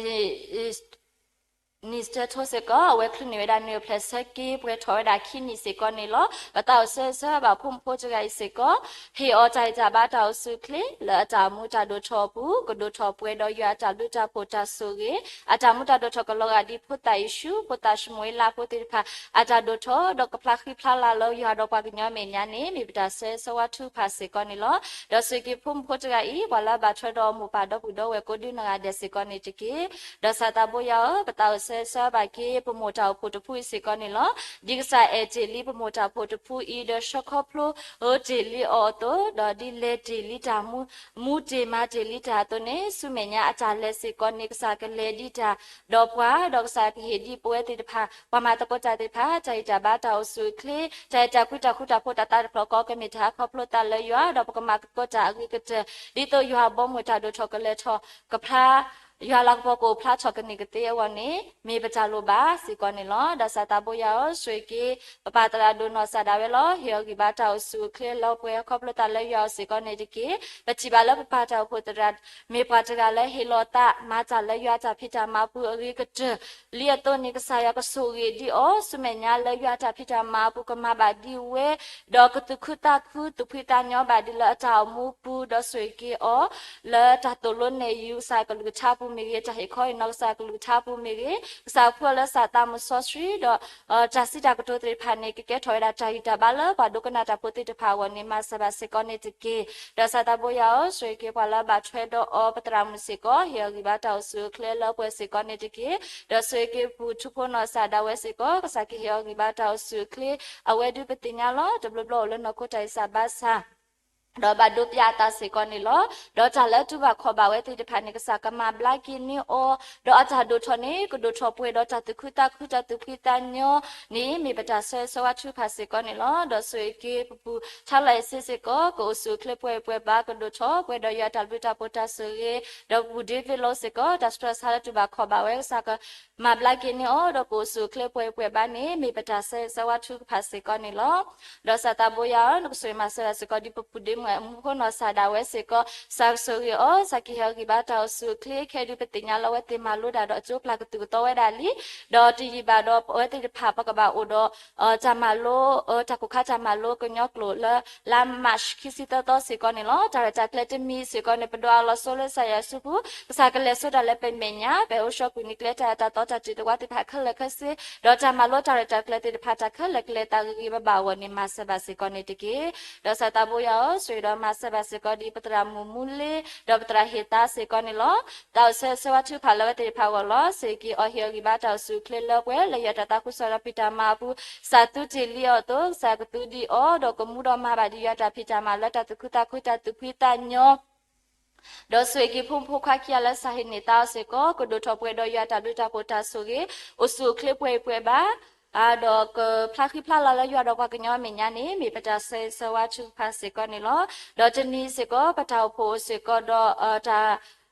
နံၣ်စတၢထိစ့ၢ်ကီး အဝဲချုးန့ၢ်ဝဲဒၣ်နံၣ်အိၣ်ဖျဲၣ်ဆၢက့ၤပှဲၤထီၣ်ဝဲဒၣ်ခံနံၣ်စ့ၢ်ကီးန့ၣ်လီၤ. ပသးအိၣ်ဆၢဂ့ၤဆၢဝါဘၣ်ဖိမုၣ်ဖိတဂၤအံၤစ့ၢ်ကီး ဟ့ၣ်အီၤတၢ်ဂံၢ်တၢ်ဘါတၢ်အိၣ်ဆူၣ်အိၣ်ချ့ လၢအတၢ်အိၣ်မူတၢ်ဒိၣ်ထီၣ်အပူၤ ကဒိၣ်ထီၣ်ပှဲၤဒီးယွၤအတၢ်ဘျုးတၢ်ဖှိၣ်တၢ်ဆိၣ်ဂ့ၤ အတၢ်မူတၢ်ဒိၣ်ထီၣ်ကလီၤဂာ်ဒ်ဖိသၣ်ယ့ၣ်ၡူး ဖိသၣ်ၡမူၤအ့လးဖိသ့ၣ်တဖၣ် အတၢ်ဒိၣ်ထီၣ် ဒီးကဖျါဃံဖျါလၤလၢယွၤဒီးပှၤကညီအမဲာ်ညါန့ၣ် မ့ၢ်ပတၢ်ဆၢဂ့ၤဆၢဝါထုကဖၣ်စ့ၢ်ကီးန့ၣ်လီၤ. ဒီးဆိၣ်ဂ့ၤက့ၤဖိမုၣ်ဖိတဂၤအံၤ ပှၤလၢအဘၣ်ထွဲဒီးအမိၢ်ပၢ်ဒီပုၢ်ဒီဝဲၢ်ကိးဒ်နီၢ်ဂၤဒဲးစ့ၢ်ကီးန့ၣ်တက့ၢ်. ဒီးစၢ်သးဘိယွၤဧၢ, ပသးအိၣ်ဆၢ ကစၢ်ကလဲၤဆှၢဘၣ်က့ၤ ပမိၢ်တၢ်အိၣ်ဖှိၣ်တဖုအံၤစ့ၢ်ကီးန့ၣ်လီၤ. ဒ်ကစၢ်အဲၣ်တ့ၢ်လံပမိၢ်တၢ်အိၣ်ဖှိၣ်တဖုအံၤ ဒီးဆှၢခီဖျိ အၢတ့ၢ်လံအီၤအသိး ဒီးဒ်လဲၤတ့ၢ်လံတၢ်မူ မူတ့ၢ်မၤတ့ၢ်လံတၢ်အသိးန့ၣ် ဆူမဲာ်ညါအတၢ်လဲၤစ့ၢ်ကီးန့ၣ် ကစၢ်ကလဲၤဒံးတၢ်ဒီးပှၤ ဒီးကစၢ်ကဟ့ၣ်ဒံးပဝဲသ့ၣ်တဖၣ် ပှၤမၤသကိးတၢ်သ့ၣ်တဖၣ် တၢ်ဂံၢ်တၢ်ဘါတၢ်အိၣ်ဆူၣ်အိၣ်ချ့ တၢ်အဲၣ်တၢ်ကွံတၢ်ဃူတၢ်ဖိးတၢ်သးတဖျၢၣ်ဃီ ကမ့ၢ်တၢ်ခီဖျိသးလၢယွၤ ဒီးပကမၤသကိးတၢ်အဂ့ၤကတၢၢ် ဒ်သိးယွၤအဘီအမုၢ်တၢ်ဒိၣ်ထီၣ်ကလဲၤထီၣ်ကဖျါ ယွၤလၤကပီၤကအိၣ်ဖျါထီၣ်ကန့ၢ်ကသ့အဂီၢ်န့ၣ် မ့ၢ်ပတၢ်လိၣ်ဘၣ်စ့ၢ်ကီးန့ၣ်လီၤ. ဒီးကစၢ်သးဘိယွၤဧၢ, ဆိၣ်ဂ့ၤက့ၤ ပပၢ်သရၣ်ဒိၣ်နီၢ်စၢ်ဒၣ်ဝဲလီၤ. ဟ့ၣ်အီၤဂံၢ်ဘါတၢ်အိၣ်ဆူၣ်အိၣ်ချ့လၢပှဲၤခီဖျိသးလၢယွၤအအိၣ်စ့ၢ်ကီးန့ၣ်တက့ၢ်. ပထံၣ်ဘၣ်လၢပပၢ်တၢ်အိၣ်ဖှိၣ်သရၣ် မ့ၢ်ပှၤတဂၤလၢဟ့ၣ်လီၤသး မၤတၢ်လၢယွၤတၢ်ဖံးတၢ်မၤအပူၤအဂ့ၤကတၢၢ် လံအသိးန့ၣ် ကစၢ်ယွၤကဆိၣ်ဂ့ၤဒံးအီၤ ဆူမဲာ်ညါလၢယွၤတၢ်ဖံးတၢ်မၤအပူၤ ကမၤဘၣ်ဒံးဝဲ ဒီးကသူၣ်ခုသးခု သူၣ်ဖှံသးညီဘၣ်ဒံးလၢအတၢ်အိၣ်မူပူၤ ဒီးဆိၣ်ဂ့ၤက့ၤအီၤ လၢတၢ်သိၣ်လိနဲၣ်ယုၤကစၢ်ကလုၢ်ကထါပူၤမ့ၢ်ဂ့ၤ, တၢ်ဟ့ၣ်ခီဟ့ၣ်နီၤကစၢ်ကလုၢ်ကထါပူၤမ့ၢ်ဂ့ၤ, ကစၢ်ဖှူအီၤလၢကစၢ်သးမုၢ်စီဆှံ ဒီး တၢ်စံးတၢ်ကတိၤသ့ၣ်တဖၣ်န့ၣ် ကကဲထီၣ်ဝဲဒၣ်တၢ်ဂံၢ်တၢ်ဘါလၢပှၤဒိကနၣ်တၢ်ဖိသ့ၣ်တဖၣ်အဂီၢ်န့ၣ် မၤစၢၤဘၣ်စ့ၢ်ကီးန့ၣ်တက့ၢ်. ဒီးကစၢ်သးဘိယွၤဧၢ, ဆိၣ်ဂ့ၤက့ၤပှၤလၢဘၣ်ထွဲဒီးအီၤ ပသရၣ်မုၣ်စ့ၢ်ကီး ဟ့ၣ်အီၤဂံၢ်ဘါတၢ်အိၣ်ဆူၣ်အိၣ်ချ့လၢပှဲၤစ့ၢ်ကီးန့ၣ်တက့ၢ်. ဒီးဆိၣ်ဂ့ၤက့ၤပပုၢ်ထူဖိနီၢ်စၢ်ဒၣ်ဝဲစ့ၢ်ကီး ကစၢ်ကဟ့ၣ်အီၤဂံၢ်ဘါတၢ်အိၣ်ဆူၣ်အိၣ်ချ့ အဝဲဒုးပသ့ၣ်ညါလီၤ. တဘျီဘျီအိၣ်လၢနီၢ်ခိတၢ်အံၤစၢ်ဘါစၢ် ဒီးဘၣ်ဒိပၠးအသးစ့ၢ်ကီးန့ၣ်လီၤ. ဒီးတၢ်လၢတူၢ်ဘၣ်ခီၣ်ဘၣ်ဝဲသ့ၣ်တဖၣ်န့ၣ် ကစၢ်ကမၤဘျါက့ၤန့ၢ်အီၤ, ဒီးအတၢ်ဒိၣ်ထီၣ်န့ၣ် ကဒိၣ်ထီၣ်ပှဲၤဒီးတၢ်သူၣ်ခုသးခု တၢ်သူၣ်ဖှံသးညီန့ၣ် မ့ၢ်ပတၢ်ဆၢဂ့ၤဆၢဝါထုကဖၣ်စ့ၢ်ကီးန့ၣ်လီၤ. ဒီးဆိၣ်ဂ့ၤက့ၤပပုၢ်ထါလီၤအဲၣ်စ့စ့ၢ်ကီး ကအိၣ်ဆူၣ်အိၣ်ချ့ပှဲၤပှဲၤဘၣ် ကဒိၣ်ထီၣ်ပှဲၤဒီးယွၤတၢ်ဘျုးတၢ်ဖှိၣ်တၢ်ဆိၣ်ဂ့ၤ, ဒီးပပုၢ်ဒ့ဖ့လိစ့ၢ်ကီး တၢ်ဆူးတၢ်ဆါလၢတူၢ်ဘၣ်ခီၣ်ဘၣ်ဝဲ ကစၢ်က မၤဘျါက့ၤန့ၢ်အီၤ ဒီးကအိၣ်ဆူၣ်အိၣ်ချ့ပှဲၤပှဲၤဘၣ်န့ၣ် မ့ၢ်ပတၢ်ဆၢဂ့ၤဆၢဝါထုကဖၣ်စ့ၢ်ကီးန့ၣ်လီၤ. ဒီးကစၢ်သးဘိယွၤဧၢ, နကဆိၣ်ဂ့ၤမၤစၢၤဘၣ်စ့ၢ်ကီး ဒ်ပပုၢ်ဒ့မုၣ်မူဖိနီၢ်စၢ်ဒၣ်ဝဲစ့ၢ်ကီး, ကစၢ်ကဆိၣ်ဂ့ၤအီၤ, ကစၢ်ကဟ့ၣ်အီၤဂံၢ်ဘါတၢ်အိၣ်ဆူၣ်အိၣ်ချ့ ခဲဒုးပသ့ၣ်ညါလၢအဝဲသ့ၣ်မၤလိတၢ်ဒီး အကၠိပျၢ်ကသူၣ်ကသီဝဲဒၣ်လံ, ဒီးတယံာ်ဘၣ်ဒီး အဝဲသ့ၣ်တဖၣ်ပကဘၣ်အိၣ်ဒီး တၢ်မၤလိ တၢ်ကိၢ်ခါတၢ်မၤလိကညီကျိာ်လၢ လါမးရှးခံဆံသၢသီစ့ၢ်ကီးန့ၣ်လီၤ. တၢ်ရဲၣ်တၢ်ကျဲၤတမံၤစ့ၢ်ကီးန့ၣ် ပဒိးအလီၤစိလၢကစၢ်ယွၤစုပူၤ, ကစၢ်ကလဲၤစိတၢ်လၢပမဲာ်ညါ, ပအဲၣ်အိၣ်ဆှီကွံာ်န့ၢ်ကျဲတၢ်အတၢ်သီတၢ်တ့ၢ်တဝါသ့ၣ်တဖၣ်ခဲလၢာ်ခဲဆ့, ဒီးတၢ်မၤလိတၢ်ရဲၣ်တၢ်ကျဲၤသ့ၣ်တဖၣ် တၢ်ခဲလၢာ်ကလဲၤသးဂ့ၤဂ့ၤဘၣ်ဘၣ်အဂီၢ်န့ၣ် မၤစၢၤဘၣ်စ့ၢ်ကီးန့ၣ်တက့ၢ်. ဒီးကစၢ်သးဘိယွၤဧၢ, ဆိၣ်ဂ့ၤဒီးမၤစၢၤဘၣ်စ့ၢ်ကီးဒ်ပသရၣ်မုၣ်မူလ့ ဒီးပသရၣ်ဟ့ၣ်သါစ့ၢ်ကီးန့ၣ်လီၤ. တၢ်အိၣ်ဆၢဂ့ၤဆၢဝါထုကဖၣ်လၢအဝဲသ့ၣ်တဖၣ်အဂီၢ်လီၤ. ဆိၣ်ဂ့ၤက့ၤအီၤဟ့ၣ်အီၤဂံၢ်ဘါတၢ်အိၣ်ဆူၣ်အိၣ်ချ့လၢပှဲၤ လၢယွၤတၢ်သးခုကစီၣ်ဒီးဖံးတၢ်မၤအပူၤ, ကစၢ်သူတ့ၢ်လံအီၤအသိး ကစၢ်ကသူဒံးအီၤ ဒီးကမူဒီးမၤဘၣ်ဒံးယွၤတၢ်ဖံးတၢ်မၤလၢတၢ်သူၣ်ခုသးခုတၢ်သူၣ်ဖှံသးညီ ဒီးဆိၣ်ဂ့ၤက့ၤဖိမုၣ်ဖိခွါခံဂၤလၢကစၢ်ဟ့ၣ်န့ၢ်သါအီၤစ့ၢ်ကီး ကဒိၣ်ထီၣ်ပှဲၤဒီးယွၤတၢ်ဘျုးတၢ်ဖှိၣ်တၢ်ဆိၣ်ဂ့ၤ, အိၣ်ဆူၣ်အိၣ်ချ့ပှဲၤပှဲၤဘၣ် ဒီးကဖျါဃံဖျါလၤလၢယွၤဒီးပှၤကညီအမဲာ်ညါန့ၣ် မ့ၢ်ပတၢ်ဆၢဂ့ၤဆၢဝါထုကဖၣ်စ့ၢ်ကီးန့ၣ်လီၤ. ဒီးတနံၤစ့ၢ်ကီး ပတၢ်အိၣ်ဖှိၣ်အိၣ်စ့ၢ်ကီးဒီး တၢ်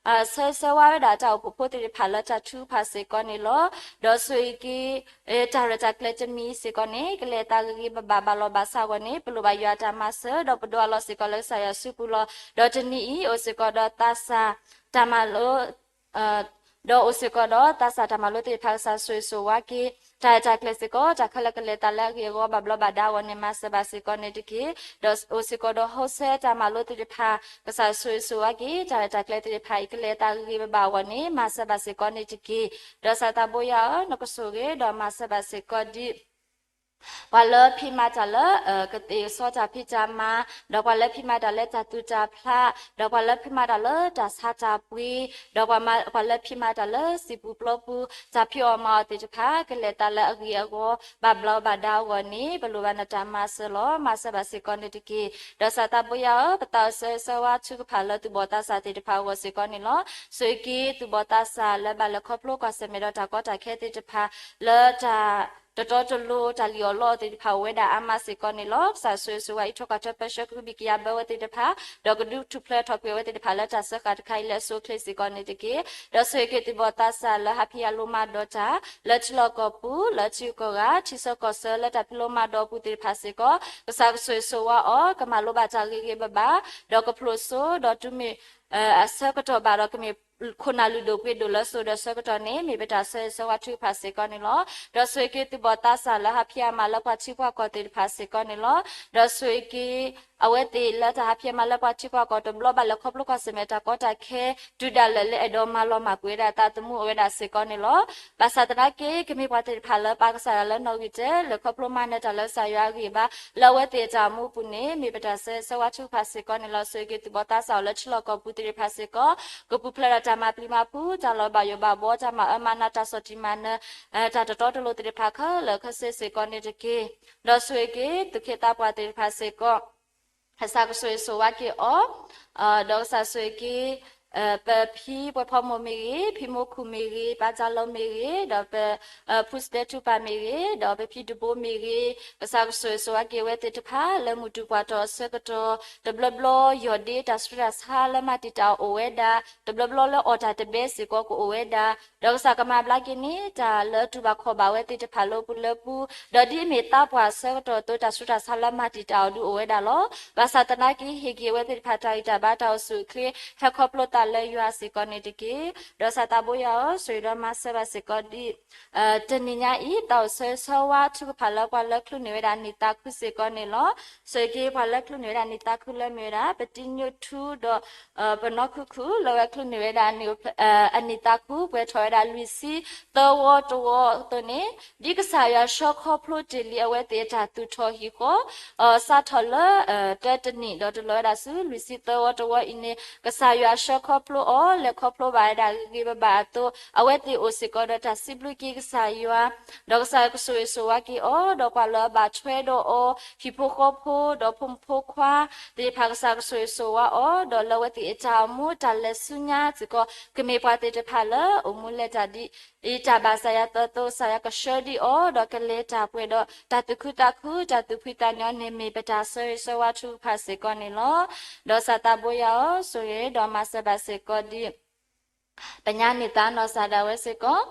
ဆၢဂ့ၤဆၢဝါဝဲဒၣ်တၢ်အိၣ်ဖှိၣ်ဖိသ့ၣ်တဖၣ်လၢတၢ်ထုကဖၣ်စ့ၢ်ကီးန့ၣ်လီၤ. ဒီးဆိၣ်ဂ့ၤက့ၤ တၢ်ရဲၣ်တၢ်ကျဲၤတမံၤစ့ၢ်ကီးန့ၣ် ကလဲၤသးဂ့ၤဂ့ၤဘၣ်ဘၣ် ဘၣ်လီၤဘၣ်ဆးအဂီၢ်န့ၣ် ပလိၣ်ဘၣ်ယွၤအတၢ်မၤစၢၤ ဒီးပဒိးအလီၢ်စ့ၢ်ကီးလၢကစၢ်ယွၤစုပူၤလီၤ. ဒီးတနံၤအံၤ အိၣ်စ့ၢ်ကီးဒီးသးစၢ်တၢ်မၤလိ ဒီးအိၣ်စ့ၢ်ကီးဒီးသးစၢ်တၢ်မၤလိသ့ၣ်တဖၣ် ကစၢ်ဆိၣ်ဂ့ၤဆိၣ်ဝါက့ၤ တၢ်ရဲၣ်တၢ်ကျဲၤစ့ၢ်ကီး တၢ်ခဲလၢာ်ကလဲၤသးလၢအဂ့ၤအဂီၢ် ဘၣ်ဘျီးဘၣ်ဒါအဂီၢ်န့ၣ် မၤစၢၤဘၣ်စ့ၢ်ကီးန့ၣ်တက့ၢ်. ဒီးအိၣ်စ့ၢ်ကီးဒီး ဟိစဲ တၢ်မၤလိသ့ၣ်တဖၣ် ကစၢ်ဆိၣ်ဂ့ၤဆိၣ်ဝါက့ၤ တၢ်ရဲၣ်တၢ်ကျဲၤသ့ၣ်တဖၣ်အံၤ ကလဲၤသးဂ့ၤဂ့ၤဘၣ်ဘၣ်အဂီၢ်န့ၣ် မၤစၢၤဘၣ်စ့ၢ်ကီးန့ၣ်တက့ၢ်. ဒီးကစၢ်သးဘိယွၤဧၢ, နကဆိၣ်ဂ့ၤဒီးမၤစၢၤဘၣ်စ့ၢ်ကီးဒ် ပှၤလၢဖံးမၤတၢ်လၢ ကသ့ၣ်ကစီတၢ်ဖံးတၢ်မၤ, ဒီးပှၤလၢဖံးမၤတၢ်လၢတၢ်သူၣ်တၢ်ဖျး, ဒီးပှၤလၢဖံးမၤတၢ်လၢတၢ်ဆါတၢ်ပှ့ၤ, ဒီးပှၤမၤ ပှၤလၢဖံးမၤတၢ်လၢစံာ်ပူၤပျီပူၤ တၢ်ဖံးအီၣ်မၤအီၣ်သ့ၣ်တဖၣ် ကလဲၤသးလၢအဂ့ၤအဂီၢ် ဘၣ်ဘျီးဘၣ်ဒါအဂီၢ်န့ၣ် ပလိၣ်ဘၣ်နတၢ်မၤစၢၤလီၤ. မၤစၢၤဘၣ်စ့ၢ်ကီးန့ၣ်တက့ၢ်. ဒီးကစၢ်သးဘိယွၤဧၢ, ပသးအိၣ်ဆၢဂ့ၤဆၢဝါထုကဖၣ်လၢသူၣ်ဘီၣ်သးစၢ်သ့ၣ်တဖၣ်အဂီၢ်စ့ၢ်ကီးန့ၣ်လီၤ. ဆိၣ်ဂ့ၤက့ၤသူၣ်ဘီၣ်သးစၢ်လၢဘၣ်လဲၤခီဖျိကွၢ်ဆၢၣ်မဲာ်ဒီး တၢ်ကီတၢ်ခဲသ့ၣ်တဖၣ် လၢတၢ် တတီတလိၤ တၢ်လံၣ်အီၣ်လီအီၣ်သ့ၣ်တဖၣ် အိၣ်ဝဲဒၣ်အါမးစ့ၢ်ကီးန့ၣ်လီၤ. ကစၢ်ဆိၣ်ဂ့ၤဆိၣ်ဝါ အံးထွဲကွၢ်ထွဲပၢဆှၢ ကဟုဘံၣ်ကယာ်ဘၢဝဲသ့ၣ်တဖၣ်, ဒီးကဒုးထူၣ်ဖျဲးထီၣ်ကွံာ်အဝဲသ့ၣ်တဖၣ်လၢတၢ်စၢဃာ်တခါအံၤ လၢအဆိအချ့စ့ၢ်ကီးန့ၣ်တက့ၢ်. ဒီးဆိၣ်ဂ့ၤက့ၤသူၣ်ဘီၣ်သးစၢ်လၢဟးဖံးဟးလိမၤဒိးတၢ် လၢထံလီၢ်ကီၢ်ပူၤ လၢထံဂုၤကီၢ်ဂၤ ထံဆၢကီၢ်ဆၢ လၢတၢ်ဖံးလိမၤဒိးအပူၤသ့ၣ်တဖၣ်စ့ၢ်ကီး ကစၢ်ကဆိၣ်ဂ့ၤဆိၣ်ဝါအီၤ ကမၤလိဘၣ်တၢ်ဂ့ၤဂ့ၤဘၣ်ဘၣ် ဒီးကဖျိၣ်စိ ဒီးတုၤမ့ၢ် အဆၢကတီၢ်ဘၣ်ဒီး ကမ့ၢ်ခိၣ်နၢ်လုၢ်ဒိၣ်ပှ့ၤဒိၣ်လၢစိၤဒီးဆၢကတီၢ်န့ၣ် မ့ၢ်ပတၢ်ဆၢဂ့ၤဆၢဝါထုကဖၣ်စ့ၢ်ကီးန့ၣ်လီၤ. ဒီးဆိၣ်ဂ့ၤက့ၤသူၣ်ဘီၣ်သးစၢ်လၢဟးဖံးဟးမၤလၢပှၤထံပှၤကီၢ်သ့ၣ်တဖၣ်စ့ၢ်ကီးန့ၣ်လီၤ. ဒီးဆိၣ်ဂ့ၤက့ၤ အဝဲသ့ၣ်လၢတၢ်ဟးဖံးဟးမၤလၢပှၤထံပှၤကီၢ်တဘျီ ဘၣ်လဲၤခီဖျိကွၢ်ဆၢၣ်မဲာ်တၢ်ကီတၢ်ခဲ တုၤဒၣ်လဲာ်လၢအဲၣ်ဒိးမၤလီၤမၢ်ကွံာ်ဝဲဒၣ်သးသမူအိၣ်ဝဲဒၣ်စ့ၢ်ကီးန့ၣ်လီၤ. ဘၣ်ဆၣ်သနာ်က့ ကမ့ၢ်ပှၤသ့ၣ်တဖၣ်လၢပာ်ကစၢ်ယွၤလၢနီၣ်ဂံၢ်တၢ လဲၤခီဖျိမၤနၢၤတၢ်လၢကစၢ်ယွၤအဂံၢ်အဘါ လၢအဝဲသ့ၣ်အတၢ်အိၣ်မူအပူၤန့ၣ် မ့ၢ်ပတၢ်ဆၢဂ့ၤဆၢဝါထုကဖၣ်စ့ၢ်ကီးန့ၣ်လီၤ. ဆိၣ်ဂ့ၤက့ၤသူၣ်ဘီၣ်သးစၢ်အီၤလၢထံလီၢ်ကီၢ်ပူၤသ့ၣ်တဖၣ်စ့ၢ်ကီး ကပူၤဖျဲးဒီး တၢ်မၤပျံၤမၤဖုး တၢ်လီၤဘၣ်ယိၣ်ဘၣ်ဘှီ တၢ်မၤအၢမၤနး တၢ်ဆီၣ်တံၢ်မၤနၢၤ တၢ်တတီတလိၤသ့ၣ်တဖၣ်ခဲလၢာ်ခဲဆ့စ့ၢ်ကီးန့ၣ်တက့ၢ်. ဒီးဆိၣ်ဂ့ၤက့ၤ သူၣ်က့သးပှၢ်သ့ၣ်တဖၣ်စ့ၢ်ကီး ကစၢ်ကဆိၣ်ဂ့ၤဆိၣ်ဝါက့ၤအီၤ, ဒီးကစၢ်ဆိၣ်ဂ့ၤက့ၤ ပဖံပှဲၤဖီမိၢ်မ့ၢ်ဂ့ၤ, ဖံမိၢ်ခူၣ်မ့ၢ်ဂ့ၤ, ပၢ်တၢ်လီၤမ့ၢ်ဂ့ၤ, ဒီးပ ဖုစတဲထူပၢ်မ့ၢ်ဂ့ၤ, ဒီးပဖံတဘိမ့ၢ်ဂ့ၤ, ကစၢ်ကဆိၣ်ဂ့ၤဆိၣ်ဝါက့ၤအဝဲသ့ၣ်တဖၣ် လၢမုၢ်တူာ်ပှၢ်တီၤအဆၢကတီၢ် တဘျီဘျီယီၢ်ဒ့တၢ်ဆူးတၢ်ဆါလၢမၤတံာ်တာ်အီၤအိၣ်ဝဲဒၣ်, တဘျီဘျီလၢအီၣ်တၢ်တဘဲစ့ၢ်ကီးကအိၣ်ဝဲဒၣ်, ဒီးကစၢ်ကမၤဘျါက့ၤန့ၣ် တၢ်လၢတူၢ်ဘၣ်ခီၣ်ဘၣ်ဝဲသ့ၣ်တဖၣ်လၢပူၤလၢပူၤ, ဒီးဒ်အမ့ၢ်သးပှၢ်အဆၢကတီၢ်အသိး တၢ်ဆူးတၢ်ဆါလၢမၤတံာ်တာ်အီၤဒုးအိၣ်ဝဲဒၣ်လီၤ. ဘၣ်ဆၣ်သနာ်က့ ဟ့ၣ်က့ၤအဝဲသ့ၣ်တဖၣ်တၢ်ဂံၢ်တၢ်ဘါတၢ်အိၣ်ဆူၣ်အိၣ်ချ့ ဟဲခီဖျိသးလၢယွၤစ့ၢ်ကီးန့ၣ်တက့ၢ်. ဒီးကစၢ်သးဘိယွၤဧၢ, ဆိၣ်ဂ့ၤဒီးမၤစၢၤဘၣ်စ့ၢ်ကီးဒ် တနံၤညါအံၤ တၢ်အိၣ်ဆၢဂ့ၤဆၢဝါထုကဖၣ်လၢပှၤလၢအကလူးန့ၢ်ဝဲဒၣ်အနံၣ်သးခုစ့ၢ်ကီးန့ၣ်လီၤ. ဆိၣ်ဂ့ၤက့ၤပှၤလၢအကလူးန့ၢ်ဝဲဒၣ်အနံၣ်သးခုလၢမ့ၢ်ဝဲဒၣ် ပတံညိၣ်ထူဒီး ပနီၢ်ခုၣ်ခုၣ် လၢအဝဲကလူးန့ၢ်ဝဲဒၣ် အနံၣ်သးခု ပှဲၤထီၣ်ဝဲဒၣ်လွံၢ်ဆံသၢဝီတဝီအသိးန့ၣ်, ဒ်ကစၢ်ယွၤဆှၢခီဖျိတ့ၢ်လံအဝဲသ့ၣ်အတၢ်သူၣ်ထီၣ်ဟံၣ်ဃီ စးထီၣ်လၢ တၢတနံၣ် ဒီးတလီၤဝဲဒၣ်ဆူလွံၢ်ဆံသၢဝီတဝီအံၤန့ၣ်, ကစၢ်ယွၤဆှၢခီဖျိအီၤ လဲၤခီဖျိဘၣ်ဝဲဒၣ်ဂ့ၤဂ့ၤဘၣ်ဘၣ်အသိး အဝဲသ့ၣ်အိၣ်စ့ၢ်ကီးဒီးတၢ်စံးဘျုးက့ၤကစၢ်ယွၤ, ဒီးကစၢ်ကဆိၣ်ဂ့ၤဆိၣ်ဝါက့ၤအီၤ, ဒီးပှၤလၢအဘၣ်ထွဲဒီးအီၤ ဟံၣ်ဖိဃီဖိ ဒီးဖိမုၣ်ဖိခွါသ့ၣ်တဖၣ် ကစၢ်ကဆိၣ်ဂ့ၤဆိၣ်ဝါအီၤ, ဒီးလၢအဝဲသ့ၣ်အတၢ်အိၣ်မူတၢ်လဲၤဆူညါစ့ၢ်ကီး ကမ့ၢ်ပှၤသ့ၣ်တဖၣ်လၢအိၣ်မူလဲၤတၢ်ဒ်အံၤ တၢ်ဘၣ်ဆၣ်ယၤသၢသိး ကစၢ်ယွၤကဆှၢဒံးအီၤ ဒီးကလဲၤတၢ်ပှဲၤဒီးတၢ်သူၣ်ခုသးခု တၢ်သူၣ်ဖှံသးညီန့ၣ် မ့ၢ်ပတၢ်ဆၢဂ့ၤဆၢဝါထုကဖၣ်စ့ၢ်ကီးန့ၣ်လီၤ. ဒီးကစၢ်သးဘိယွၤဧၢ, ဆိၣ်ဂ့ၤဒီးမၤစၢၤဘၣ်စ့ၢ်ကီးဒ် ပညါန့ၢ်သးနီၢ်စၢ်ဒၣ်ဝဲစ့ၢ်ကီး,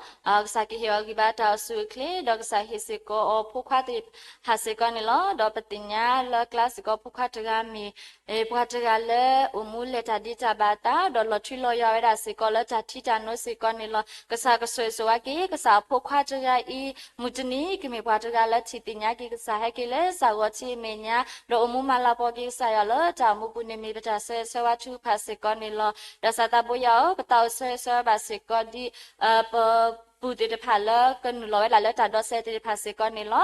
ကစၢ်ကဟ့ၣ်အီၤဂံၢ်ဘါတၢ်အိၣ်ဆူၣ်အိၣ်ချ့, ဒီးကစၢ်ဟ့ၣ်စ့ၢ်ကီးအီၤဖိခွါသ့ၣ်တဖၣ်စ့ၢ်ကီးန့ၣ်လီၤ. ဒီးပသ့ၣ်ညါလၢအကျါစ့ၢ်ကီး ဖိခွါတဂၤမ့ၢ် ပှၤတဂၤလၢအိၣ်မူလဲၤတၢ်ဒ်တၢ်ဘၣ်အသး ဒီးလီၤထွံလီၤယွၤဝဲဒၣ်စ့ၢ်ကီးလၢတၢ်ထံတၢ်နိစ့ၢ်ကီးန့ၣ်လီၤ. ကစၢ်ကဆိၣ်ဂ့ၤဆိၣ်ဝါက့ၤ ကစၢ်အဖိခွါတဂၤအံၤ မုၢ်တနံၤ ကမ့ၢ်ပှၤတဂၤလၢထံၣ်သ့ၣ်ညါက့ၤကစၢ် ဟဲက့ၤလၢကစၢ်ဂီၤထံးအမဲာ်ညါ ဒီးအိၣ်မူမၤလၤကပီၤက့ၤကစၢ်ယွၤလၢတၢ်အိၣ်မူပူၤန့ၣ် မ့ၢ်ပတၢ်ဆၢဂ့ၤဆၢဝါထုကဖၣ်စ့ၢ်ကီးန့ၣ်လီၤ. ဒီးကစၢ်သးဘိယွၤဧၢ, ပသးအိၣ်ဆၢဂ့ၤဆၢဝါဘၣ်စ့ၢ်ကီးဒ် ပပူၤသ့ၣ်တဖၣ်လၢကနုာ်လီၤဝဲဒၣ်လၢတၢ်ဒိးစဲးသ့ၣ်တဖၣ်စ့ၢ်ကီးန့ၣ်လီၤ.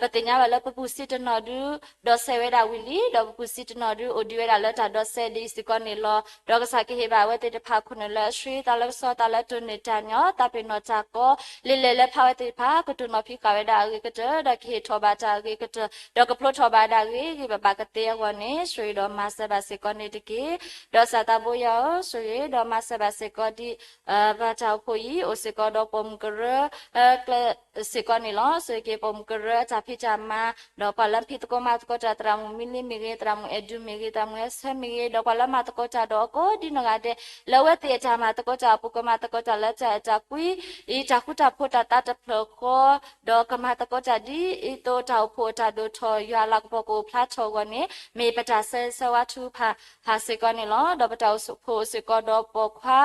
ပသ့ၣ်ညါဘၣ်လၢပပူၤဆံးတနီၤဒု ဒိးစဲးဝဲဒၣ်ဝံၤလံ, ဒီးပပူၤဆံးတနီၤဒု အိၣ်ဒံးဝဲဒၣ်လၢတၢ်ဒိးစဲးဒ်အံၤစ့ၢ်ကီးန့ၣ်လီၤ. ဒီးကစၢ်ကဟ့ၣ်ဘၣ်အဝဲသ့ၣ်တဖၣ်ခိၣ်နူာ်လၢအဆှံ သးလၢကဆှီ သးလၢတိၢ်န့ၢ်တၢ်ညီ သးပ့ၤနီၣ်တၢ်ကီ လံာ်လဲၢ်လၢဖးဝဲသ့ၣ်တဖၣ် ကတိၤနီၤဖံးဃာ်ဝဲဒၣ်အဂ့ၤကတၢၢ် ဒီးကဟ့ၣ်ထီၣ်ဘၣ်တၢ်အဂ့ၤကတၢၢ် ဒီးကဖျိထီၣ်ဘၣ်ဝဲဒၣ်ဂ့ၤဂ့ၤဘၣ်ဘၣ်ကသ့အဂီၢ်န့ၣ် ဆိၣ်ဂ့ၤဒီးမၤစၢၤဘၣ်စ့ၢ်ကီးန့ၣ်တက့ၢ်. ဒီးကစၢ်သးဘိယွၤဧၢ, ဆိၣ်ဂ့ၤဒီးမၤစၢၤဘၣ်စ့ၢ်ကီးဒ် ပတၢ်အိၣ်ဖှိၣ်အံၤ အိၣ်စ့ၢ်ကီးဒီးပိာ်မုၣ်ကရၢ ကျဲစ့ၢ်ကီးန့ၣ်လီၤ. ဆိၣ်ဂ့ၤက့ၤပိာ်မုၣ်ကရၢအတၢ်ဖံးတၢ်မၤ ဒီးပှၤလၢဖံးသကိးမၤသကိးတၢ် သရၣ်မုၣ်မံလံမ့ၢ်ဂ့ၤ, သရၣ်မုၣ်အဲၣ်ဒူမ့ၢ်ဂ့ၤ, သရၣ်မုၣ်ဟဲဆၢမ့ၢ်ဂ့ၤ, ဒီးပှၤလၢမၤသကိးတၢ်ဒီးအီၤကိးဒ်နီၢ်ဂၤဒဲး လၢအဝဲသ့ၣ်အတၢ်မၤသကိးတၢ်အပူၤ ကမၤသကိးတၢ်လၢတၢ်အဲၣ်တၢ်ကွံ အံၤတၢ်ဃူတၢ်ဖိးတၢ်သးတဖျၢၣ်ဃီ ဒီးကမၤသကိးတၢ်ဒ်အံၤသိး တၢ်အိၣ်ဖှိၣ်အတၢ်ဒိၣ်ထီၣ် ယွၤအလၤကပီၤကအိၣ်ဖျါထီၣ်အဂီၢ်န့ၣ် မ့ၢ်ပတၢ်ဆၢဂ့ၤဆၢဝါထုကဖၣ်စ့ၢ်ကီးန့ၣ်လီၤ. ဒီးပတၢ်အိၣ်ဖှိၣ်စ့ၢ်ကီးဒီးပိာ်ခွါ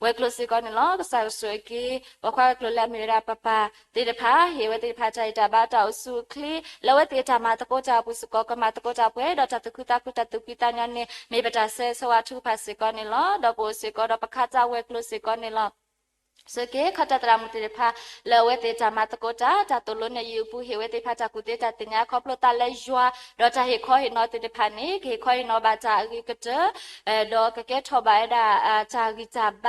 ဝဲၤကျိၤစ့ၢ်ကီးန့ၣ်လီၤ. ကစၢ်ကဆိၣ်ဂ့ၤက့ၤ ပိာ်ခွါဝဲၤကျိၤလၢအမ့ၢ်ဝဲဒၣ်ပပၢ်သ့ၣ်တဖၣ် ဟ့ၣ်အဝဲသ့ၣ်တဖၣ်တၢ်ဂံၢ်တၢ်ဘါတၢ်အိၣ်ဆူၣ်အိၣ်ချ့ လၢအဝဲသ့ၣ်အတၢ်မၤသကိးတၢ်အပူၤစ့ၢ်ကီး ကမၤသကိးတၢ်ပှဲၤဒီးတၢ်သူၣ်ခုသးခုတၢ်သူၣ်ဖှံသးညီန့ၣ် မ့ၢ်ပတၢ်ဆၢဂ့ၤဆၢဝါထုကဖၣ်စ့ၢ်ကီးန့ၣ်လီၤ. ဒီးပအိၣ်စ့ၢ်ကီးဒီးပခါတၢ်ဝဲၤကျိၤစ့ၢ်ကီးန့ၣ်လီၤ. ဆိၣ်ဂ့ၤက့ၤခီတၢ်သရၣ်မုၣ်သ့ၣ်တဖၣ် လၢအဝဲသ့ၣ်တၢ်မၤသကိးတၢ် တၢ်သိၣ်လိနဲၣ်ယုၢ်အပူၤ ဟ့ၣ်ဝဲသ့ၣ်တဖၣ်တၢ်ကူၣ်သ့တၢ်သ့ၣ်ညါခီဖျိသးလၢယွၤ ဒီးတၢ်ဟ့ၣ်ခီဟ့ၣ်နီၤသ့ၣ်တဖၣ်န့ၣ် ကဟ့ၣ်ခီဟ့ၣ်နီၤဘၣ်တၢ်အဂ့ၤကတၢၢ် ဒီးကကဲထီၣ်ဘၣ်ဝဲဒၣ် တၢ်ဂံၢ်တၢ်ဘါ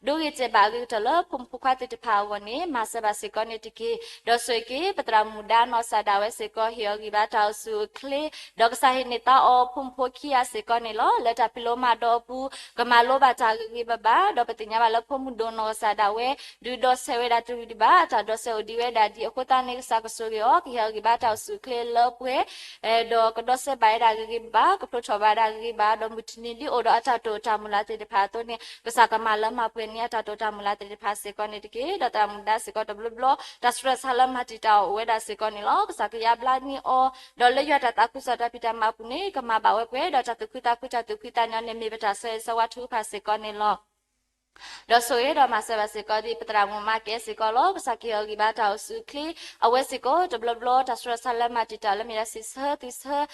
ဒိဂ့ၤတဲာ်ဘၣ်အဂ့ၤကတၢၢ်လၢဖိမုၣ်ဖိခွါသ့ၣ်တဖၣ်အဂီၢ်န့ၣ် မၤစၢၤဘၣ်စ့ၢ်ကီးန့ၣ်တက့ၢ်. ဒီးဆိၣ်ဂ့ၤက့ၤ ပသရၣ်မုၣ်ဒါနီၢ်စၢ်ဒၣ်ဝဲစ့ၢ်ကီး ဟ့ၣ်အီၤဂံၢ်ဘါတၢ်အိၣ်ဆူၣ်အိၣ်ချ့ ဒီးကစၢ်ဟ့ၣ်န့ၢ်သါအီၤဖိမုၣ်ဖိခံဂၤစ့ၢ်ကီးန့ၣ်လီၤ. လၢတၢ်ဖံးလိမၤဒိးအပူၤ ကမၤလိဘၣ်တၢ်ဂ့ၤဂ့ၤဘၣ်ဘၣ် ဒီးပသ့ၣ်ညါဘၣ်လၢဖိမုၣ်ဒိၣ်နီၢ်စၢ်ဒၣ်ဝဲ ဒုးဒိးစဲးဝဲဒၣ်တဝံၤဒံးဘၣ် တၢ်ဒိးစဲးအိၣ်ဒံးဝဲဒၣ်ဒ်အဃိသတးန့ၣ် ကစၢ်ကဆိၣ်ဂ့ၤအီၤ ကဟ့ၣ်အီၤဂံၢ်ဘါတၢ်အိၣ်ဆူၣ်အိၣ်ချ့လၢပှဲၤ ဒီးကဒိးစဲးဘၣ်ဝဲဒၣ်ဂ့ၤဂ့ၤဘၣ်ဘၣ် ကဖျိထီၣ်ဘၣ်ဝဲဒၣ်ဂ့ၤဂ့ၤဘၣ် ဒီးမုၢ်တနံၤဒ်အိၣ်ဒီးအတၢ်တိာ်တၢ်မုၢ်လၢ်သ့ၣ်တဖၣ်အသိးန့ၣ် ကစၢ်ကမၤလၢမၤပှဲၤန့ၢ်အတၢ်တိာ်တၢ်မုၢ်လၢ်သ့ၣ်တဖၣ်စ့ၢ်ကီးန့ၣ်တက့ၢ်. ဒီးသရၣ်မုၣ်ဒါစ့ၢ်ကီးတဘျီဘျီ တၢ်ဆူးတၢ်ဆါလၢမၤတံာ်တာ်အီၤအိၣ်ဝဲဒၣ်စ့ၢ်ကီးန့ၣ်လီၤ. ကစၢ်ကယါဘျါန့ၢ်အီၤ ဒီးလၢယွၤတၢ်သးခုကစီၣ်တၢ်ဖံးတၢ်မၤအပူၤန့ၣ် ကမၤဘၣ်ဝဲပှဲၤ ဒီးတၢ်သူၣ်ခုသးခုတၢ်သူၣ်ဖှံသးညီန့ၣ် မ့ၢ်ပတၢ်ဆၢဂ့ၤဆၢဝါထုကဖၣ်စ့ၢ်ကီးန့ၣ်လီၤ. ဒီးဆိၣ်ဂ့ၤဒီးမၤစၢၤဘၣ်စ့ၢ်ကီးဒ်ပသရၣ်မုၣ်မါကဲစ့ၢ်ကီးလီၤ. ကစၢ်ကဟ့ၣ်အီၤဂံၢ်ဘါတၢ်အိၣ်ဆူၣ်အိၣ်ချ့ အဝဲစ့ၢ်ကီးတဘျီဘျီ တၢ်ဆူးတၢ်ဆါလၢမၤတံာ်တာ်လၢမ့ၢ်ဒၣ်စံးဆၢသံဆၢ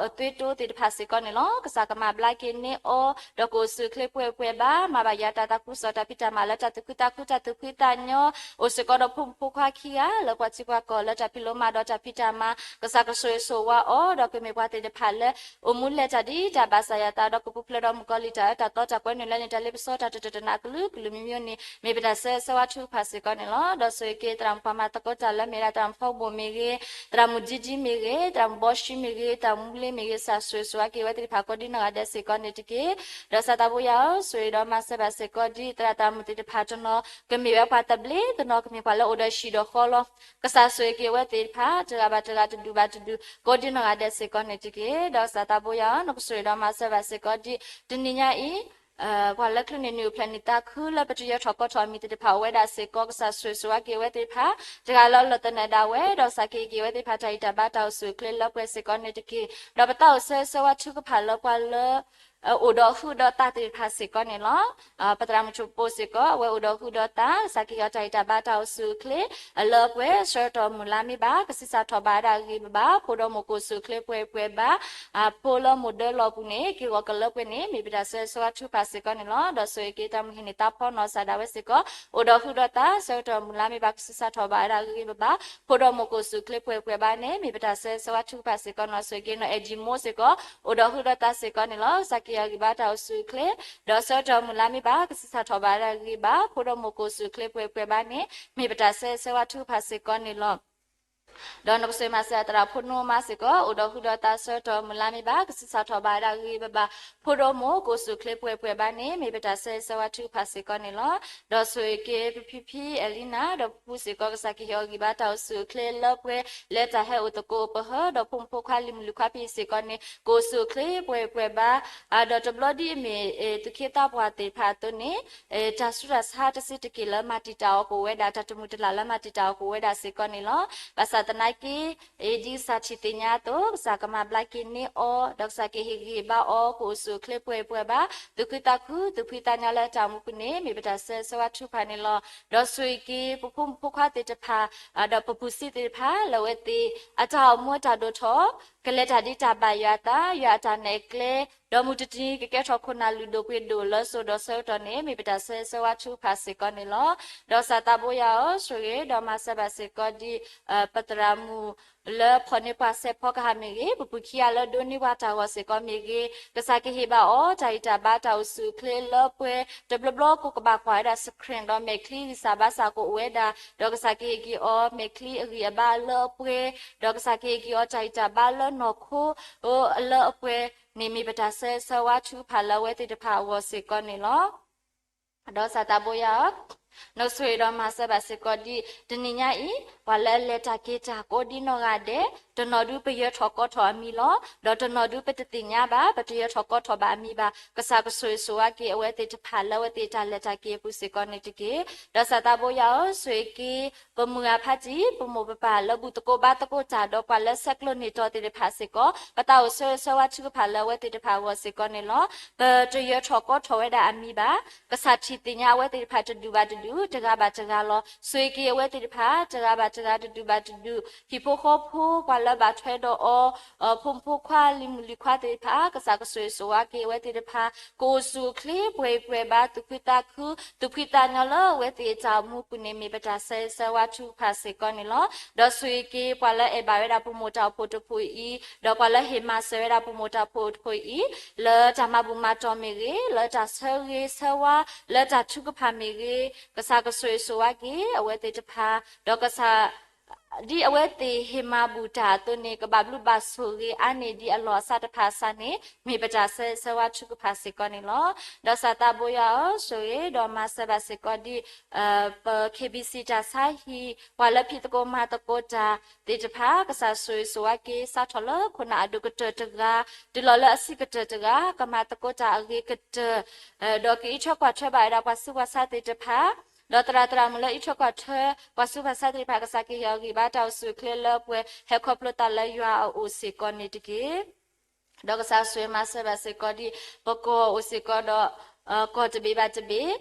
ဒီးသွံၣ်တိသ့ၣ်တဖၣ်စ့ၢ်ကီးန့ၣ်လီၤ. ကစၢ်ကမၤဘျါက့ၤန့ၢ်အီၤ ဒီးကအိၣ်ဆူၣ်အိၣ်ချ့ပှဲၤပှဲၤဘၣ် မၤဘၣ်ယွၤတၢ်သးခုကစီၣ်တၢ်ဖံးတၢ်မၤလၢတၢ်သူၣ်ခုသးခုတၢ်သူၣ်ဖှံသးညီ အိၣ်စ့ၢ်ကီးဒီးဖိမုၣ်ဖိခွါခံဂၤ လၢပှၤထံပှၤကီၢ်လၢတၢ်ဖံးလိမၤဒိးတၢ်ဖံးတၢ်မၤ ကစၢ်ကဆိၣ်ဂ့ၤဆိၣ်ဝါအီၤ ဒီးကမ့ၢ်ပှၤသ့ၣ်တဖၣ်လၢ အိၣ်မူလဲၤတၢ်ဒ်တၢ်ဘၣ်ဆၣ်ယၤသး ဒီးကပူၤဖျဲးဒီးမုၣ်ကီၤလံၢ်တၢ်အၢတၢ်သီတၢ်ကွဲနုာ်လၢန့ၣ် တၢ်လ့ပစီတၢ်တ တၢ်မၤစၢၤတၢ်ကလုာ်ကလုာ်မံၤမံၤန့ၣ် မ့ၢ်ပတၢ်ဆၢဂ့ၤဆၢဝါထုကဖၣ်စ့ၢ်ကီးန့ၣ်လီၤ. ဒီးဆိၣ်ဂ့ၤက့ၤသရၣ်မုၣ်ပှၤမၤသကိးတၢ်လၢမ့ၢ်ဒၣ်သရၣ်မုၣ်ဖီဘိၣ်မ့ၢ်ဂ့ၤ, သရၣ်မုၣ်ဒံဒံမ့ၢ်ဂ့ၤ, သရၣ်မုၣ်ဘီရှံမ့ၢ်ဂ့ၤ, သရၣ်မုၣ်မူလ့မ့ၢ်ဂ့ၤ, ကစၢ်ဆိၣ်ဂ့ၤဆိၣ်ဝါက့ၤအဝဲသ့ၣ်တဖၣ်ကိးဒ်နီၢ်ဂၤဒဲးစ့ၢ်ကီးန့ၣ်တက့ၢ်. ဒီးကစၢ်သးဘိယွၤဧၢ, ဆိၣ်ဂ့ၤဒီးမၤစၢၤဘၣ်စ့ၢ်ကီးဒ်သရၣ်သရၣ်မုၣ်သ့ၣ်တဖၣ်တနီၤ ကမ့ၢ်ဝဲပှၤသဘျ့, တနီၤကမ့ၢ်ပှၤလၢအိၣ်ဒီးဟံၣ်ဒီးဃီလီၤ. ကစၢ်ဆိၣ်ဂ့ၤက့ၤအဝဲသ့ၣ်တဖၣ် တဂၤဘၣ်တဂၤတဒူၣ်ဘၣ်တဒူၣ် ကိးဒ်နီၢ်ဂၤဒဲးစ့ၢ်ကီးန့ၣ်တက့ၢ်. ဒီးကစၢ်သးဘိယွၤဧၢ, နကဆိၣ်ဂ့ၤဒီးမၤစၢၤဘၣ်စ့ၢ်ကီးဒ် တနံၤညါအံၤ ပှၤလၢချုးန့ၢ်နံၣ်အိၣ်ဖျဲၣ်နံၣ်သးခုလၢပတယၢၤထီၣ်ကီထီၣ်အမံၤသ့ၣ်တဖၣ်အိၣ်ဝဲဒၣ်စ့ၢ်ကီး ကစၢ်ဆိၣ်ဂ့ၤဆိၣ်ဝါက့ၤအဝဲသ့ၣ်တဖၣ် တဂၤလၢလီၤသနၢၣ်ဒၣ်ဝဲ, ဒီးကစၢ်ကဟ့ၣ်က့ၤအဝဲသ့ၣ်တဖၣ်တၢ်ဂံၢ်တၢ်ဘါတၢ်အိၣ်ဆူၣ်အိၣ်ချ့လၢပှဲၤစ့ၢ်ကီးန့ၣ်တက့ၢ်. ဒီးပသးအိၣ်ဆၢဂ့ၤဆၢဝါထုကဖၣ်လၢပှၤလၢ အိၣ်ဒီးဟုဒီးသးသ့ၣ်တဖၣ်စ့ၢ်ကီးန့ၣ်လီၤ. ပသရၣ်မုၣ်ဆိၣ်ပိၢ်စ့ၢ်ကီး အဝဲအိၣ်ဒီးဟုဒီးသး, ကစၢ်ကဟ့ၣ်အီၤတၢ်ဂံၢ်တၢ်ဘါတၢ်အိၣ်ဆူၣ်အိၣ်ချ့ အလၢအပှဲၤ ဆၢကတီၢ်မုၢ်လါမ့ၢ်ဘၣ် ကဆံးစၢ်ထီၣ်ဘၣ်ဝဲဒၣ်ဂ့ၤဂ့ၤဘၣ်ဘၣ်, ဖိဒီးမိၢ်ကအိၣ်ဆူၣ်အိၣ်ချ့ပှဲၤပှဲၤဘၣ် ဖိလၢမိၢ်ဒၢလီၢ်ပူၤန့ၣ် က့ၤဂီၤကလၢပှဲၤန့ၣ် မ့ၢ်ပတၢ်ဆၢဂ့ၤဆၢဝါထုကဖၣ်စ့ၢ်ကီးန့ၣ်လီၤ. ဒီးဆိၣ်ဂ့ၤက့ၤသရၣ်မုၣ်ဟံးန့ၢ်သးဖီနီၢ်စၢ်ဒၣ်ဝဲစ့ၢ်ကီး အိၣ်ဒီးဟုဒီးသး ဆၢကတီၢ်မုၢ်လါမ့ၢ်ဘၣ် ကဆံးစၢ်ထီၣ်ဘၣ်ဝဲဒၣ်ဂ့ၤဂ့ၤဘၣ်ဘၣ်, ဖိဒီးမိၢ်ကအိၣ်ဆူၣ်အိၣ်ချ့ပှဲၤပှဲၤဘၣ်န့ၣ် မ့ၢ်ပတၢ်ဆၢဂ့ၤဆၢဝါထုကဖၣ်စ့ၢ်ကီးန့ၣ်လီၤ. ဆိၣ်ဂ့ၤက့ၤနီၢ်အဲၣ်ကၠံမိၢ်စ့ၢ်ကီး အိၣ်ဒီးဟုဒီးသးစ့ၢ်ကီးန့ၣ်လီၤ. ကစၢ်ကဟ့ၣ်အီၤဂံၢ်ဘါတၢ်အိၣ်ဆူၣ်အိၣ်ချ့ ဒီးဆၢကတီၢ်မုၢ်လါမ့ၢ်ဘၣ် ကဆံးစၢ်ထီၣ်ဘၣ်ဝဲဒၣ်ဂ့ၤဂ့ၤဘၣ်, ဖိဒီးမိၢ်ကအိၣ်ဆူၣ်အိၣ်ချ့ပှဲၤပှဲၤဘၣ်န့ၣ် မ့ၢ်ပတၢ်ဆၢဂ့ၤဆၢဝါထုကဖၣ်စ့ၢ်ကီးန့ၣ်လီၤ. ဒီးနကဆိၣ်ဂ့ၤမၤစၢၤသရၣ်ဖိနီၢ်မါစ့ၢ်ကီး အိၣ်ဒီးဟုဒီးသး ဆၢကတီၢ်မုၢ်လါမ့ၢ်ဘၣ် ကဆံးစၢ်ထီၣ်ဘၣ်ဝဲဒၣ်ဂ့ၤဂ့ၤဘၣ်ဘၣ်, ဖိဒီးမိၢ်ကအိၣ်ဆူၣ်အိၣ်ချ့ပှဲၤပှဲၤဘၣ်န့ၣ် မ့ၢ်ပတၢ်ဆၢဂ့ၤဆၢဝါထုကဖၣ်စ့ၢ်ကီးန့ၣ်လီၤ. ဒီးဆိၣ်ဂ့ၤက့ၤပဖံဖံအဲၣ်လံနၤ ဒီးပပူၤစ့ၢ်ကီး ကစၢ်ကဟ့ၣ်အီၤဂံၢ်ဘါတၢ်အိၣ်ဆူၣ်အိၣ်ချ့လၢပှဲၤ လၢတၢ်ဟဲအိၣ်သကိးပဟၢ ဒီးဖိမုၣ်ဖိခွါလံၤမုၣ်လံၤခွါဖံစ့ၢ်ကီးန့ၣ် ကအိၣ်ဆူၣ်အိၣ်ချ့ပှဲၤပှဲၤဘၣ် ဒီးတဘျီဒ်အမ့ၢ် သူၣ်က့သးပှၢ်သ့ၣ်တဖၣ်အသိးန့ၣ် တၢ်ဆူးတၢ်ဆါတဆံးတက့ၢ်လၢမၤတံာ်တာ်အီၤကအိၣ်ဝဲဒၣ်, တၢ်တမုာ်တလၤလၢမၤတံာ်တာ်အီၤကအိၣ်ဝဲဒၣ်စ့ၢ်ကီးန့ၣ်လီၤ. ဘၣ်ဆၣ်သနာ်က့ ဒ်ကစၢ်ထံၣ်သ့ၣ်ညါအသိး ကစၢ်ကမၤဘျါက့ၤန့ၢ်အီၤ, ဒီးကစၢ်ကဟ့ၣ်ဂံၢ်ဘါအီၤ ကအိၣ်ဆူၣ်အိၣ်ချ့ပှဲၤပှဲၤဘၣ်, သူၣ်ခုသးခု သူၣ်ဖှံသးညီလၢတၢ်အိၣ်မူပူၤန့ၣ် မ့ၢ်ပတၢ်ဆၢဂ့ၤဆၢဝါထုကဖၣ်န့ၣ်လီၤ. ဒီးဆိၣ်ဂ့ၤက့ၤ ပဖိမုၣ်ဖိခွါသ့ၣ်တဖၣ် ဒီးပပူၤစံသ့ၣ်တဖၣ် လၢအဝဲသ့ၣ် အတၢ်အိၣ်မူအတၢ်ဒိၣ်ထီၣ် ကလဲၤတၢ်ဒ်တၢ်ဘၣ်ယွၤအသး, ယွၤအတၢ်နဲၣ်ကျဲ, ဒီးမုၢ်တနံၤကကဲထီၣ်ခိၣ်နၢ်လုၢ်ဒိၣ်ပှ့ၤဒိၣ်လၢစိၤဒီးဆၢကတီၢ်န့ၣ် မ့ၢ်ပတၢ်ဆၢဂ့ၤဆၢဝါထုကဖၣ်စ့ၢ်ကီးန့ၣ်လီၤ. ဒီးကစၢ်သးဘိယွၤဧၢ, ဆိၣ်ဂ့ၤဒီးမၤစၢၤဘၣ်စ့ၢ်ကီးဒ် ပသရၣ်မုၣ် လၢဖီၣ်န့ၢ်ပှၤစဲးဖီကဟၣ်မ့ၢ်ဂ့ၤ, ပပူၤခံဂၤလၢဒိးန့ၢ်ပှၤတၢ်ဂီၤစ့ၢ်ကီးမ့ၢ်ဂ့ၤ, ကစၢ်ကဟ့ၣ်ဘၣ်အီၤ တၢ်ဂံၢ်တၢ်ဘါတၢ်အိၣ်ဆူၣ်အိၣ်ချ့လၢပှဲၤ တဘျီဘျီကအိၣ်ကဘၣ်ကွၢ်ဝဲဒၣ် screen ဒီးမဲာ်ချံဂံၢ်စၢ်ဘါစၢ်ကအိၣ်ဝဲဒၣ်, ဒီးကစၢ်ကဟ့ၣ်က့ၤအီၤ မဲာ်ချံအဂံၢ်အဘါလၢအပှဲၤ, ဒီးကစၢ်ကဟ့ၣ်က့ၤအီၤ တၢ်ဂံၢ်တၢ်ဘါလၢနီၢ်ခိ လၢအပှဲၤန့ၣ် မ့ၢ်ပတၢ်ဆၢဂ့ၤဆၢဝါထုကဖၣ်လၢအဝဲသ့ၣ်တဖၣ်အဂီၢ်စ့ၢ်ကီးန့ၣ်လီၤ. ဒီးကစၢ်သးဘိယွၤဧၢ, နဆိၣ်ဂ့ၤဒီးမၤစၢၤဘၣ်စ့ၢ်ကီးဒ် တနံၤညါအံၤ ပှၤလၢအလဲၤတၢ်က့ၤတၢ်ကိးဒ်နီၢ်ဂၤဒဲး, တနီၤဒုပယၢၤထီၣ်ကီထီၣ်အမံၤလီၤ. ဒီးတနီၤဒုပတသ့ၣ်ညါဘၣ်, ပတယၢၤထီၣ်ကီထီၣ်ဘၣ်အမံၤဘၣ်. ကစၢ်ကဆိၣ်ဂ့ၤဆိၣ်ဝါက့ၤအဝဲသ့ၣ်တဖၣ်လၢအဝဲသ့ၣ်တၢ်လဲၤတၢ်က့ၤအပူၤစ့ၢ်ကီးန့ၣ်တက့ၢ်. ဒီးကစၢ်သးဘိယွၤဧၢ, ဆိၣ်ဂ့ၤက့ၤ ပမုၢ်ဂၤဖးတံၢ် ပမိၢ်ပပၢ်လၢဘူၣ်သကိးဘါသကိးတၢ်ဒီးပှၤလၢဆဲးကျိးန့ၢ်တီၤသ့ၣ်တဖၣ်စ့ၢ်ကီး, ပသးအိၣ်ဆၢဂ့ၤဆၢဝါထုကဖၣ်လၢအဝဲသ့ၣ်တဖၣ်အဂီၢ်စ့ၢ်ကီးန့ၣ်လီၤ. ပတယၢၤထီၣ်ကီထီၣ်ဝဲဒၣ်အမံၤဘၣ်. ကစၢ်ထံၣ်သ့ၣ်ညါအဝဲသ့ၣ်တဖၣ်တဒူၣ်ဘၣ်တဒူၣ်, တဂၤဘၣ်တဂၤလီၤ. ဆိၣ်ဂ့ၤက့ၤအဝဲသ့ၣ်တဖၣ် တဂၤဘၣ်တဂၤတဒူၣ်ဘၣ်တဒူၣ်, ဟံၣ်ဖိဃီဖိ ပှၤလၢဘၣ်ထွဲဒီးအီၤ ဖိမုၣ်ဖိခွါလံၤမုၣ်လံၤခွါသ့ၣ်တဖၣ် ကစၢ်ကဆိၣ်ဂ့ၤဆိၣ်ဝါက့ၤအဝဲသ့ၣ်တဖၣ် ကအိၣ်ဆူၣ်အိၣ်ချ့ပှဲၤပှဲၤဘၣ် သူၣ်ခုသးခု သူၣ်ဖှံသးညီလၢအဝဲသ့ၣ်အတၢ်အိၣ်မူပူၤန့ၣ် မ့ၢ်ပတၢ်ဆၢဂ့ၤဆၢဝါထုကဖၣ်စ့ၢ်ကီးန့ၣ်လီၤ. ဒီးဆိၣ်ဂ့ၤက့ၤပှၤလၢအဲၣ်ဘၣ်ဝဲဒၣ်ပမိၢ်တၢ်အိၣ်ဖှိၣ်တဖုအံၤ, ဒီးပှၤလၢဟ့ၣ်မၤစၢၤဝဲဒၣ်ပမိၢ်တၢ်အိၣ်ဖှိၣ်တဖုအံၤ လၢတၢ်မၤဘူၣ်မၤတီၢ်မ့ၢ်ဂ့ၤ, လၢတၢ်ဆၢဂ့ၤဆၢဝါ, လၢတၢ်ထုကဖၣ်မ့ၢ်ဂ့ၤ, ကစၢ်ကဆိၣ်ဂ့ၤဆိၣ်ဝါက့ၤအဝဲသ့ၣ်တဖၣ်, ဒီးကစၢ် ဒ်အဝဲသ့ၣ်ဟ့ၣ်မၤဘူၣ်တၢ်အသိးန့ၣ် ကဘၣ်ဘျုးဘၣ်ဆိၣ်ဂ့ၤအါန့ၢ်ဒံးအလီၢ်အစးတဖၣ်အစးန့ၣ် မ့ၢ်ပတၢ်ဆၢဂ့ၤဆၢဝါထုကဖၣ်စ့ၢ်ကီးန့ၣ်လီၤ. ဒီးကစၢ်သးဘိယွၤဧၢ, ဆိၣ်ဂ့ၤဒီးမၤစၢၤဘၣ်စ့ၢ်ကီးဒ် ပ K B C တၢ်ဆါဟံၣ် ပှၤလၢဖံးသကိးမၤသကိးတၢ်သ့ၣ်တဖၣ် ကစၢ်ဆိၣ်ဂ့ၤဆိၣ်ဝါက့ၤ စးထီၣ်လၢခိၣ်နၢ်အဒိၣ်ကတၢၢ်တဂၤ တုၤလီၤလၢအဆံးကတၢၢ်တဂၤ ကမၤသကိးတၢ်အဂ့ၤကတၢၢ် ဒီးကအံးထွဲကွၢ်ထွဲဘၣ်ဝဲဒၣ်ပှၤဆူးပှၤဆါသ့ၣ်တဖၣ်, ဒီးသရၣ်သရၣ်မုၣ်လၢအံးထွဲကွၢ်ထွဲ ပှၤဆူးပှၤဆါသ့ၣ်တဖၣ် ကစၢ်ကဟ့ၣ်အီၤဂံၢ်ဘါတၢ်အိၣ်ဆူၣ်အိၣ်ချ့လၢပှဲၤ ဟဲခီဖျိသးလၢယွၤအအိၣ်စ့ၢ်ကီးန့ၣ်တက့ၢ်. ဒီးကစၢ်ဆိၣ်ဂ့ၤမၤစၢၤဘၣ်စ့ၢ်ကီးဒ် ပကီၢ်အိၣ်စ့ၢ်ကီးဒီး ကီၢ်တဘ့ၣ်ဘၣ်တဘ့ၣ်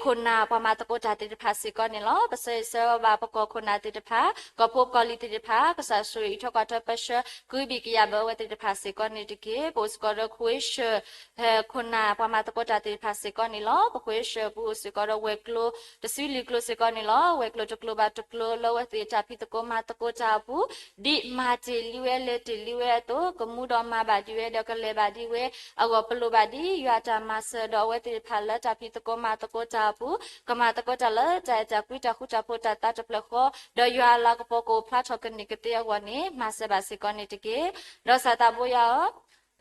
ခိၣ်နၢ်ပှၤမၤသကိးတၢ်သ့ၣ်တဖၣ်စ့ၢ်ကီးန့ၣ်လီၤ. ပဆၢဂ့ၤဆၢဝါဘၣ်ပကီၢ်ခိၣ်နၢ်သ့ၣ်တဖၣ်, ကီၢ်ဖိကီၢ်လံၤသ့ၣ်တဖၣ်, ကစၢ်ဆိၣ်ဂ့ၤအံးထီၣ်ကွၢ်ထၢပၢဆှၢ ကဟုဘံၣ်ကယာ်ဘၢဝဲသ့ၣ်တဖၣ်စ့ၢ်ကီးန့ၣ်တက့ၢ်. ပအိၣ်စ့ၢ်ကီးဒီး ခိၣ်ဝ့ၡၢၣ် ခိၣ်နၢ်ပှၤမၤသကိးတၢ်သ့ၣ်တဖၣ်စ့ၢ်ကီးန့ၣ်လီၤ. ပခိၣ်ဝ့ၡၢၣ်ပူၤအိၣ်စ့ၢ်ကီးဒီးဝဲၤကျိၤ တဆံလွံၢ်ကျိၤစ့ၢ်ကီးန့ၣ်လီၤ. ဝဲၤကျိၤတကျိၤဘၣ်တကျိၤ လၢအဝဲသ့ၣ်အတၢ်ဖံးသကိးမၤသကိးတၢ်အပူၤ ဒ်မၤတ့ၢ်လံဝဲလဲၤတ့ၢ်လံဝဲအသိး ကမူဒီးမၤဘၣ်ဒံးဝဲ ဒီးကလဲၤဘၣ်ဒံးဝဲအဂီၢ် ပလိၣ်ဘၣ်ဒ်ယွၤအတၢ်မၤစၢၤ ဒီးအဝဲသ့ၣ်တဖၣ်လၢတၢ်ဖံးသကိးမၤသကိးတၢ်အပူၤ ကမၤသကိးတၢ်လၢတၢ်အဲၣ်တၢ်ကွံ တၢ်ဃူတၢ်ဖိး တၢ်သးတဖျၢၣ်ဃီ ဒီးယွၤအလၤကပီၤကအိၣ်ဖျါထီၣ်ကန့ၢ်ကသ့အဂီၢ်န့ၣ် မၤစၢၤဘၣ်စ့ၢ်ကီးန့ၣ်တက့ၢ်. ဒီးစၢ်သးဘိယွၤ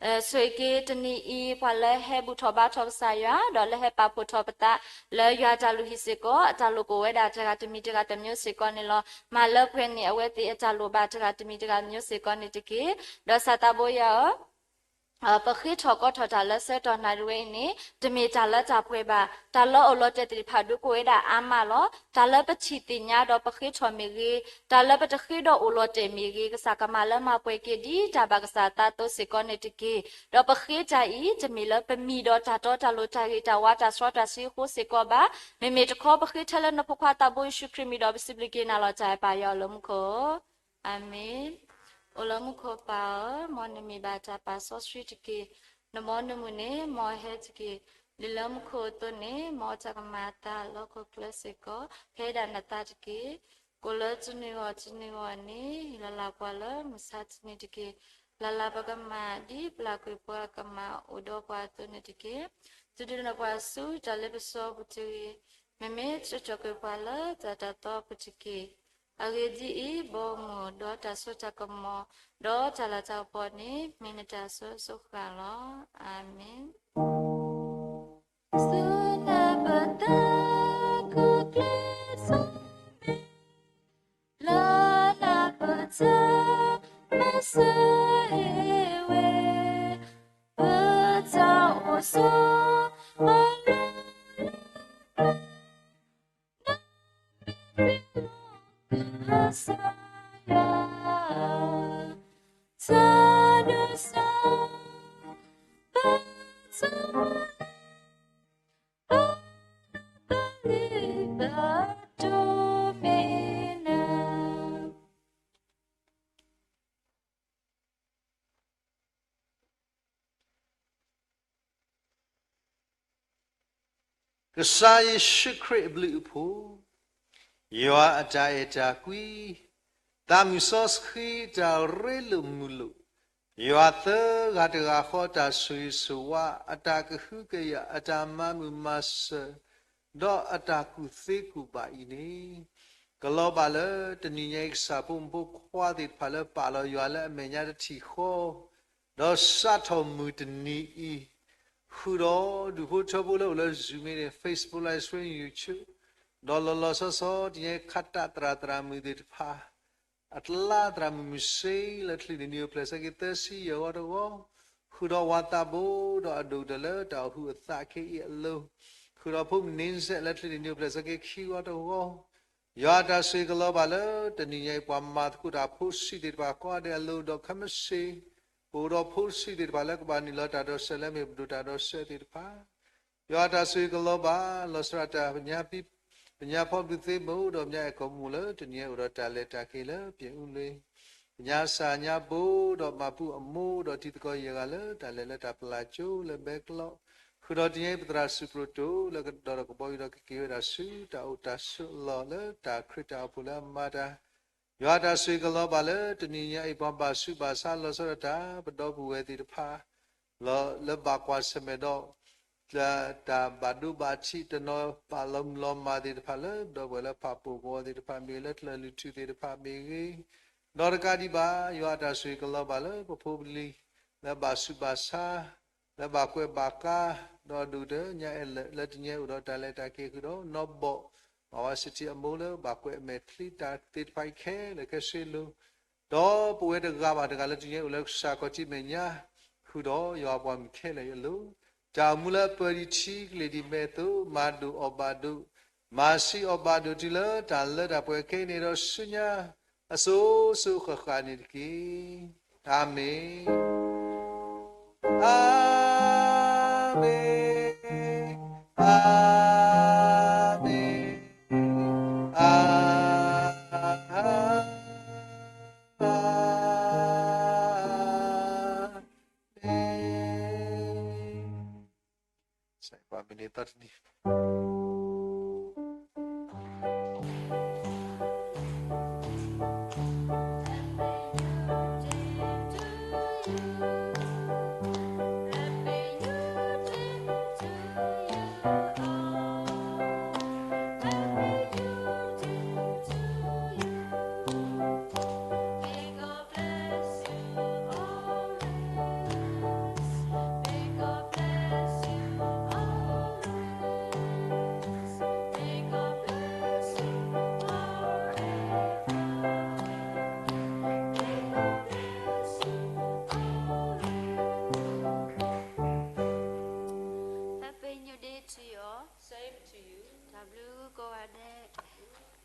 ဧၢ, ဆိၣ်ဂ့ၤက့ၤတနံၤအံၤ ပှၤလၢဟဲဘူၣ်ထီၣ်ဘါထီၣ်ကစၢ်ယွၤ ဒီးလၢဟဲပာ်ဖှိၣ်ထီၣ်ပသး လၢယွၤတၢ်လုၢ်ဟံၣ်စ့ၢ်ကီး အတၢ်လိၣ်ကအိၣ်ဝဲဒၣ်တဂၤတမံၤတဂၤတမျိုးစ့ၢ်ကီးန့ၣ်လီၤ. မၤလၢပှဲၤန့ၢ်အဝဲသ့ၣ်အတၢ်လိၣ်ဘၣ်တဂၤတမံၤတဂၤမျိုးစ့ၢ်ကီးန့ၣ်တက့ၢ်. ဒီးစၢ်သးဘိယွၤဧၢ, ပဃ့ထီၣ်ကီထီၣ်တၢ်လၢဆၢကတီၢ်နၣ်ရံၣ်ဝဲအံၤန့ၣ် တမ့ၢ်တၢ်လၢတၢ်ပှဲၤဘၣ်. တၢ်လၢအအိၣ်လီၤတဲာ်သ့ၣ်တဖၣ်ဒုးကအိၣ်ဝဲဒၣ်အါမးလီၤ. တၢ်လၢပထံၣ်သ့ၣ်ညါဒီးပဃ့ထီၣ်မ့ၢ်ဂ့ၤ, တၢ်လၢပတဃ့ဒီးအိၣ်လီၤတဲာ်မ့ၢ်ဂ့ၤ, ကစၢ်ကမၤလၢမၤပှဲၤက့ၤဒ်တၢ်ဘၣ်ကစၢ်သးသိစ့ၢ်ကီးန့ၣ်တက့ၢ်. ဒီးပဃ့တၢ်အံၤ တမ့ၢ်လၢပမံၤဒီးတၢ်တီတၢ်လိၤတၢ်ဂ့ၤတၢ်ဝါတၢ်စီတၢ်ဆှံအဃိစ့ၢ်ကီးဘၣ်. မ့မ့ၢ်တခီ ပဃ့ထဲလၢနဖိခွါသးဘိယ့ၣ်ၡူးခရံာ်မံၤဒီး ပစံးဘျုးက့ၤနၤလီၤတၢ်အဲၣ်ပာ်ယွၤအီၤလၢမူခိၣ်. အၤမ့ၣ်. အိၣ်လၢမူခိၣ်ပၢ်ဧၢ, မ်နမံၤဘၣ်တၢ်ပာ်စီဆှံတက့ၢ်. နဘီနမုၢ်န့ၣ် မ်အဟဲတက့ၢ်. ဒ်လၢမူခိၣ်အသိးန့ၣ် မ်တၢ်ကမၤအသးလၢဟီၣ်ခိၣ်ချၢစ့ၢ်ကီး ဖဲဒၣ်နသးတက့ၢ်. ကိၣ်လၢတနံၤဂီၢ်တနံၤဂီၢ်န့ၣ် လၢ်လၢ်ပှၤလၢမုၢ်ဆါတနံၤတက့ၢ်. လၢ်လၢ်ပကမၣ်ဒ်ပျၢ်ကွံာ်ပှၤကမၣ်အိၣ်ဒီးပှၤအသိးန့ၣ်တက့ၢ်. တဒုးန့ၢ်ပှၤဆူတၢ်လ့ပစီပူၤတဂ့ၤ. မ့မ့ၢ်ဆှၢထီၣ်ကွံာ်ပှၤလၢတၢ်တၢ်သီပူၤတက့ၢ်. အဂ့ၢ်ဒ်အံၤ, ဘီမုၢ်ဒီးတၢ်စိတၢ်ကမီၤ ဒီးတၢ်လၤတၢ်ကပီၤန့ၣ် မ့ၢ်နတၢ်အစိၤစိၤဃၣ်ဃၣ်လီၤ. အၤမ့ၣ်. စူၢ်နၢ်ပသးခိၣ်ကျ့စီမ့ၢ် လၢနၢ်ပတၢ်မၤစၢၤဟ့ၣ်ဝဲ ပတၢ်အိၣ်ဆိးအီၤလၢ ကစၢ်ယ့ၣ်ၡူးခရံာ်အဘျုးအဖှိၣ်, ယွၤအတၢ်အဲၣ်တၢ်ကွံ, သးမုၢ်စီဆှံတၢ်ရ့လိာ်မုာ်လိာ်, ယွၤသၢဂၤတဂၤဃီအတၢ်ဆိၣ်ဂ့ၤဆိၣ်ဝါ, အတၢ်ကဟုကယာ်, အတၢ်မၤမုာ်မၤစၢၤ, ဒီးအတၢ်ကူၣ်သ့ကူၣ်ဘၣ်အံၤန့ၣ်, ကလီၤဘၣ်လၢတနံၤညါအံၤ ကစၢ်ဖိမုၣ်ဖိခွါသ့ၣ်တဖၣ်လၢပာ်လီၤယွၤလၢအမဲာ်ညါတထံၣ်ဃီ ဒီးစးထီၣ်မုၢ်တနံၤအံၤ, ဃုာ်ဒီးဒူၣ်ဖိထၢဖိလၢအိၣ်လၢ Zoom မ့ၢ်ဂ့ၤ, Facebook Live Stream, YouTube, ဒီးလီၤလီၤဆီဆီ တနံၤညါအံၤ ခးတၢ်သရၣ်သရၣ်မုၣ်သ့ၣ်တဖၣ် အကျါသရၣ်မုၣ်မုၢ်ဆ့လၢချံၣ်န့ၣ် နံၣ်အိၣ်ဖျဲၣ်ဆၢက့ၤသၢဆံယဲၢ်ဂီၤတဂီၤ, ဃုာ်ဒီးဝၤသးဘိဒီးအဒိၣ်ကတၢၢ်လၢတၢ်အိၣ်ဟုၣ်အသးခဲအံၤအလိၤ, ဃုာ်ဒီးဖိမုၣ်န့ဆဲးလၢချံၣ်န့ၣ် နံၣ်အိၣ်ဖျဲၣ်ဆၢက့ၤခံဂီၤတဂီၤ, ယွၤအတၢ်ဆိၣ်ဂ့ၤကလီၤဘၣ်လၢတနံၤညါအံၤ ပှၤမၤသကိးတၢ်ဖိဆံးသ့ၣ်တဖၣ်ကိးဂၤဒဲးအလိၤဒီးခဲမုၢ်ဆ့ၣ်, ပအိၣ်ဒီးဖိဆံးသ့ၣ်တဖၣ်လၢကဘၣ်နုာ်လီၤတၢ်ဒိးစဲးလၢမ့ၢ်ပဒိၣ်တၢ်ဒိးစဲးသ့ၣ်တဖၣ် ယွၤအတၢ်ဆိၣ်ဂ့ၤကလီၤဘၣ် လီၤဆီဒၣ်တၢ် ပညါဖီဘျုးသ့ၣ်မုၣ်ဒီးပညါအဲၣ်ကီၢ်မုၢ်လၢတနံၤညါအံၤ အိၣ်ဒီးတၢ်လဲၤတၢ်က့ၤလၢပျဲၢ်အူလွံၢ်, ပညါစၢ်ညါဘိဒီးမၤပူအမိၢ်ဒီးတံၤသကိးယဲၢ်ဂၤလၢတၢ်လဲၤလၢတၢ်ပျၢ်ကၠိလၢဘဲကျိး, ဃုာ်ဒီးတနံၤညါအံၤပသရၣ်စူၢ်ပရိၣ်တိၣ်လၢကဒီးဒီးကဘီယူၤဒီးကက့ၤဝဲဒၣ်ဆူတၢ်အိၣ်တၢ်ဆိးအလီၢ်လၢတၢ်ခရံာ်တၢ်အိၣ်ဖှိၣ်လၢအမၤတၢ် ယွၤအတၢ်ဆိၣ်ဂ့ၤကလီၤဘၣ်လၢတနံၤညါအံၤ ပှၤဘၣ်ဆူးဘၣ်ဆါလီၤဆီဒၣ်တၢ် ပဒီပုၢ်ဝဲၢ်သ့ၣ်တဖၣ် လၢဘၣ်ကွၢ်ဆၢၣ်မဲာ်ဒီး တၢ်ဘၣ်ဒိဘၣ်ထံး တနီၤဘၣ်လီၤမုၢ်လီၤမၢ်သ့ၣ်တဖၣ်လၢ ပဒီပုၢ်ဝဲၢ်လၢဖးပိာ်ကဝီၤသ့ၣ်တဖၣ်မ့ၢ်ဂ့ၤ လၢကျၢၢ်လုၢ်ထူၣ်သ့ၣ်တဖၣ်မ့ၢ်ဂ့ၤ, ဒီးတကးဒံးဘၣ် ယွၤအတၢ်ဆိၣ်ဂ့ၤကလီၤဘၣ်လၢပဖိပလံၤ လၢဘၣ်ဆူးဘၣ်ဆါ လၢဘၣ်ကွဲးဘၣ်ကါ ဒီးဒိၣ်ကတၢၢ်ညါအဲၣ်လၢာ် လၢတနံၤညါအံၤအိၣ်ဒီးတၢ်လဲၤတၢ်က့ၤဃုာ်ဒီး နီၢ်ဘီၣ် မၤဝဲစထံအမိၢ်လၢဘၣ်ကွဲးအမဲာ်ချံတၢ်သ့ၣ်တဖၣ်အံၤခဲလၢာ်ခဲဆ့လိၤ ဒီးပဝဲတဂၤဘၣ်တဂၤလၢတနံၤညါအံၤအိၣ်လၢကစၢ်ခီၣ်ထံးမဲာ်ညါ ဃုာ်ဒီးယွၤပှၤမုၣ်ခဲလၢာ်အံၤအလိၤ, တၢ်အိၣ်မူလၢအပၢၤဒံးထံကလ့ၢ်ဒံးမဲာ်အသိး မၤဒိၣ်အီၣ်ဘၣ်ဒိၣ်, မၤဆံးအီၣ်ဘၣ်ဒိၣ်တုၤလၢတၢ်လၢတၢ်ပှဲၤခဲအံၤန့ၣ်ဒီးဆူညါ အစိၤစိၤဃၣ်ဃၣ်န့ၣ်တက့ၢ်. အၤမ့ၣ်, အၤမ့ၣ်, အၤ ကိးဂၤဒဲး